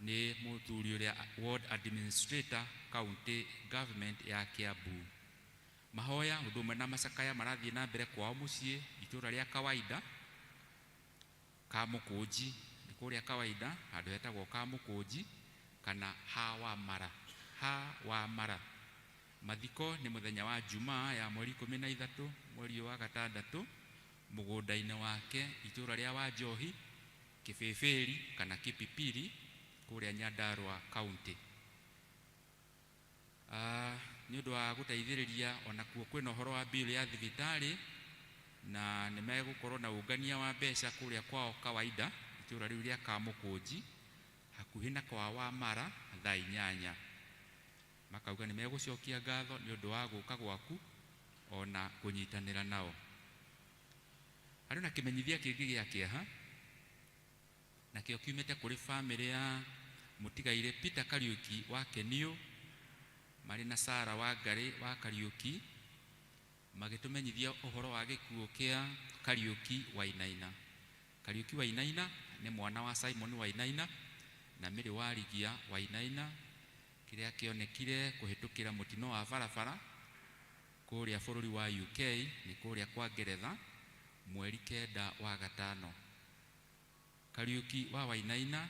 nĩ mũthuri ũrĩa ward administrator county government ya Kiambu. Mahoya ũndũ ũmwe na macakaya marathiĩ na mbere kwao mũciĩ itũra rĩa kawaida Kamũkũnji, nĩ kũrĩa kawaida handũ hetagwo Kamũkũnji kana ha wa mara ha wa mara. Mathiko nĩ mũthenya wa Jumaa ya mweri 13 mweri ũyũ wa gatandatũ mũgũnda-inĩ wake itũũra rĩa Wanjohi Kĩbĩbĩri kana Kipipiri kũrĩa Nyandarua County. Nĩ ũndũ wa gũteithĩrĩria onakuo kwĩna ũhoro wa bill ya thibitarĩ na nĩ megũkorwo na ũngania wa mbeca kũrĩa kwao kawaida itũũra rĩu rĩa Kamũkũnji hakuhĩ na kwa Wamara thaa 8. Makauga nĩ megũcokia ngatho nĩ ũndũ wa gũka gwaku ona kũnyitanĩra nao. Harĩ na kĩmenyithia kĩngĩ gĩa kĩeha nakĩo kiumĩte kũrĩ bamĩrĩ ya mũtigairĩ Peter Kariuki wa Keniu marĩ na Sara Wangarĩ wa Kariuki magĩtũmenyithia ũhoro wa gĩkuũ kĩa Kariuki Wainaina. Kariuki Wainaina nĩ mwana wa Simon Wainaina na Mary Warigia Wainaina kĩrĩa kĩonekire kũhĩtũkĩra mũtino wa barabara kũrĩa bũrũri wa UK nĩ kũrĩa kwa Ngeretha mweri 9 wa gatano. Kariuki wa Wainaina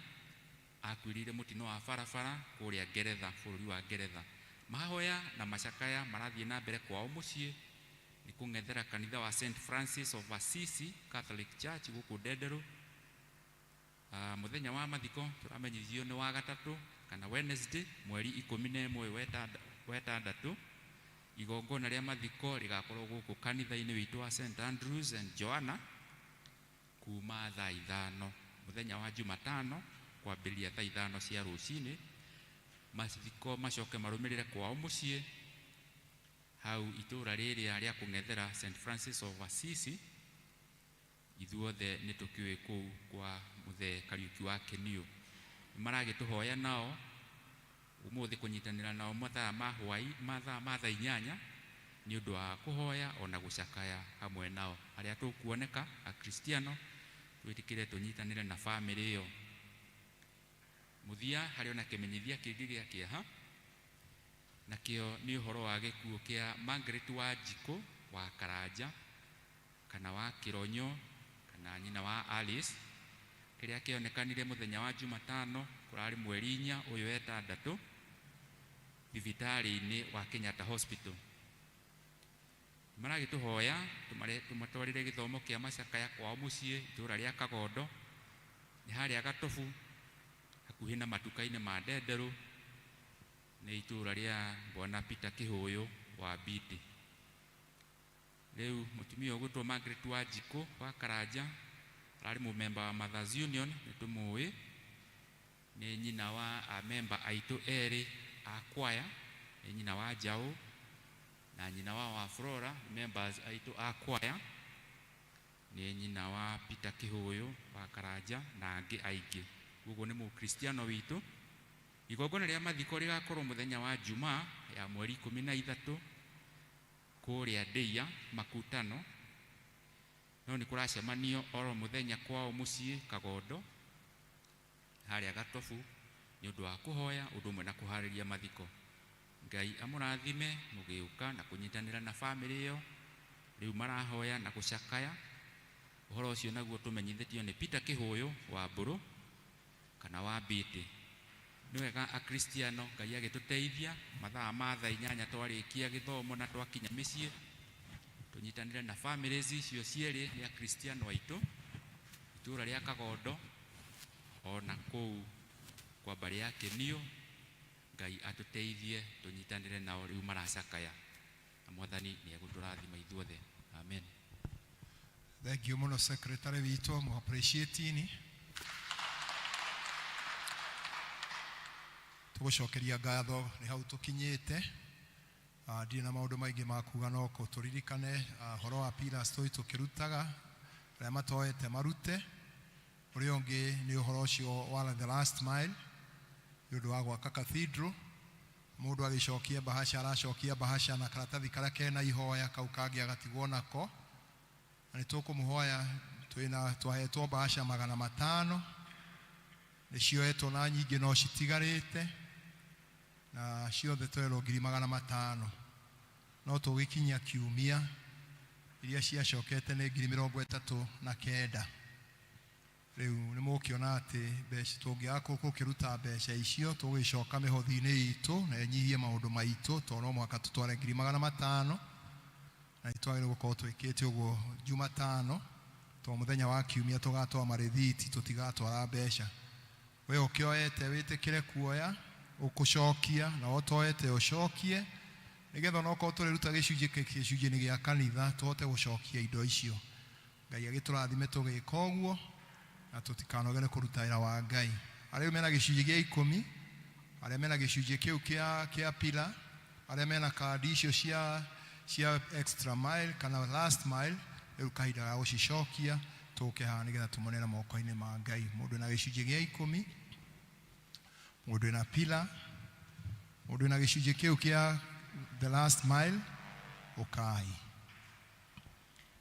akuĩrĩire mũtino wa barabara kũrĩa Ngeretha bũrũri wa Ngeretha. Mahoya na macakaya marathiĩ na mbere kwao mũciĩ nĩ kũng'ethera kanitha wa St Francis of Assisi Catholic Church gũkũ Ndenderũ. Mũthenya wa mathiko tũramenyithio nĩ wa gatatũ kana Wednesday mweri 11 wa ĩtandatũ. Igongona rĩa mathiko rĩgakorwo gũkũ kanitha-inĩ witũ wa St Andrews and Joanna kuma thaa 5 mũthenya wa Jumatano kwambĩrĩria thaa 5 cia rũcinĩ. Mathiko macoke marũmĩrĩre kwao mũciĩ hau itũũra rĩrĩa rĩa kũng'ethera St Francis of Assisi. Ithuothe nĩ tũkĩũĩ kũu kwa mũthee Kariuki wa Keniu. Nĩ maragĩtũhoya nao ũmũthĩ kũnyitanĩra nao mathaa ma hwaĩ mathaa ma thaa 8 nĩ ũndũ wa kũhoya ona gũcakaya hamwe nao. Arĩa tũkuoneka akristiano twĩtĩkĩre tũnyitanĩre na bamĩrĩ ĩyo. Mũthia harĩ ona kĩmenyithia kĩngĩ gĩa kĩeha nakĩo nĩ ũhoro wa gĩkuũ kĩa Margaret Wanjikũ wa Karanja kana wa Kĩronyo kana nyina wa Alice kĩrĩa kĩonekanire mũthenya wa Jumatano kũrarĩ mweri 4 ũyũ wetandatũ thibitarĩ-inĩ wa Kenyatta Hospital. Maragĩtũhoya tũmatwarĩre gĩthomo kĩa macakaya kwao mũciĩ itũũra rĩa Kagondo nĩ harĩa Gatobu hakuhĩ na matuka-inĩ ma Ndenderũ nĩ itũũra rĩa Bwana Peter Kĩhũyũ wa Mbiti. Rĩu mũtumia ũgwĩtwo Margaret Wanjikũ wa Karanja ararĩ mũmemba wa Mothers Union nĩ tũmũĩ, nĩ nyina wa amemba aitũ erĩ a kwaya, nĩ nyina wa Njaũ na nyina wa Flora, members aitũ a kwaya, nĩ nyina wa Peter Kĩhũyũ wa Karanja na angĩ aingĩ. Koguo nĩ mũkristiano witũ. Igongona rĩa mathiko rĩgakorwo mũthenya wa Jumaa ya mweri 13 kũrĩa Ndeia Makutano, no nĩ kũracemanio oro mũthenya kwao mũciĩ Kagondo harĩa Gatobu nĩ ũndũ wa kũhoya ũndũ ũmwe na kũharĩria mathiko. Ngai amũrathime mũgĩũka na kũnyitanĩra na bamĩrĩ ĩyo rĩu marahoya na gũcakaya. Ũhoro ũcio naguo tũmenyithĩtio nĩ Peter Kĩhũyũ wa Mbũrũ kana wa Mbĩtĩ. Nĩ wega akristiano Ngai agĩtũteithia mathaa ma thaa 8 twarĩkia gĩthomo na twakinya mĩciĩ tũnyitanĩre na families icio cierĩ nĩ akristiano aitũ itũũra rĩa Kagondo ona kũu kwa mbarĩ ya Kĩniũ. Ngai atũteithie tũnyitanĩre nao rĩu maracakaya na Mwathani nĩ egũtũrathima ithuothe. Amen. Thank you mũno secretary witũ, mu appreciate ni. Tũgũcokeria ngatho nĩ hau tũkinyĩte. Ndirĩ na maũndũ maingĩ ma kuga no kũ tũririkane ũhoro wa pillars tũi tũkĩrutaga arĩa matoete marute. Ũrĩa ũngĩ nĩ ũhoro ũcio wa the last mile nĩ ũndũ wa gwaka cathedral. Mũndũ agĩcokia bahasha aracokia bahasha na karatathi karĩa kena ihoya kau kangĩ agatigwo nako. Na nĩ tũkũmũhoya twĩna twahetwo bahasha 500 nĩ cioetwo na nyingĩ no citigarĩte na ciothe twerwo 500,000 no tũgĩkinyia kiumia iria ciacokete nĩ 39,000. Rĩu nĩ mũgũkĩona atĩ mbeca tũngĩaga gũkĩruta mbeca icio tũgĩcoka mĩhothi-inĩ itũ na ĩnyihie maũndũ maitũ, tondũ no mũhaka tũtware 500,000, na nĩ twagĩrĩirwo gũkorwo twĩkĩte ũguo Jumatano, tondũ mũthenya wa kiumia tũgatwara marĩthiti, tũtigatwara mbeca. We ũkĩoete wĩtĩkĩre kuoya ũkũcokia, na ũtoete ũcokie, nĩgetha onokorwo tũrĩruta gĩcunjĩ gĩcunjĩ-inĩ gĩa kanitha tũhote gũcokia indo icio. Ngai agĩtũrathime tũgĩka ũguo, na tũtikanoge nĩ kũruta wĩra wa Ngai. Arĩa mena gĩcunjĩ gĩa 10, arĩa mena gĩcunjĩ kĩu kĩa pila, arĩa mena kandi icio cia extra mile kana last mile, rĩu kahinda ga gũcicokia tũke haha nĩgetha tũmonere moko-inĩ ma Ngai. Mũndũ wĩna gĩcunjĩ gĩa 10, mũndũ wĩna pila, mũndũ wĩna gĩcunjĩ kĩu kĩa the last mile, ũkai.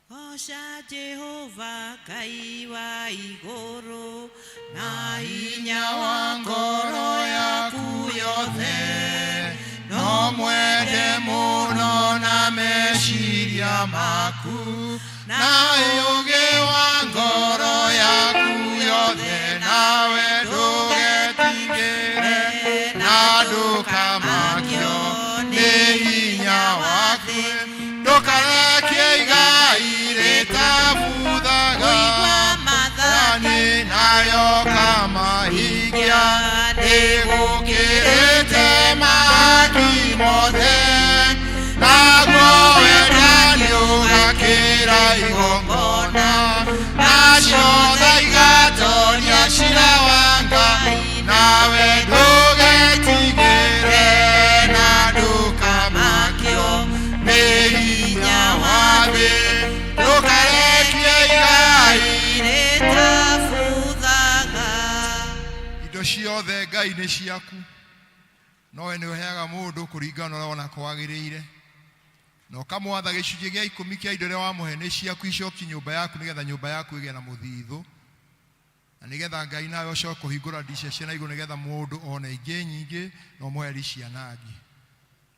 Goca Jehova Ngai wa igũrũ na hinya wa ngoro yaku yothe, no mwende mũno na meciria maku na ũũgĩ wa ngoro yaku yothe, nawe ndũgetigĩre na ndũkamakio nĩ hinya waku, ndũkarekie igai rĩtabuthaga nĩ nayo kamahingia nĩgũkĩrĩte mahaki mothe, naguo wendani ũgakĩra igongona, nacio tha igatoria cira wa Ngai, nawe ndũgetigĩre na ndũkamakio nĩ hinya wa thĩ, ndũkarekie igai rĩtabuthaga. Indo ciothe Ngai nĩ ciaku, nowe nĩ ũheaga mũndũ kũringana na ũrĩa wona kwagĩrĩire, na ũkamwatha gĩcunjĩ gĩa 10 kĩa indo iria wamũhe nĩ ciaku, icoki nyũmba yaku, nĩgetha nyũmba yaku ĩgĩe na mũthithũ, na nĩgetha Ngai nawe ũcoke kũhingũra ndicia cia na igũrũ, nĩgetha mũndũ one ingĩ nyingĩ na ũmũhe ciana angĩ.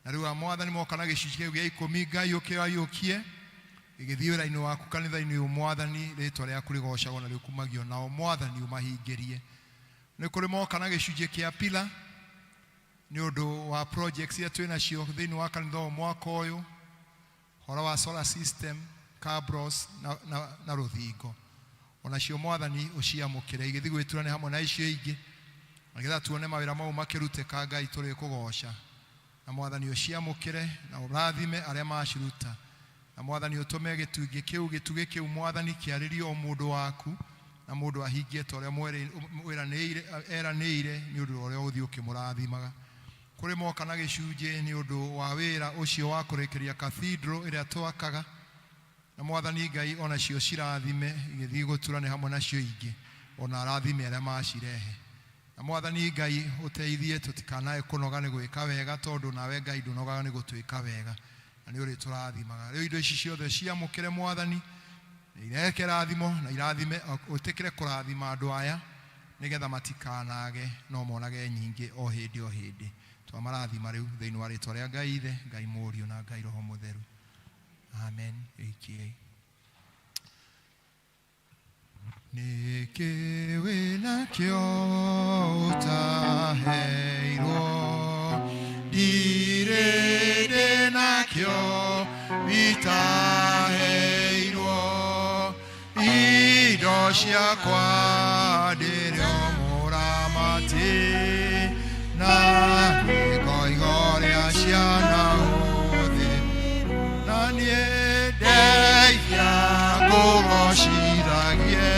Na rĩu a Mwathani moka na gĩcunjĩ kĩu gĩa 10, Ngai ũkĩaiyũkie gĩgĩthiĩ wĩra-inĩ waku kanitha-inĩ ũyũ, Mwathani rĩtwa rĩaku rĩgocagwo na rĩkumagio, nao Mwathani ũmahingĩrie. Nĩ kũrĩ moka na gĩcunjĩ kĩa pila nĩ ũndũ wa projects iria twĩ nacio thĩinĩ wa kanitha ũyũ mwaka ũyũ, ũhoro wa solar system, cabros na rũthingo, onacio Mwathani ũciamũkĩre igĩthiĩ gwĩtura nĩ hamwe na icio ingĩ, nĩgetha tuone mawĩra mau makĩrutĩka. Ngai tũrĩkũgoca, na Mwathani ũciamũkĩre na ũrathime arĩa maciruta, na Mwathani ũtũme gĩtugĩ kĩu gĩtugĩ kĩu Mwathani kĩarĩrio o mũndũ waku, na mũndũ ahingie ta ũrĩa eranĩire nĩ ũndũ wa ũrĩa ũgũthiĩ ũkĩmũrathimaga. Kũrĩ moka na gĩcunjĩ nĩ ũndũ wa wĩra ũcio wa kũrĩkĩria cathedral ĩrĩa twakaga, na Mwathani Ngai onacio cirathime igĩthiĩ gũtura nĩ hamwe nacio ingĩ, ona arathime arĩa macirehe. Na Mwathani Ngai ũteithie tũtikanae kũnoga nĩ gwĩka wega, tondũ nawe Ngai ndũnogaga nĩ gũtwĩka wega, na nĩ ũrĩtũrathimaga. Rĩu indo ici ciothe ciamũkĩre Mwathani, na irehe kĩrathimo, na irathime, ũtĩkĩre kũrathima andũ aya nĩgetha matikanage no monage nyingĩ o hĩndĩ o hĩndĩ. Twamarathima rĩu thĩinĩ wa rĩtwa rĩa Ngai Ithe, Ngai Mũriũ na Ngai Roho Mũtheru. Amen. Ĩikiei. Nĩkĩ wĩnakĩo ũtaheirwo? Ndirĩ ndĩnakĩo itaheirwo. Indo ciakwa ndĩrĩ o mũramati, na nĩngoiga ũrĩa ciana ũthĩ, na niĩ ndeithia ngũgocithagie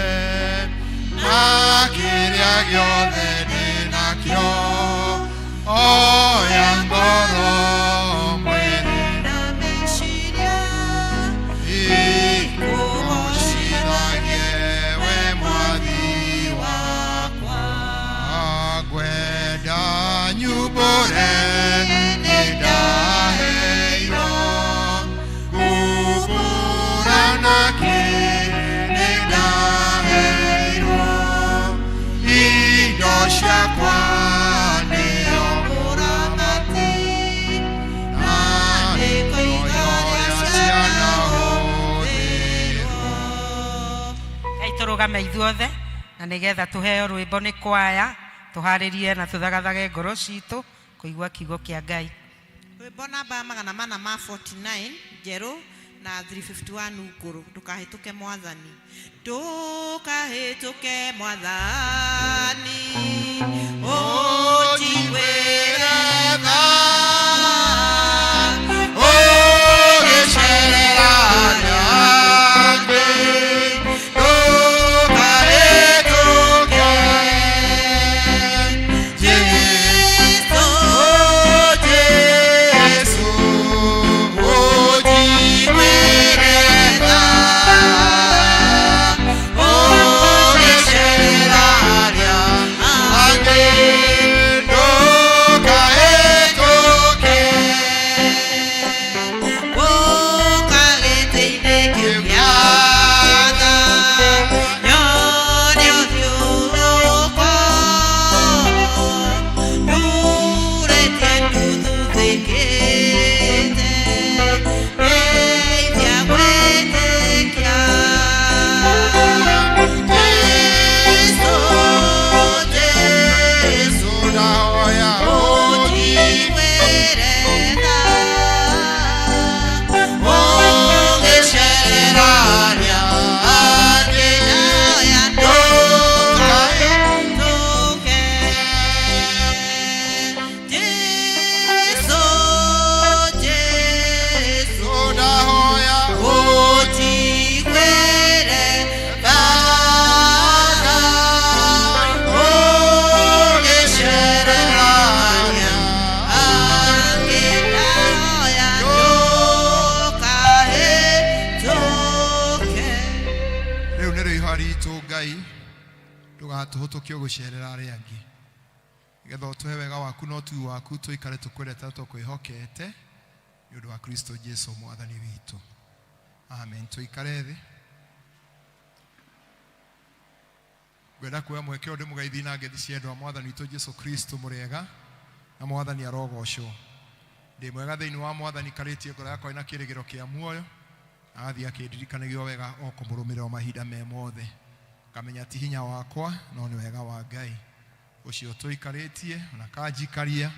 na kĩrĩa gĩothe ndĩnakĩo, oya ngoro mwĩrĩ na meciria ikũgocithagie we Mwathi wakwa. Ngwenda nyumbũre nĩ ndaheirwo, kumbũra nakĩ nĩ ndaheirwo, indo ciakwa nĩo mũramati, na nĩngoiga ũrĩa ciana ũthĩrwo. Ngai tũrũgame ithuothe. Na nĩgetha tũheo rwĩmbo nĩ kwaya, tũharĩrie na tũthagathage ngoro citũ kũigua kiugo kĩa Ngai. Rwĩmbo namba 449 njerũ na 351 ngũrũ. Ndũkahĩtũke mwathani, ndũkahĩtũke mwathani, ũnjiguĩre tha, ũgĩcerera arĩa angĩ, ndũkahĩtũke. Jesũ, Jesũ, ũnjiguĩre tha, ũgĩcerera arĩa angĩ, ndũkahĩtũke. Ũka gĩtĩ-inĩ kĩu gĩa tha, nyone ũthiũ wakwa, ndurĩtie nduthuthĩkĩte, ndeithia gwĩtĩkia. Jesũ, Jesũ, ndahoya ũnjiguĩre tha, ũgĩcerera arĩa angĩ, ndũkahĩtũke. Jesũ, Jesũ, ndahoya ũnjiguĩre tha, ũgĩcerera arĩa angĩ, ndahoya ndũkahĩtũke. Rĩu nĩ rĩo ihoya ritũ, Ngai, ndũgatũhũtũkie gũcerera arĩa angĩ, nĩgetha ũtũhe wega waku na ũtugi waku, tũikare tũkwendete na tũkwĩhokete, nĩ ũndũ wa Kristo Jesu mwathani witũ, amen. Tũikare thĩ. Ngwenda kuoya mweke ũyũ ndĩmũgeithie na ngeithi cia endwa a mwathani witũ Jesu Kristo. Mũrĩega? Na mwathani arogocwo. Ndĩ mwega thĩinĩ wa mwathani, karĩtie ngoro yakwa ĩna kĩrĩgĩro kĩa muoyo, agathiĩ akĩndirikanagia wega o kũmũrũmĩrĩra o mahinda me mothe, ngamenya ti hinya wakwa no nĩ wega wa Ngai ũcio tũikarĩtie na kanjikaria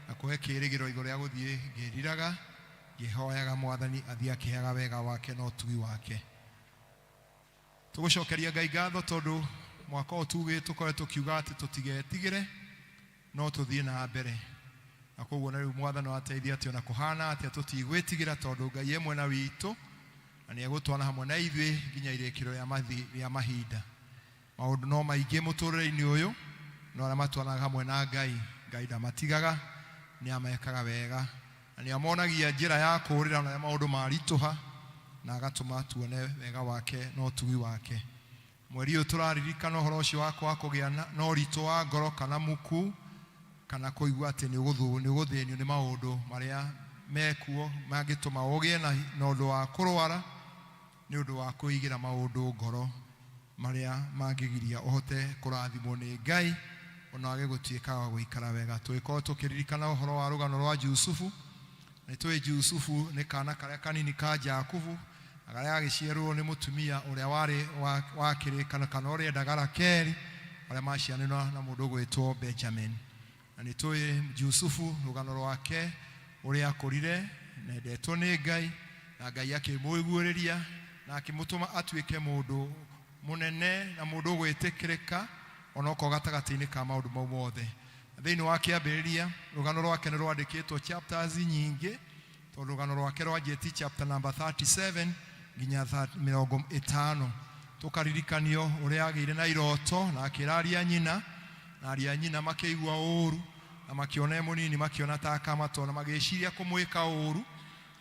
na kũhe kĩrĩgĩro igũrũ rĩa gũthiĩ ngĩriraga ngĩhoyaga mwathani athiĩ akĩheaga wega wake na ũtugi wake. Tũgũcokeria Ngai ngatho tondũ mwaka ũyũ tugĩ tũkoretwo tũkiuga atĩ tũtigetigĩre no tũthiĩ na mbere, na koguo na rĩu mwathani wateithia atĩ ona kũhana atĩa tũtigwĩtigĩra, tondũ Ngai e mwena witũ na nĩ egũtwana hamwe na ithuĩ nginya irĩkĩro rĩa mahinda. Maũndũ no maingĩ mũtũrĩre-inĩ ũyũ, no arĩa matwanaga hamwe na Ngai, Ngai ndamatigaga, nĩ amekaga wega na nĩ amonagia njĩra ya kũũrĩra ona rĩrĩa maũndũ maritũha, na agatũma tuone wega wake na ũtugi wake. Mweri ũyũ tũraririkana ũhoro ũcio wa kwaga kũgĩa na ũritũ wa ngoro kana muku kana kũigua atĩ nĩ ũgũthĩnio nĩ maũndũ marĩa mekuo mangĩtũma ũgĩe na ũndũ wa kũrwara nĩ ũndũ wa kũigĩra maũndũ ngoro marĩa mangĩgiria ũhote kũrathimwo nĩ Ngai ona wage gũtuĩka wa gũikara wega. Tũgĩkorwo tũkĩririkana ũhoro wa rũgano rwa Jusufu. Nĩ tũĩ Jusufu nĩ kana karĩa kanini ka Jakubu, na karĩa gagĩciarwo nĩ mũtumia ũrĩa warĩ wa kĩrĩkano kana ũrĩa endaga Rakeli, arĩa maciaranĩirwo na mũndũ ũgwĩtwo Benjamin. Na nĩ tũĩ Jusufu rũgano rwake ũrĩa akũrire na endetwo nĩ Ngai, na Ngai akĩmũiguĩrĩria na akĩmũtũma atuĩke mũndũ mũnene na mũndũ ũgwĩtĩkĩrĩka onokorwo gatagatĩ-inĩ ka maũndũ mau mothe. Thĩinĩ wa kĩambĩrĩria rũgano rwake nĩ rwandĩkĩtwo chapters nyingĩ, tondũ rũgano rwake rwanjĩtie chapter number 37 nginya 50. Tũkaririkanio ũrĩa agĩire na iroto na akĩra aria nyina, na aria nyina makĩigua ũru na makĩona e mũnini, makĩona ta akamatwo na magĩciria kũmwĩka ũru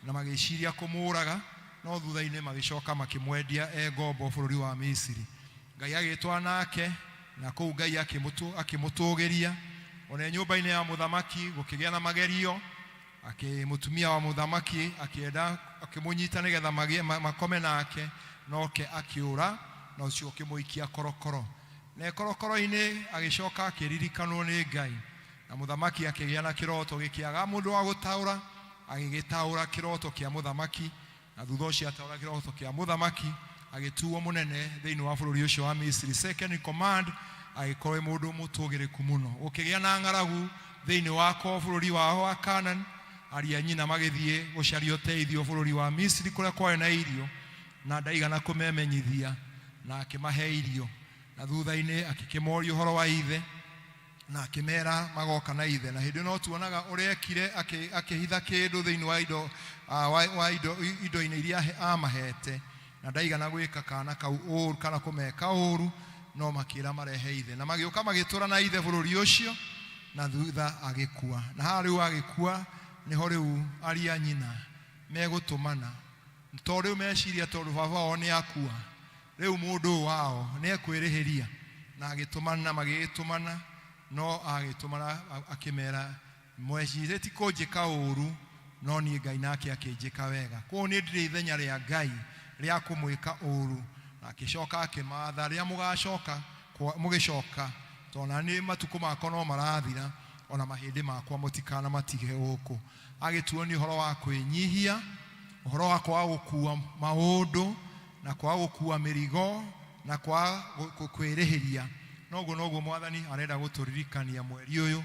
na magĩciria kũmũraga, no thutha-inĩ magĩcoka makĩmwendia e ngombo bũrũri wa Misiri. Ngai agĩtwa nake na kũu Ngai akĩmũtũgĩria. Ona nyũmba-inĩ ya mũthamaki gũkĩgĩa na magerio, akĩ mũtumia wa mũthamaki akĩenda akĩmũnyita nĩgetha makome nake, noke akĩũra na ũcio ũkĩmũikia korokoro. Na korokoro-inĩ agĩcoka akĩririkanwo nĩ Ngai, na mũthamaki akĩgĩa na kĩroto gĩkĩaga mũndũ wa gũtaũra, agĩgĩtaũra kĩroto kĩa mũthamaki, na thutha ũcio ataũra kĩroto kĩa mũthamaki Agĩtuo mũnene thĩinĩ wa bũrũri ũcio wa Misiri, second in command, agĩkorwo ĩ mũndũ mũtũgĩrĩku mũno. Gũkĩgĩa na ng'aragu thĩinĩ wa kwao bũrũri wao wa Canaan. Ariũ a nyina magĩthiĩ gũcaria ũteithio bũrũri wa Misiri kũrĩa kwarĩ na irio, na ndaigana kũmemenyithia, na akĩmahe irio. Na thutha-inĩ akĩkĩmoria ũhoro wa ithe, na akĩmera magoka na ithe. Na hĩndĩ ĩyo no tuonaga ũrĩa ekire, akĩhitha kĩndũ thĩinĩ wa indo, wa, wa indo, indo-inĩ iria amahete, na ndaigana gwĩka kana kau ũru kana kũmeka ũru, no makĩra marehe ithe, na magĩũka magĩtũra na ithe bũrũri ũcio, na thutha agĩkua. Na haha rĩu agĩkua nĩho rĩu aria nyina megũtũmana, tondũ rĩu meciria tondũ baba wao nĩ akua, rĩu mũndũ ũyũ wao nĩ ekwĩrĩhĩria. Na agĩtũmana, magĩgĩtũmana, no agĩtũmana akĩmera, mwecirĩtie kũnjĩka ũru, no niĩ Ngai nake akĩnjĩka wega, koguo niĩ ndirĩ ithenya rĩa Ngai rĩa kũmwĩka ũru. Na akĩcoka akĩmatha rĩrĩa mũgacoka mũgĩcoka, tondũ na niĩ matukũ makwa no marathira, ona mahĩndĩ makwa mũtikana matige gũkũ. Agĩtuonia ũhoro wa kwĩnyihia, ũhoro wa kwaga gũkua maũndũ na kwaga gũkua mĩrigo na kwaga kwĩrĩhĩria. Noguo noguo Mwathani arenda gũtũririkania mweri ũyũ.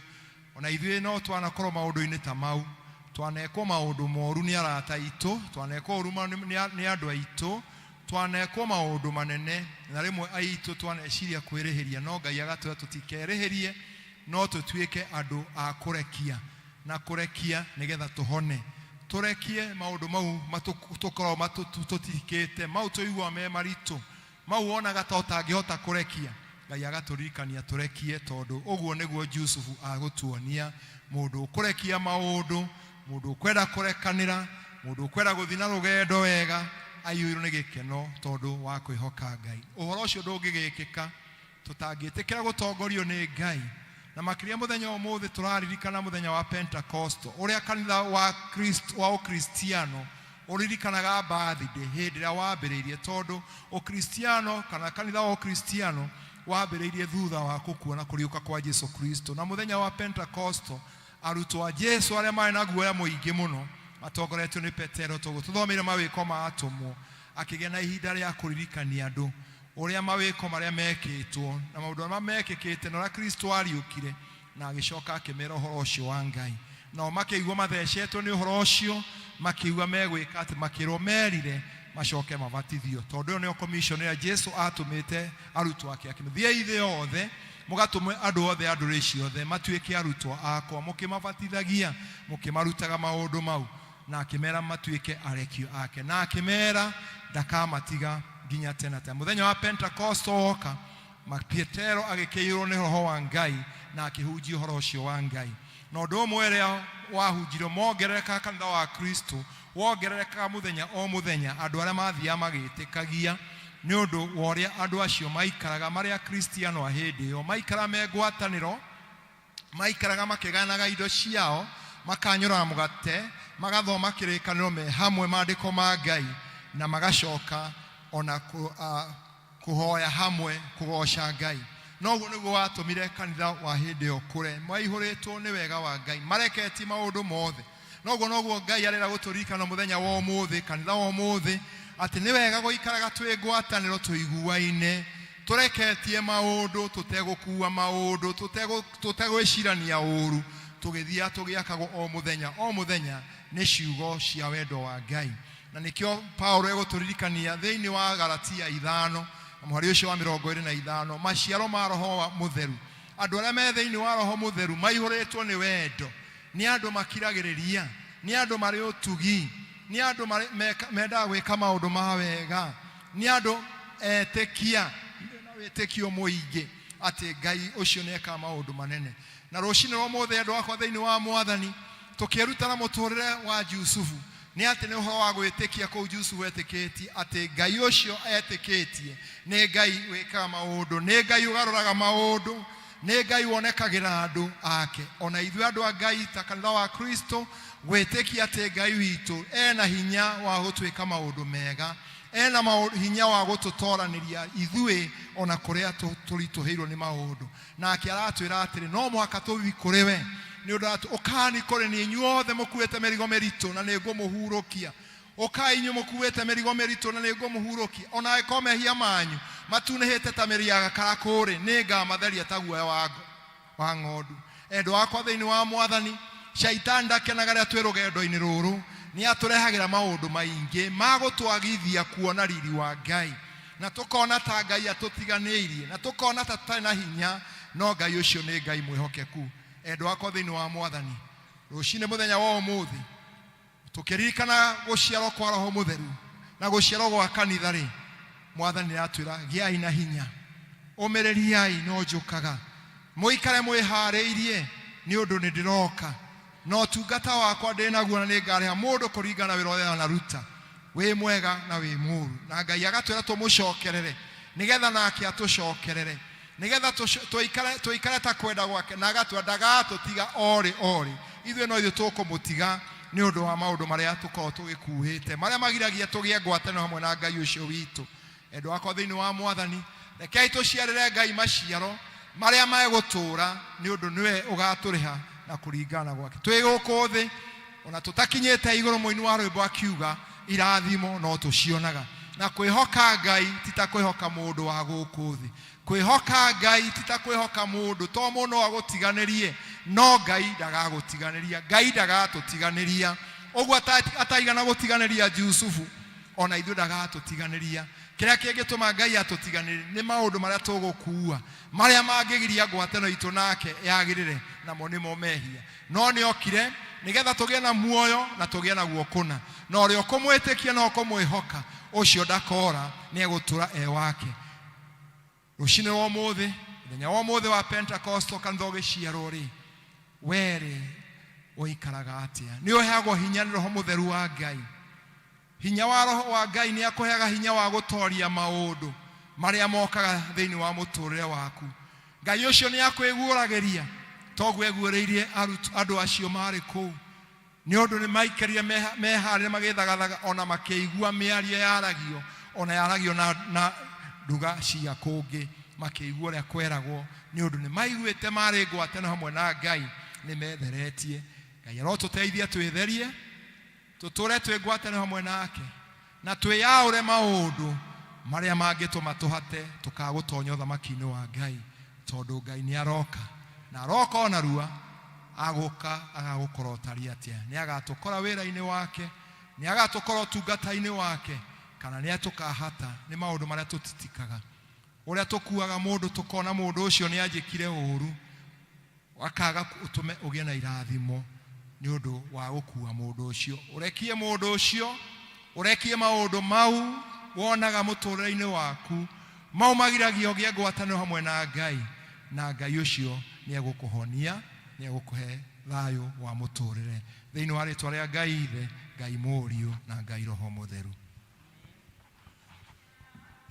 Ona ithuĩ no twanakorwo maũndũ-inĩ ta mau, twanekwo maũndũ moru nĩ arata aitũ, twanekwo ũru nĩ andũ aitũ, twanekwo maũndũ manene, na rĩmwe aitũ twaneciria kwĩrĩhĩria, no Ngai agatwĩra tũtikerĩhĩrie, no tũtuĩke andũ a kũrekia, na kũrekia nĩgetha tũhone. Tũrekie maũndũ mau tũkoragwo tũtirikĩte, mau tũiguaga me maritũ, mau wonaga ta ũtangĩhota kũrekia. Ngai agatũririkania tũrekie, tondũ ũguo nĩguo Jusufu agũtuonia, mũndũ ũkũrekia maũndũ, mũndũ ũkwenda kũrekanĩra, mũndũ ũkwenda gũthiĩ na rũgendo wega, aiyũirwo nĩ gĩkeno tondũ wa kwĩhoka Ngai. Ũhoro ũcio ndũngĩgĩkĩka tũtangĩtĩkĩra gũtongorio nĩ Ngai. Na makĩria mũthenya ũmũthĩ tũraririkana mũthenya wa Pentecosto, ũrĩa kanitha wa Christ, wa Ũkristiano ũririkanaga birthday hĩndĩ ĩrĩa wambĩrĩirie, tondũ Ũkristiano kana kanitha wa Ũkristiano wambĩrĩirie thutha wa gũkua na kũriũka kwa Jesu Kristo. Na mũthenya wa Pentecosto arutwo a Jesu arĩa marĩ na guoya mũingĩ mũno matongoretio nĩ Petero, toguo tũthomeire mawĩko ma atũmwo, akĩgĩa na ihinda rĩa kũririkania andũ ũrĩa mawĩko marĩa mekĩtwo na maũndũ marĩa mekĩkĩte na ũrĩa Kristo ariũkire, na agĩcoka akĩmera ũhoro ũcio wa Ngai. Nao makĩigua mathecetwo nĩ ũhoro ũcio, makĩigua megwĩka atĩ, makĩrwo merire macoke mabatithio, tondũ ĩyo nĩyo commission ĩrĩa Jesu atũmĩte arutwo ake, akĩmera, thiĩi thĩ yothe mũgatũme andũ othe a ndũrĩrĩ ciothe matuĩke arutwo akwa, mũkĩmabatithagia, mũkĩmarutaga maũndũ mau. Na akĩmera matuĩke arekio ake, na akĩmera ndakamatiga nginya tene tene. Mũthenya wa Pentecosto woka, Petero agĩkĩiyũrwo nĩ roho wa Ngai na akĩhunjia ũhoro ũcio wa Ngai. Na ũndũ ũmwe ũrĩa wahunjirio, mongererekaga kanitha wa Kristo wongererekaga mũthenya o mũthenya, andũ arĩa mathiaga magĩtĩkagia nĩ ũndũ wa ũrĩa andũ acio maikaraga marĩ Akristiano a hĩndĩ ĩyo, maikaraga me ngwatanĩro, maikaraga makĩganaga indo ciao, makanyũraga mũgate, magathoma kĩrĩkanĩro me hamwe maandĩko ma Ngai, na magacoka ona kũhoya hamwe kũgoca Ngai. Noguo nĩguo watũmire kanitha wa hĩndĩ ĩyo kũre, maihũrĩtwo nĩ wega wa Ngai, mareketie maũndũ mothe. Noguo noguo Ngai arenda gũtũririkana mũthenya wa ũmũthĩ, kanitha wa ũmũthĩ, atĩ nĩ wega gũikaraga twĩ ngwatanĩro, tũiguaine, tũreketie maũndũ, tũtegũkua maũndũ, tũtegwĩcirania ũru, tũgĩthiaga tũgĩakagwo o mũthenya o mũthenya nĩ ciugo cia wendo wa Ngai. Na nĩkĩo Paulo egũtũririkania thĩinĩ wa Galatia 5 na mũhari ũcio wa 25, maciaro ma roho wa mũtheru. Andũ arĩa me thĩinĩ wa roho mũtheru maihũrĩtwo nĩ wendo, nĩ andũ makiragĩrĩria, nĩ andũ marĩ ũtugi, nĩ andũ mendaga gwĩka maũndũ ma wega, nĩ andũ etĩkia, mena wĩtĩkio mũingĩ atĩ Ngai ũcio nĩ ekaga maũndũ manene. Na rũcinĩ rwa ũmũthĩ, andũ akwa thĩinĩ wa Mwathani, tũkĩĩruta na mũtũrĩre wa Jusufu, nĩ atĩ nĩ ũhoro wa gwĩtĩkia kũu Jusufu etĩkĩtie atĩ Ngai ũcio etĩkĩtie nĩ Ngai wĩkaga maũndũ, nĩ Ngai ũgarũraga maũndũ, nĩ Ngai wonekagĩra andũ ake. Ona ithuĩ andũ a Ngai ta kanitha wa Kristo, gwĩtĩkia atĩ Ngai witũ ena hinya wa gũtwĩka maũndũ mega, ena hinya wa gũtũtoranĩria ithuĩ ona kũrĩa tũritũhĩirwo nĩ maũndũ. Nake aratwĩra atĩrĩ, no mũhaka tũthiĩ kũrĩ we, nĩ ũndũ ũkani kũrĩ niĩ inyuothe mũkuĩte mĩrigo mĩritũ, na nĩ ngũmũhurũkia. Ũkai inyuĩ mũkuĩte mĩrigo mĩritũ na nĩngũmũhurũkia. Ona angĩkorwo mehia manyu matunĩhĩte ta mĩri ya gakarakũ-rĩ, nĩngamatheria ta guoya wa ng'ondu. Endwa akwa thĩinĩ wa Mwathani, shaitani ndakenaga rĩrĩa twĩ rũgendo-inĩ rũrũ. Nĩ atũrehagĩra maũndũ maingĩ ma gũtwagithia kuona riri wa Ngai, na tũkona ta Ngai atũtiganĩirie, na tũkona ta tũtarĩ na hinya, no Ngai ũcio nĩ Ngai mwĩhokeku. Endwa akwa thĩinĩ wa Mwathani, rũcinĩ mũthenya wa ũmũthĩ tũkĩririkana gũciarwo kwa Roho Mũtheru na gũciarwo gwa kanitha rĩ, Mwathani nĩaratwĩra gĩai na hinya, ũmĩrĩriai no njũkaga, mũikare mwĩharĩirie nĩ ũndũ nĩ ndĩroka, na ũtungata wakwa ndĩnaguo na nĩngarĩha mũndũ kũringana na wĩra ũrĩa anaruta, wĩ mwega na wĩ mũũru. Na Ngai agatwĩra tũmũcokerere nĩgetha nake atũcokerere, nĩgetha tũikare ta kwenda gwake, na agatwĩra ndagatũtiga orĩ orĩ, ithuĩ no ithuĩ tũkũmũtiga nĩ ũndũ wa maũndũ marĩa tũkoragwo tũgĩkuĩte, marĩa magiragia tũgĩe ngwatanĩro hamwe na Ngai ũcio witũ. Endwa akwa thĩinĩ wa Mwathani, rekei tũciarĩre Ngai maciaro marĩa megũtũũra, nĩ ũndũ nĩwe ũgatũrĩha na kũringana na gwake. Twĩ gũkũ thĩ ona tũtakinyĩte igũrũ, mũini wa rwĩmbo akiuga irathimo no tũcionaga. Na kwĩhoka Ngai ti ta kwĩhoka mũndũ wa gũkũ thĩ. Kwĩhoka Ngai ti ta kwĩhoka mũndũ, to mũndũ no agũtiganĩrie, no Ngai ndagagũtiganĩria, Ngai ndagatũtiganĩria. Ũguo ataigana gũtiganĩria Jusufu, ona ithuĩ ndagatũtiganĩria. Kĩrĩa kĩngĩtũma Ngai atũtiganĩrie nĩ maũndũ marĩa tũgũkua, marĩa mangĩgiria ngwatanĩro itũ nake yagĩrĩre, namo nĩmo mehia. No nĩokire nĩgetha tũgĩe na muoyo na tũgĩe naguo kũna, na ũrĩa ũkũmwĩtĩkia na ũkũmwĩhoka ũcio ndakora, nĩegũtũra e wake. Rũcinĩ rwa ũmũthĩ, mũthenya wa ũmũthĩ wa Pentecostal, kanitha ũgĩciarwo rĩ, werĩ ũikaraga atĩa? Nĩ ũheagwo hinya nĩ Roho Mũtheru wa Ngai. Hinya wa Roho wa Ngai nĩ akũheaga hinya wa gũtoria maũndũ marĩa mokaga thĩinĩ wa mũtũrĩre waku. Ngai ũcio nĩ akwĩguũragĩria toguo eguũrĩirie andũ acio marĩ kũu, nĩ ũndũ nĩ maikarire meharĩre magĩthagathaga, ona makĩigua mĩario yaragio, ona yaragio na nduga cia kũngĩ, makĩigua ũrĩa kweragwo, nĩ ũndũ nĩ maiguĩte marĩ ngwatanĩro hamwe na Ngai, nĩ metheretie. Ngai arotũteithia twĩtherie, tũtũre twĩ ngwatanĩro hamwe nake, na twĩyaũre maũndũ marĩa mangĩtũma tũhate tũkagũtonya ũthamaki-inĩ wa Ngai, tondũ Ngai nĩ aroka, na aroka ona rua. Agũka agagũkora ũtariĩ atĩa? Nĩ agatũkora wĩra-inĩ wake, nĩ agatũkora ũtungata-inĩ wake, kana nĩ atũkahata nĩ maũndũ marĩa tũtitikaga, ũrĩa tũkuaga mũndũ tũkona mũndũ ũcio nĩ anjĩkire ũru, akaga ũtũme ũgĩe na irathimo nĩ ũndũ wa gũkua mũndũ ũcio. Ũrekie mũndũ ũcio, ũrekie maũndũ mau wonaga mũtũrĩre-inĩ waku, mau magiragia ũgĩe ngwatanĩro hamwe na Ngai, na Ngai ũcio nĩ egũkũhonia, nĩ egũkũhe thayũ wa mũtũrĩre. Thĩinĩ wa rĩtwa rĩa Ngai Ithe, Ngai Mũriũ na Ngai Roho Mũtheru.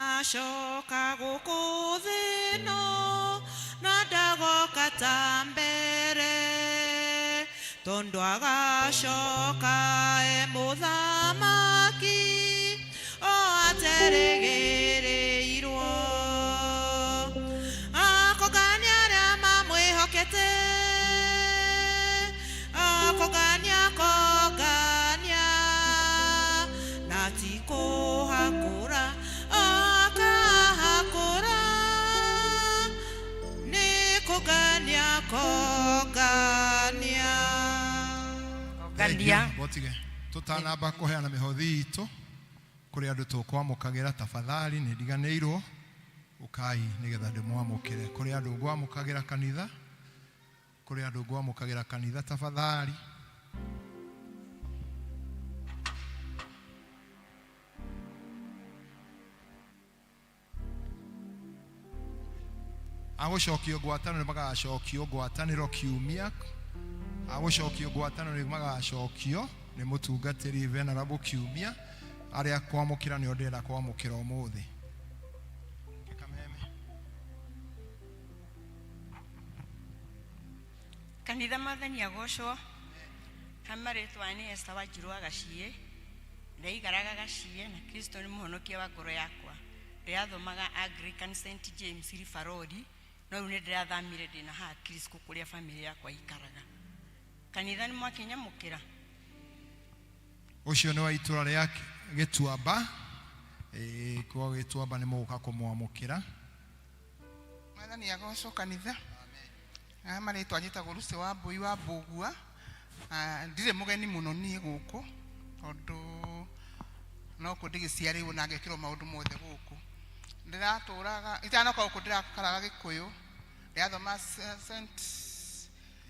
Acoka gũkũ thĩ ĩno na ndagoka ta mbere, tondũ agacoka e mũthamaki o aterĩgĩrĩirwo. Akongania arĩa mamwĩhokete, akongania akongania, na ti kũhakũra akahakũra, nĩ kũngania kongania. Kongania. Botige tũtanamba kũheana mĩhothi itũ kũrĩ andũ tũkwamũkagĩra, tafadhali nĩ ndiganĩirwo, ũkai nĩgetha ndĩmwamũkĩre. Kũrĩ andũ ngwamũkagĩra kanitha, kũrĩ andũ ngwamũkagĩra kanitha, tafadhali. Agũcokio ngwatanĩro magacokio ngwatanĩro kiumia, agũcokio ngwatanĩro magacokio nĩ mũtungatĩri Venerable kiumia. Arĩa kwamũkĩra nĩo ndĩrenda kwamũkĩra ũmũthĩ. Kanitha Mwathani agocwo. Ha marĩtwa nĩ Esther Wanjiru wa Gaciĩ, ndaikaraga Gaciĩ na Kristo nĩ mũhonokia wa ngoro yakwa. Ndĩrathomaga Anglican St James River Road, no rĩu nĩ ndĩrathamire ndĩna haha Crisco kũrĩa famĩlĩ yakwa ikaraga. Kanitha nĩ mwakinyamũkĩra? Ũcio nĩ wa itũra rĩa Gĩtuamba. Ĩĩ, kwa Gĩtuamba nĩ mũgũka kũmwamũkĩra. Mwathani agocwo kanitha. Aya marĩtwa njĩtagwo Lucy wa Mbũi wa Mbũgua. Ah, ndirĩ mũgeni mũno niĩ gũkũ tondũ no kũ ndĩgĩciarĩirwo na ngekĩrwo maũndũ mothe gũkũ. Ndĩratũraga itanoka gũkũ ndĩrakaraga Gĩkũyũ. Ndĩrathoma St.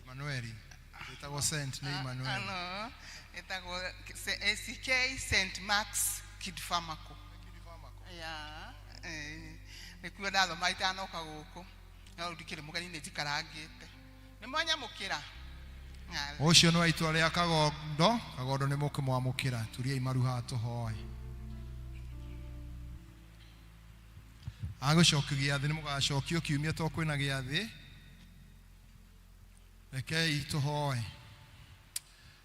Emmanuel. Ĩtagwo Saint nĩ Emmanuel. No, ĩtagwo ACK St. Mark's Kid Pharmaco. Yeah, eh, nĩkuo ndathoma itanoka gũkũ. No rĩu ndikĩrĩ mũgeni nĩ njikarangĩte. Nĩ mwanyamũkĩra? Ũcio nĩ wa itũra rĩa Kagondo. Kagondo nĩ mũkũmwamũkĩra. Turiai maru haha tũhoe. Agũcokia gĩathĩ nĩ mũgacokio kiumia to kwĩna gĩathĩ. Rekei tũhoe.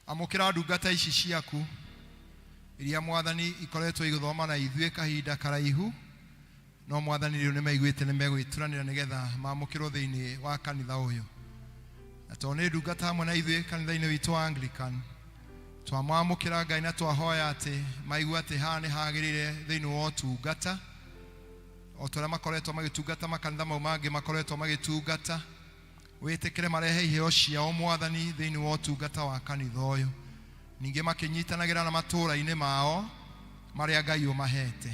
Amũkĩra ndungata ici ciaku iria Mwathani ikoretwo igĩthoma na ithuĩ kahinda karaihu, no Mwathani rĩu nĩ maiguĩte nĩ megwĩturanĩra nĩgetha mamũkĩrwo thĩinĩ wa kanitha ũyũ. Na tondũ nĩ ndungata hamwe na ithuĩ kanitha-inĩ witũ wa Anglican, twamwamũkĩra Ngai na twahoya atĩ maigua atĩ haha nĩ hagĩrĩire thĩinĩ wa ũtungata, o ta ũrĩa makoretwo magĩtungata makanitha mau mangĩ makoretwo magĩtungata, wĩtĩkĩre marehe iheo ciao Mwathani thĩinĩ wa ũtungata wa kanitha ũyũ, ningĩ makĩnyitanagĩra na matũũra-inĩ mao marĩa Ngai ũmahete,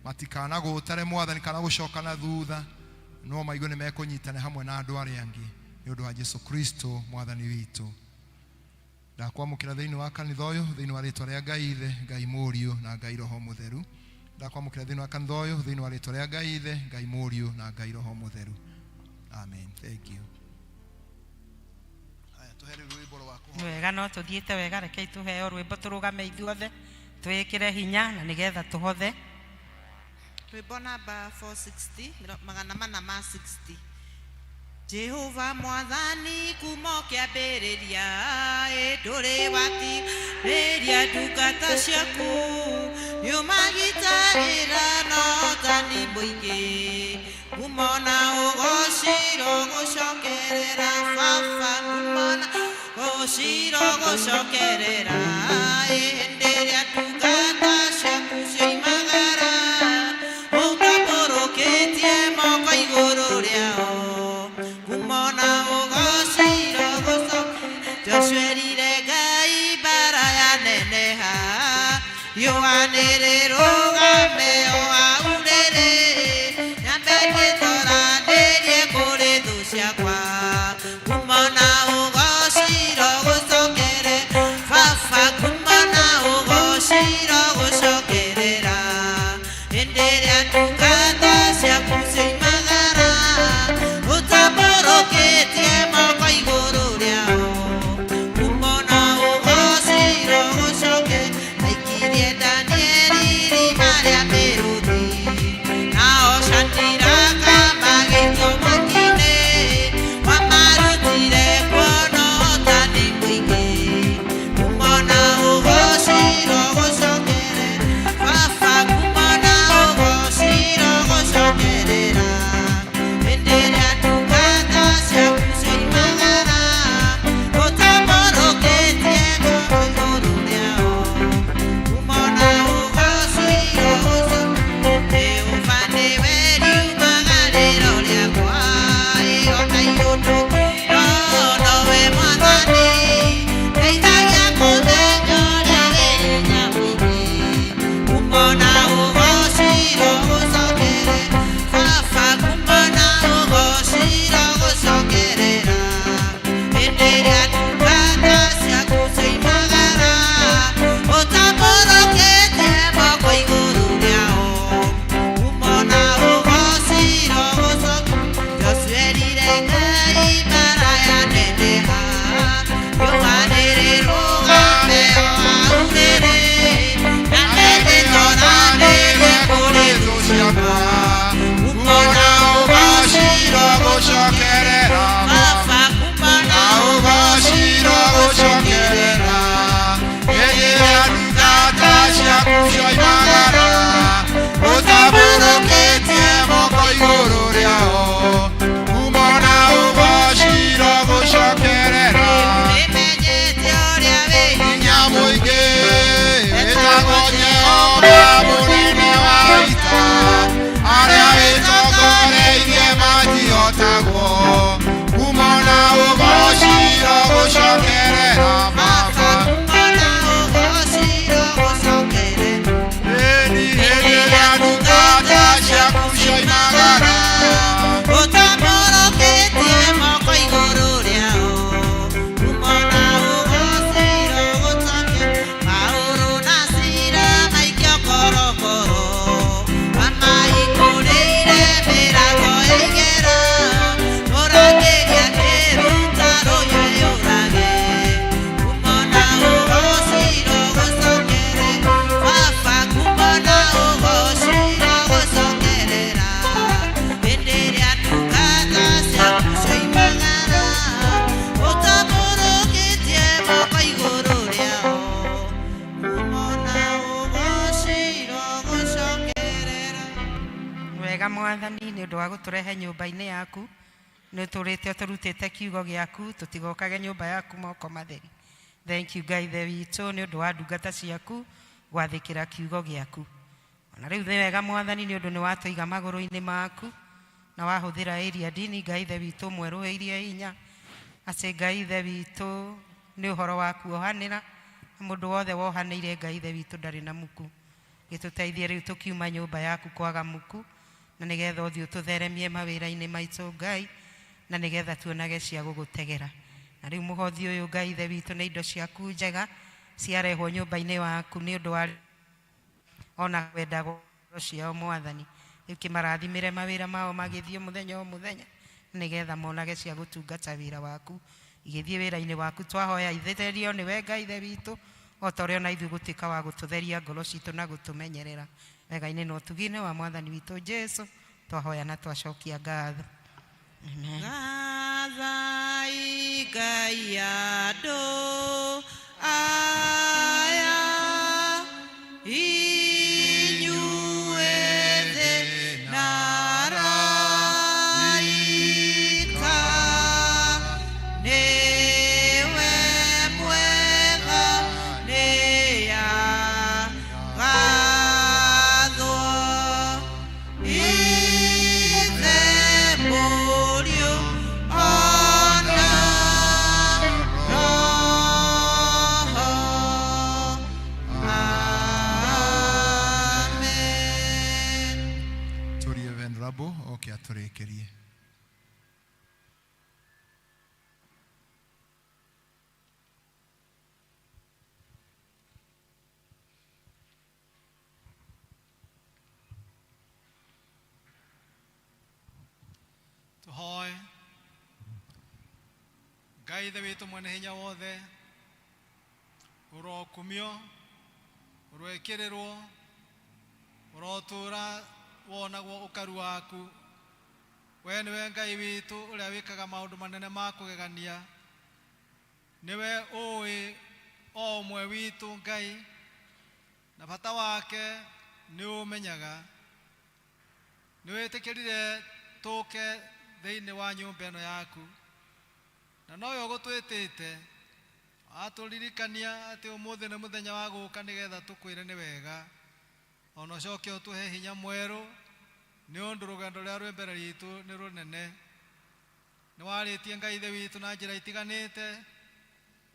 matikanagũtare Mwathani kana gũcoka na thutha, no maigue nĩ mekũnyitana hamwe na andũ arĩa angĩ nĩ ũndũ wa Jesu Kristo Mwathani witũ. Ndakwamũkĩra thĩinĩ wa kanitha ũyũ thĩinĩ wa rĩtwa rĩa Ngai Ithe, Ngai Mũriũ na Ngai Roho Mũtheru. Ndakwamũkĩra thĩinĩ wa kanitha ũyũ thĩinĩ wa rĩtwa rĩa Ngai Ithe, Ngai Mũriũ na Ngai Roho Mũtheru. Amen. Thank you. Haya, tũhe rĩu rwĩmbo rwa Nĩ wega no tũthiĩte wega, rekei tũheo rwĩmbo tũrũgame ithuothe twĩkĩre hinya na nĩgetha tũhothe. Rwĩmbo namba 460, 460. Jehova Mwathani kuma ũkĩambĩrĩria, ĩ ndũrĩ watiganĩria ndungata ciaku, nĩũmagitagĩra na ũhotani mũingĩ. Ngumo na ũgociro gũcokerera Baba, ngumo na ũgociro gũcokerera, ĩ hĩndĩ ĩrĩa ndungata ciaku cioimagara, ũtambũrũkĩtie moko igũrũ rĩao. Ngumo na ũgociro gũcokerera, Joshua erire Ngai mbara yaneneha, riũa nĩrĩrũgame o hau rĩrĩ, nyambe ndĩtoranĩrie kũrĩ thũ ciakwa. Ngumo na ũgociro gũcokere Baba, ngumo na ũgociro gũcokerera, hĩndĩ ĩrĩa ndungata ciaku cioimagara, ũtambũrũkĩtie moko igũrũ rĩao. Ngumo na ũgociro gũcoke, aikirie Danieli irima rĩa mĩrũthi, nao Shadiraka magĩikio mwaki-inĩ, wamarutire kuo na ũhotani mũingĩ. Ngumo na ũgociro gũcokerera Baba, ngumo na ũgociro gũcokerera, hĩndĩ ĩrĩa ndungata ciaku cioimagara, ũtambũrũkĩtie moko igũrũ rĩao. Ngumo na ũgociro gũcokerera, Jehova nĩwe riumagarĩro rĩakwa, ĩ ona irũndũ nowe Mwathani, ndeithagia mũthenya ũrĩa wĩ hinya mũingĩ. Ngumo na ũgociro gũcokerera Baba, ngumo na ũgociro gũcokerera, hĩndĩ ĩrĩa ndungata ciaku cioimagara, ũtambũrũkĩtie moko igũrũ rĩao. Ngumo na ũgociro gũcokerera, Joshua erire Ngai mbara yaneneha, riũa nĩrĩrũgame o hau rĩrĩ, nyambe ndĩtoranĩrie kũrĩ thũ ciakwa. Ngumo na ũgociro gũcokerera Baba, ngumo na ũgociro gũcokerera, hĩndĩ ĩrĩa ndungata ciaku cioimagara, ũtambũrũkĩtie moko igũrũ rĩao. Ngumo na ũgociro gũcokerera, Nĩmenyete ũrĩa wĩ hinya mũingĩ. Mwathani nĩ ũndũ wa gũtũrehe nyũmba-inĩ yaku. Nĩ ũtũrĩte ũtũrutĩte kiugo gĩaku, tũtigokage nyũmba yaku moko matheri. Thank you Ngai Ithe witũ nĩ ũndũ wa ndungata ciaku gwathĩkĩra kiugo gĩaku. Ona rĩu nĩ wega Mwathani nĩ ũndũ nĩ watũiga magũrũ-inĩ maku na wahũthĩra area dini Ngai Ithe witũ mwerũhĩirie hinya atĩ Ngai Ithe witũ nĩ ũhoro wa kuohanĩra na mũndũ wothe wohanĩire Ngai Ithe witũ ndarĩ na muku. Gĩtũteithie rĩu tũkiuma nyũmba yaku kwaga muku na nĩgetha ũthiĩ ũtũtheremie mawĩra-inĩ maitũ Ngai na nĩgetha tuonage cia gũgũtegera. Na rĩu mũhothi ũyũ Ngai Ithe witũ nĩ indo ciaku njega ciarehwo nyũmba-inĩ waku nĩ ũndũ wa ona kwenda ngoro ciao Mwathani. Rĩu kĩmarathimĩre mawĩra mao magĩthiĩ mũthenya o mũthenya nĩgetha monage cia gũtungata wĩra waku. Igĩthiĩ wĩra-inĩ waku twahoya itherio nĩwe Ngai Ithe witũ o ta ũrĩa ona ithuĩ gũtuĩka wa gũtũtheria ngoro citũ na gũtũmenyerera wega-inĩ na ũtugi-inĩ wa Mwathani witũ Jesu twahoya na twacokia ngatho. Amen. Gathai Ngai andũ aya inyuĩ thĩ na araika nĩwe mwega nĩagathwo Ithe Mũriũ ona Roho. Amen. Tũrie Venerable oke atũrĩkĩrie. Tũhoe. Ngai Ithe witũ mwene hinya wothe, ũrokumio, ũroĩkĩrĩrwo, ũrotũũra wonagwo ũkaru waku. We nĩwe Ngai witũ ũrĩa wĩkaga maũndũ manene ma kũgegania. Nĩwe ũĩ o ũmwe witũ Ngai, na bata wake nĩ ũmenyaga. Nĩ wĩtĩkĩrire tũke thĩinĩ wa nyũmba ĩno yaku, na nowe ũgũtwĩtĩte watũririkania atĩ ũmũthĩ nĩ mũthenya wa gũka nĩgetha tũkwĩre nĩ wega, ona ũcoke ũtũhe hinya mwerũ nĩ ũndũ rũgendo rũrĩa rwĩ mbere ritũ nĩ rũnene. Nĩ warĩtie Ngai Ithe witũ na njĩra itiganĩte,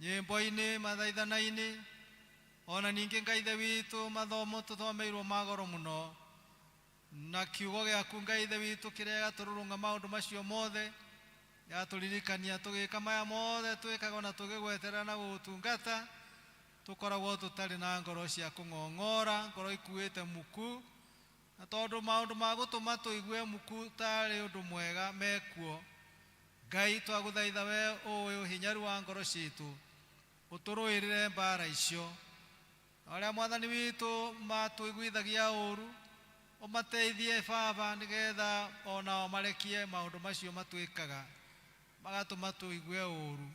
nyĩmbo-inĩ, mathaithana-inĩ, ona ningĩ Ngai Ithe witũ mathomo tũthomeirwo ma goro mũno, na kiugo gĩaku Ngai Ithe witũ kĩrĩa gĩgatũrũrũnga maũndũ macio mothe, gĩgatũririkania tũgĩka maya mothe twĩkaga ona tũgĩgweterera na gũgũtungata, tũkoragwo tũtarĩ na ngoro cia kũng'ong'ora, ngoro ikuĩte muku, na tondũ maũndũ ma gũtũma tũigue muku tarĩ ũndũ mwega mekuo. Ngai twagũthaitha we ũĩ ũhinyaru wa ngoro citũ, ũtũrũĩrĩre mbara icio. Na arĩa Mwathani witũ matũiguithagia ũru, ũmateithie Baba nĩgetha onao marekie maũndũ macio matwĩkaga magatũma tũigue ũru.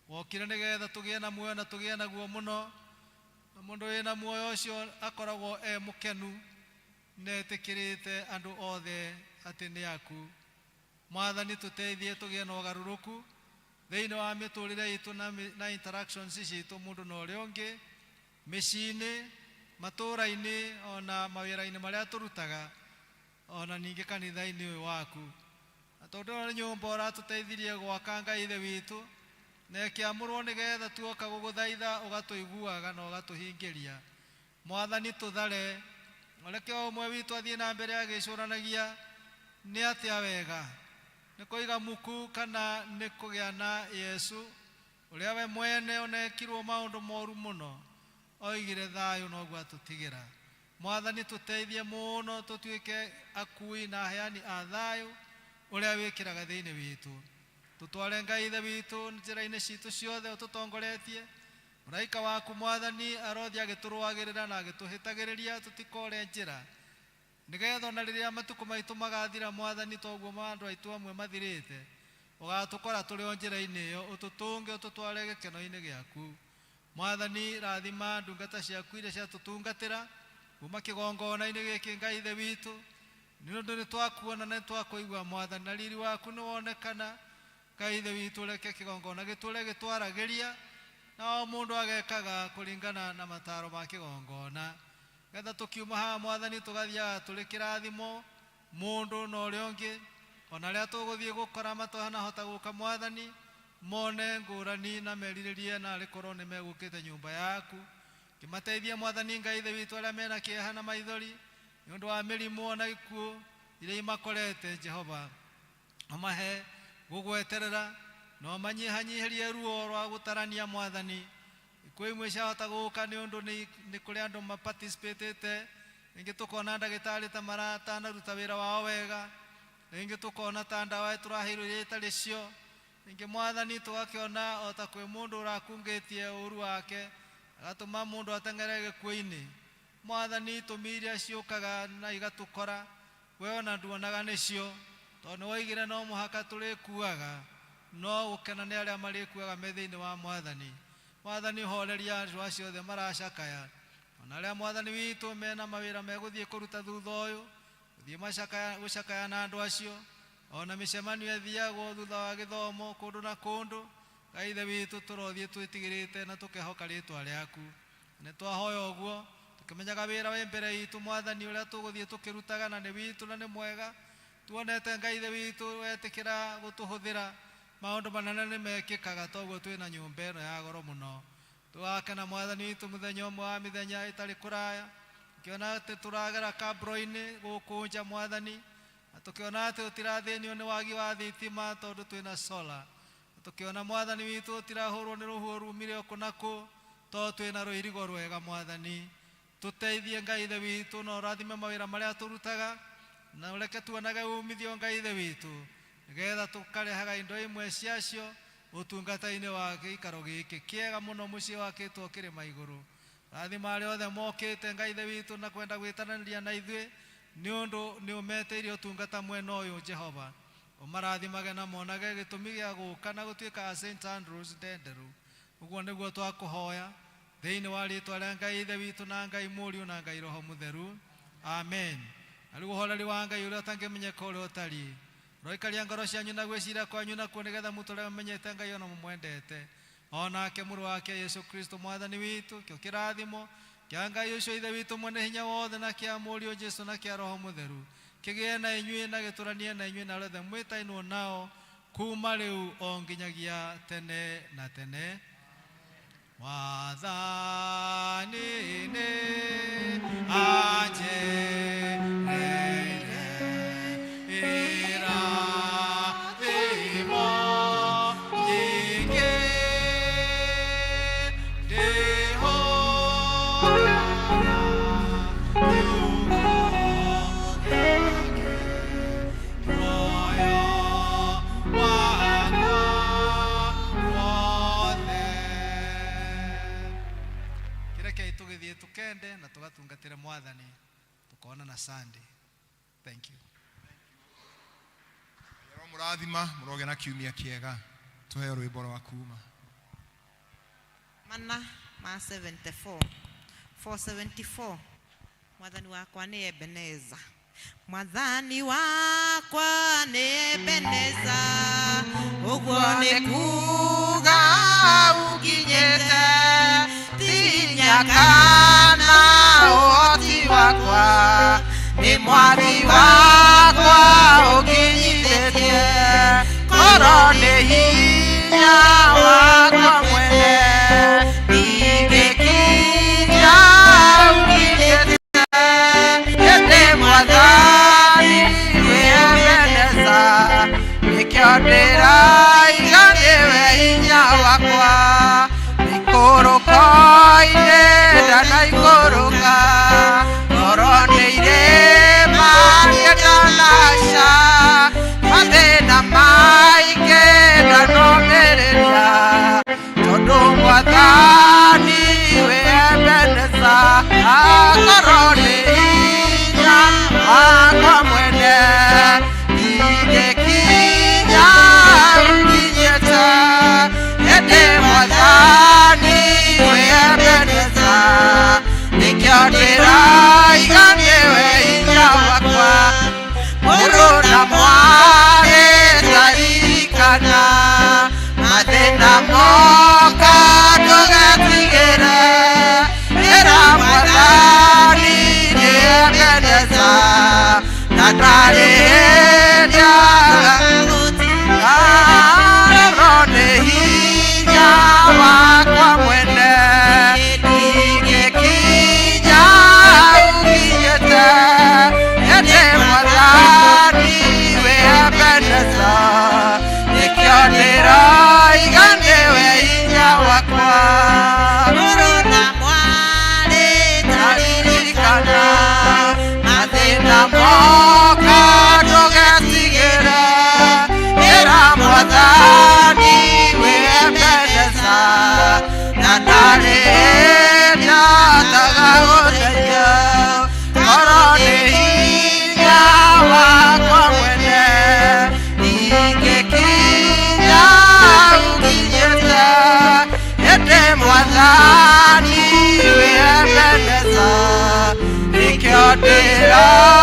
Wokire nĩgetha tũgĩe na muoyo na tũgĩe naguo mũno, na mũndũ wĩna muoyo ũcio akoragwo e mũkenu na etĩkĩrĩte andũ othe atĩ nĩ aku. Mwathani tũteithie tũgĩe na ũgarũrũku thĩinĩ wa mĩtũrĩre itũ na interactions citũ mũndũ na ũrĩa ũngĩ, mĩciĩ-inĩ, matũũra-inĩ, ona mawĩra-inĩ marĩa tũrutaga, ona ningĩ kanitha-inĩ ũyũ waku. Na tondũ ĩno nĩ nyũmba ũratũteithirie gwaka Ngai Ithe witũ, na ĩkĩamũrwo nĩgetha tuoka gũgũthaitha ũgatũiguaga na ũgatũhingĩria. Mwathani tũthare, reke o ũmwe witũ athiĩ na mbere agĩcũranagia nĩ atĩa wega, nĩ kũiga muku kana nĩ kũgĩa na Yesu ũrĩa we mwene onekirwo maũndũ moru mũno, oigire thayũ noguo atũtigĩra. Mwathani tũteithie mũno tũtuĩke akui na aheani a thayũ ũrĩa wĩkĩraga thĩinĩ witũ. Tũtware Ngai Ithe witũ njĩra-inĩ citũ ciothe ũtũtongoretie. Mũraika waku Mwathani arothiĩ agĩtũrũagĩrĩra na agĩtũhĩtagĩrĩria tũtikore njĩra, nĩgetha ona rĩrĩa matukũ maitũ magathira Mwathani toguo andũ aitũ amwe mathirĩte, ũgatũkora tũrĩ o njĩra-inĩ ĩyo, ũtũtũnge ũtũtware gĩkeno-inĩ gĩaku. Mwathani rathima ndungata ciaku iria ciatũtungatĩra kuma kĩgongona-inĩ gĩkĩ Ngai Ithe witũ. Nĩ ũndũ nĩ twakuona na nĩ twakũigua Mwathani, na riri waku nĩ wonekana. Ngai Ithe witũ, reke kĩgongona gĩtũre gĩtwaragĩria, na o mũndũ agekaga kũringana na mataro ma kĩgongona, getha tũkiuma haha Mwathani tũgathiaga tũrĩ kĩrathimo mũndũ na ũrĩa ũngĩ, ona arĩa tũgũthiĩ gũkora matanahota gũka Mwathani, mone ngũrani na merirĩrie na arĩ korwo nĩ megũkĩte nyũmba yaku. Kĩmateithie Mwathani Ngai Ithe witũ arĩa mena kĩeha na maithori nĩ ũndũ wa mĩrimũ ona ikuũ iria imakorete. Jehova, ũmahe gũgweterera na ũmanyihanyihĩrie ruo rwa gũtarania Mwathani. Ikuũ imwe ciahota gũka nĩ ũndũ nĩ kũrĩ andũ maparticipatĩte, rĩngĩ tũkona ndagĩtarĩ ta maratanaruta wĩra wao wega, rĩngĩ tũkona ta ndawa tũraheirwo iria itarĩ cio, rĩngĩ Mwathani tũgakĩona o ta kwĩ mũndũ ũrakungĩtie ũru wake agatũma mũndũ ateng'ere gĩkuũ-inĩ. Mwathani, itũmi iria ciũkaga na igatũkora we ona nduonaga nĩcio, tondũ nĩ woigire no mũhaka tũrĩkuaga, no gũkena nĩ arĩa marĩkuaga me thĩinĩ wa Mwathani. Mwathani, horeria andũ acio othe maracakaya, ona arĩa Mwathani witũ mena mawĩra megũthiĩ kũruta thutha ũyũ, gũthiĩ gũcakaya na andũ acio, ona mĩcemanio ĩthiagwo thutha wa gĩthomo kũndũ na kũndũ. Ngai Ithe witũ, tũrothiĩ twĩtigĩrĩte na tũkehoka rĩtwa rĩaku. Nĩ twahoya ũguo tũkĩmenyaga wĩra wĩ mbere itũ Mwathani, ũrĩa tũgũthiĩ tũkĩrutaga na nĩ witũ na nĩ mwega. Tuonete Ngai Ithe witũ wetĩkĩra gũtũhũthĩra, maũndũ manene nĩ mekĩkaga, toguo twĩna nyũmba ĩno ya goro mũno. Tũgakena Mwathani witũ mũthenya ũmwe wa mĩthenya ĩtarĩ kũraya, tũkĩona atĩ tũragera kambro-inĩ gũkũ nja Mwathani, na tũkĩona atĩ tũtirathĩnio nĩ wagi wa thitima tondũ twĩna solar, na tũkĩona Mwathani witũ tũtirahũrwo nĩ rũhuho rumire o kũ na kũ tondũ twĩna rũirigo rwega Mwathani. Tũteithie Ngai Ithe witũ na ũrathime mawĩra marĩa tũrutaga, na ũreke tuonage umithio Ngai Ithe witũ, nĩgetha tũkarehaga indo imwe ciacio ũtungata-inĩ wa gĩikaro gĩkĩ kĩega mũno, mũciĩ wakĩtwo kĩrĩma igũrũ. Rathima arĩa othe mokĩte Ngai Ithe witũ na kwenda gwĩtananĩria na ithuĩ, nĩ ũndũ nĩ ũmetĩire ũtungata mwena ũyũ. Jehova, ũmarathimage na monage gĩtũmi gĩa gũka na gũtuĩka a St Andrews Ndenderu. Ũguo nĩguo twakũhoya thĩinĩ wa rĩtwa rĩa Ngai Ithe witũ na Ngai Mũriũ na Ngai Roho Mũtheru, amen. Na rĩu ũhoreri wa Ngai ũrĩa ũtangĩmenyeka ũrĩa ũtariĩ roikaria ngoro cianyu na gwĩciria kwanyu nakuo, nĩgetha mũtũre mũmenyete Ngai ona mũmwendete, onake mũrũ wake Yesu Kristo Mwathani witũ. Kĩo kĩrathimo kĩa Ngai ũcio Ithe witũ mwene hinya wothe, na kĩa Mũriũ Jesu, na kĩa Roho Mũtheru kĩgĩe na inyuĩ na gĩtũranie na inyuĩ na arĩa othe mwĩtainwo nao kuma rĩu o nginyagia tene na tene. Mwathani nĩ anjĩrĩire irathimo nyingĩ, ndĩhokaga kiugo gĩake, muoyo wakwa wothe. Kĩrekei tũgĩthiĩ tũkende na tũgatungatĩre Mwathani. Tũkonana Sunday. Thank you. Mũrathima mũroge na kiumia kĩega. Tũheo rwĩmbo rwa kuma. Mana ma 74, 474. Mwathani wakwa nĩ Ebeneza, Mwathani wakwa nĩ Ebeneza, ũguo nĩ kuga ũkinyĩte tinyakana ũhoti wakwa, nĩ mwathi wakwa ũkinyithĩtie, korwo nĩ hinya wakwa mwene ingĩkinya ũkinyĩte, ĩndĩ Mwathani wĩ Ebeneza, nĩkĩo ndĩraiga nĩwe hinya wakwa. Ikũrũko-inĩ ndanaikũrũka, ngoro nĩ irĩma niĩ ndanaca, mathĩna maingĩ ndanomĩrĩria. Mathĩna moka ndũgetigĩre, ĩra Mwathani nĩ Ebeneza, na ndarĩ hĩndĩ agagũtiga. Nĩ hinya wakwa mwene ingĩkinya ũkinyĩte, ĩndĩ Mwathani wĩ Ebeneza, nĩkĩo ndĩroiga nĩwe hinya wakwa. Mũrũ na mwarĩ Taririkana mathĩna moka ndũgetigĩre, ĩra Mwathani wĩ Ebeneza, na ndarĩ hĩndĩ atagagũteithia. Korwo nĩ hinya wakwa mwene ingĩkinya ũkinyĩte, ĩndĩ Mwathani wĩ Ebeneza, nĩkĩo ndĩroiga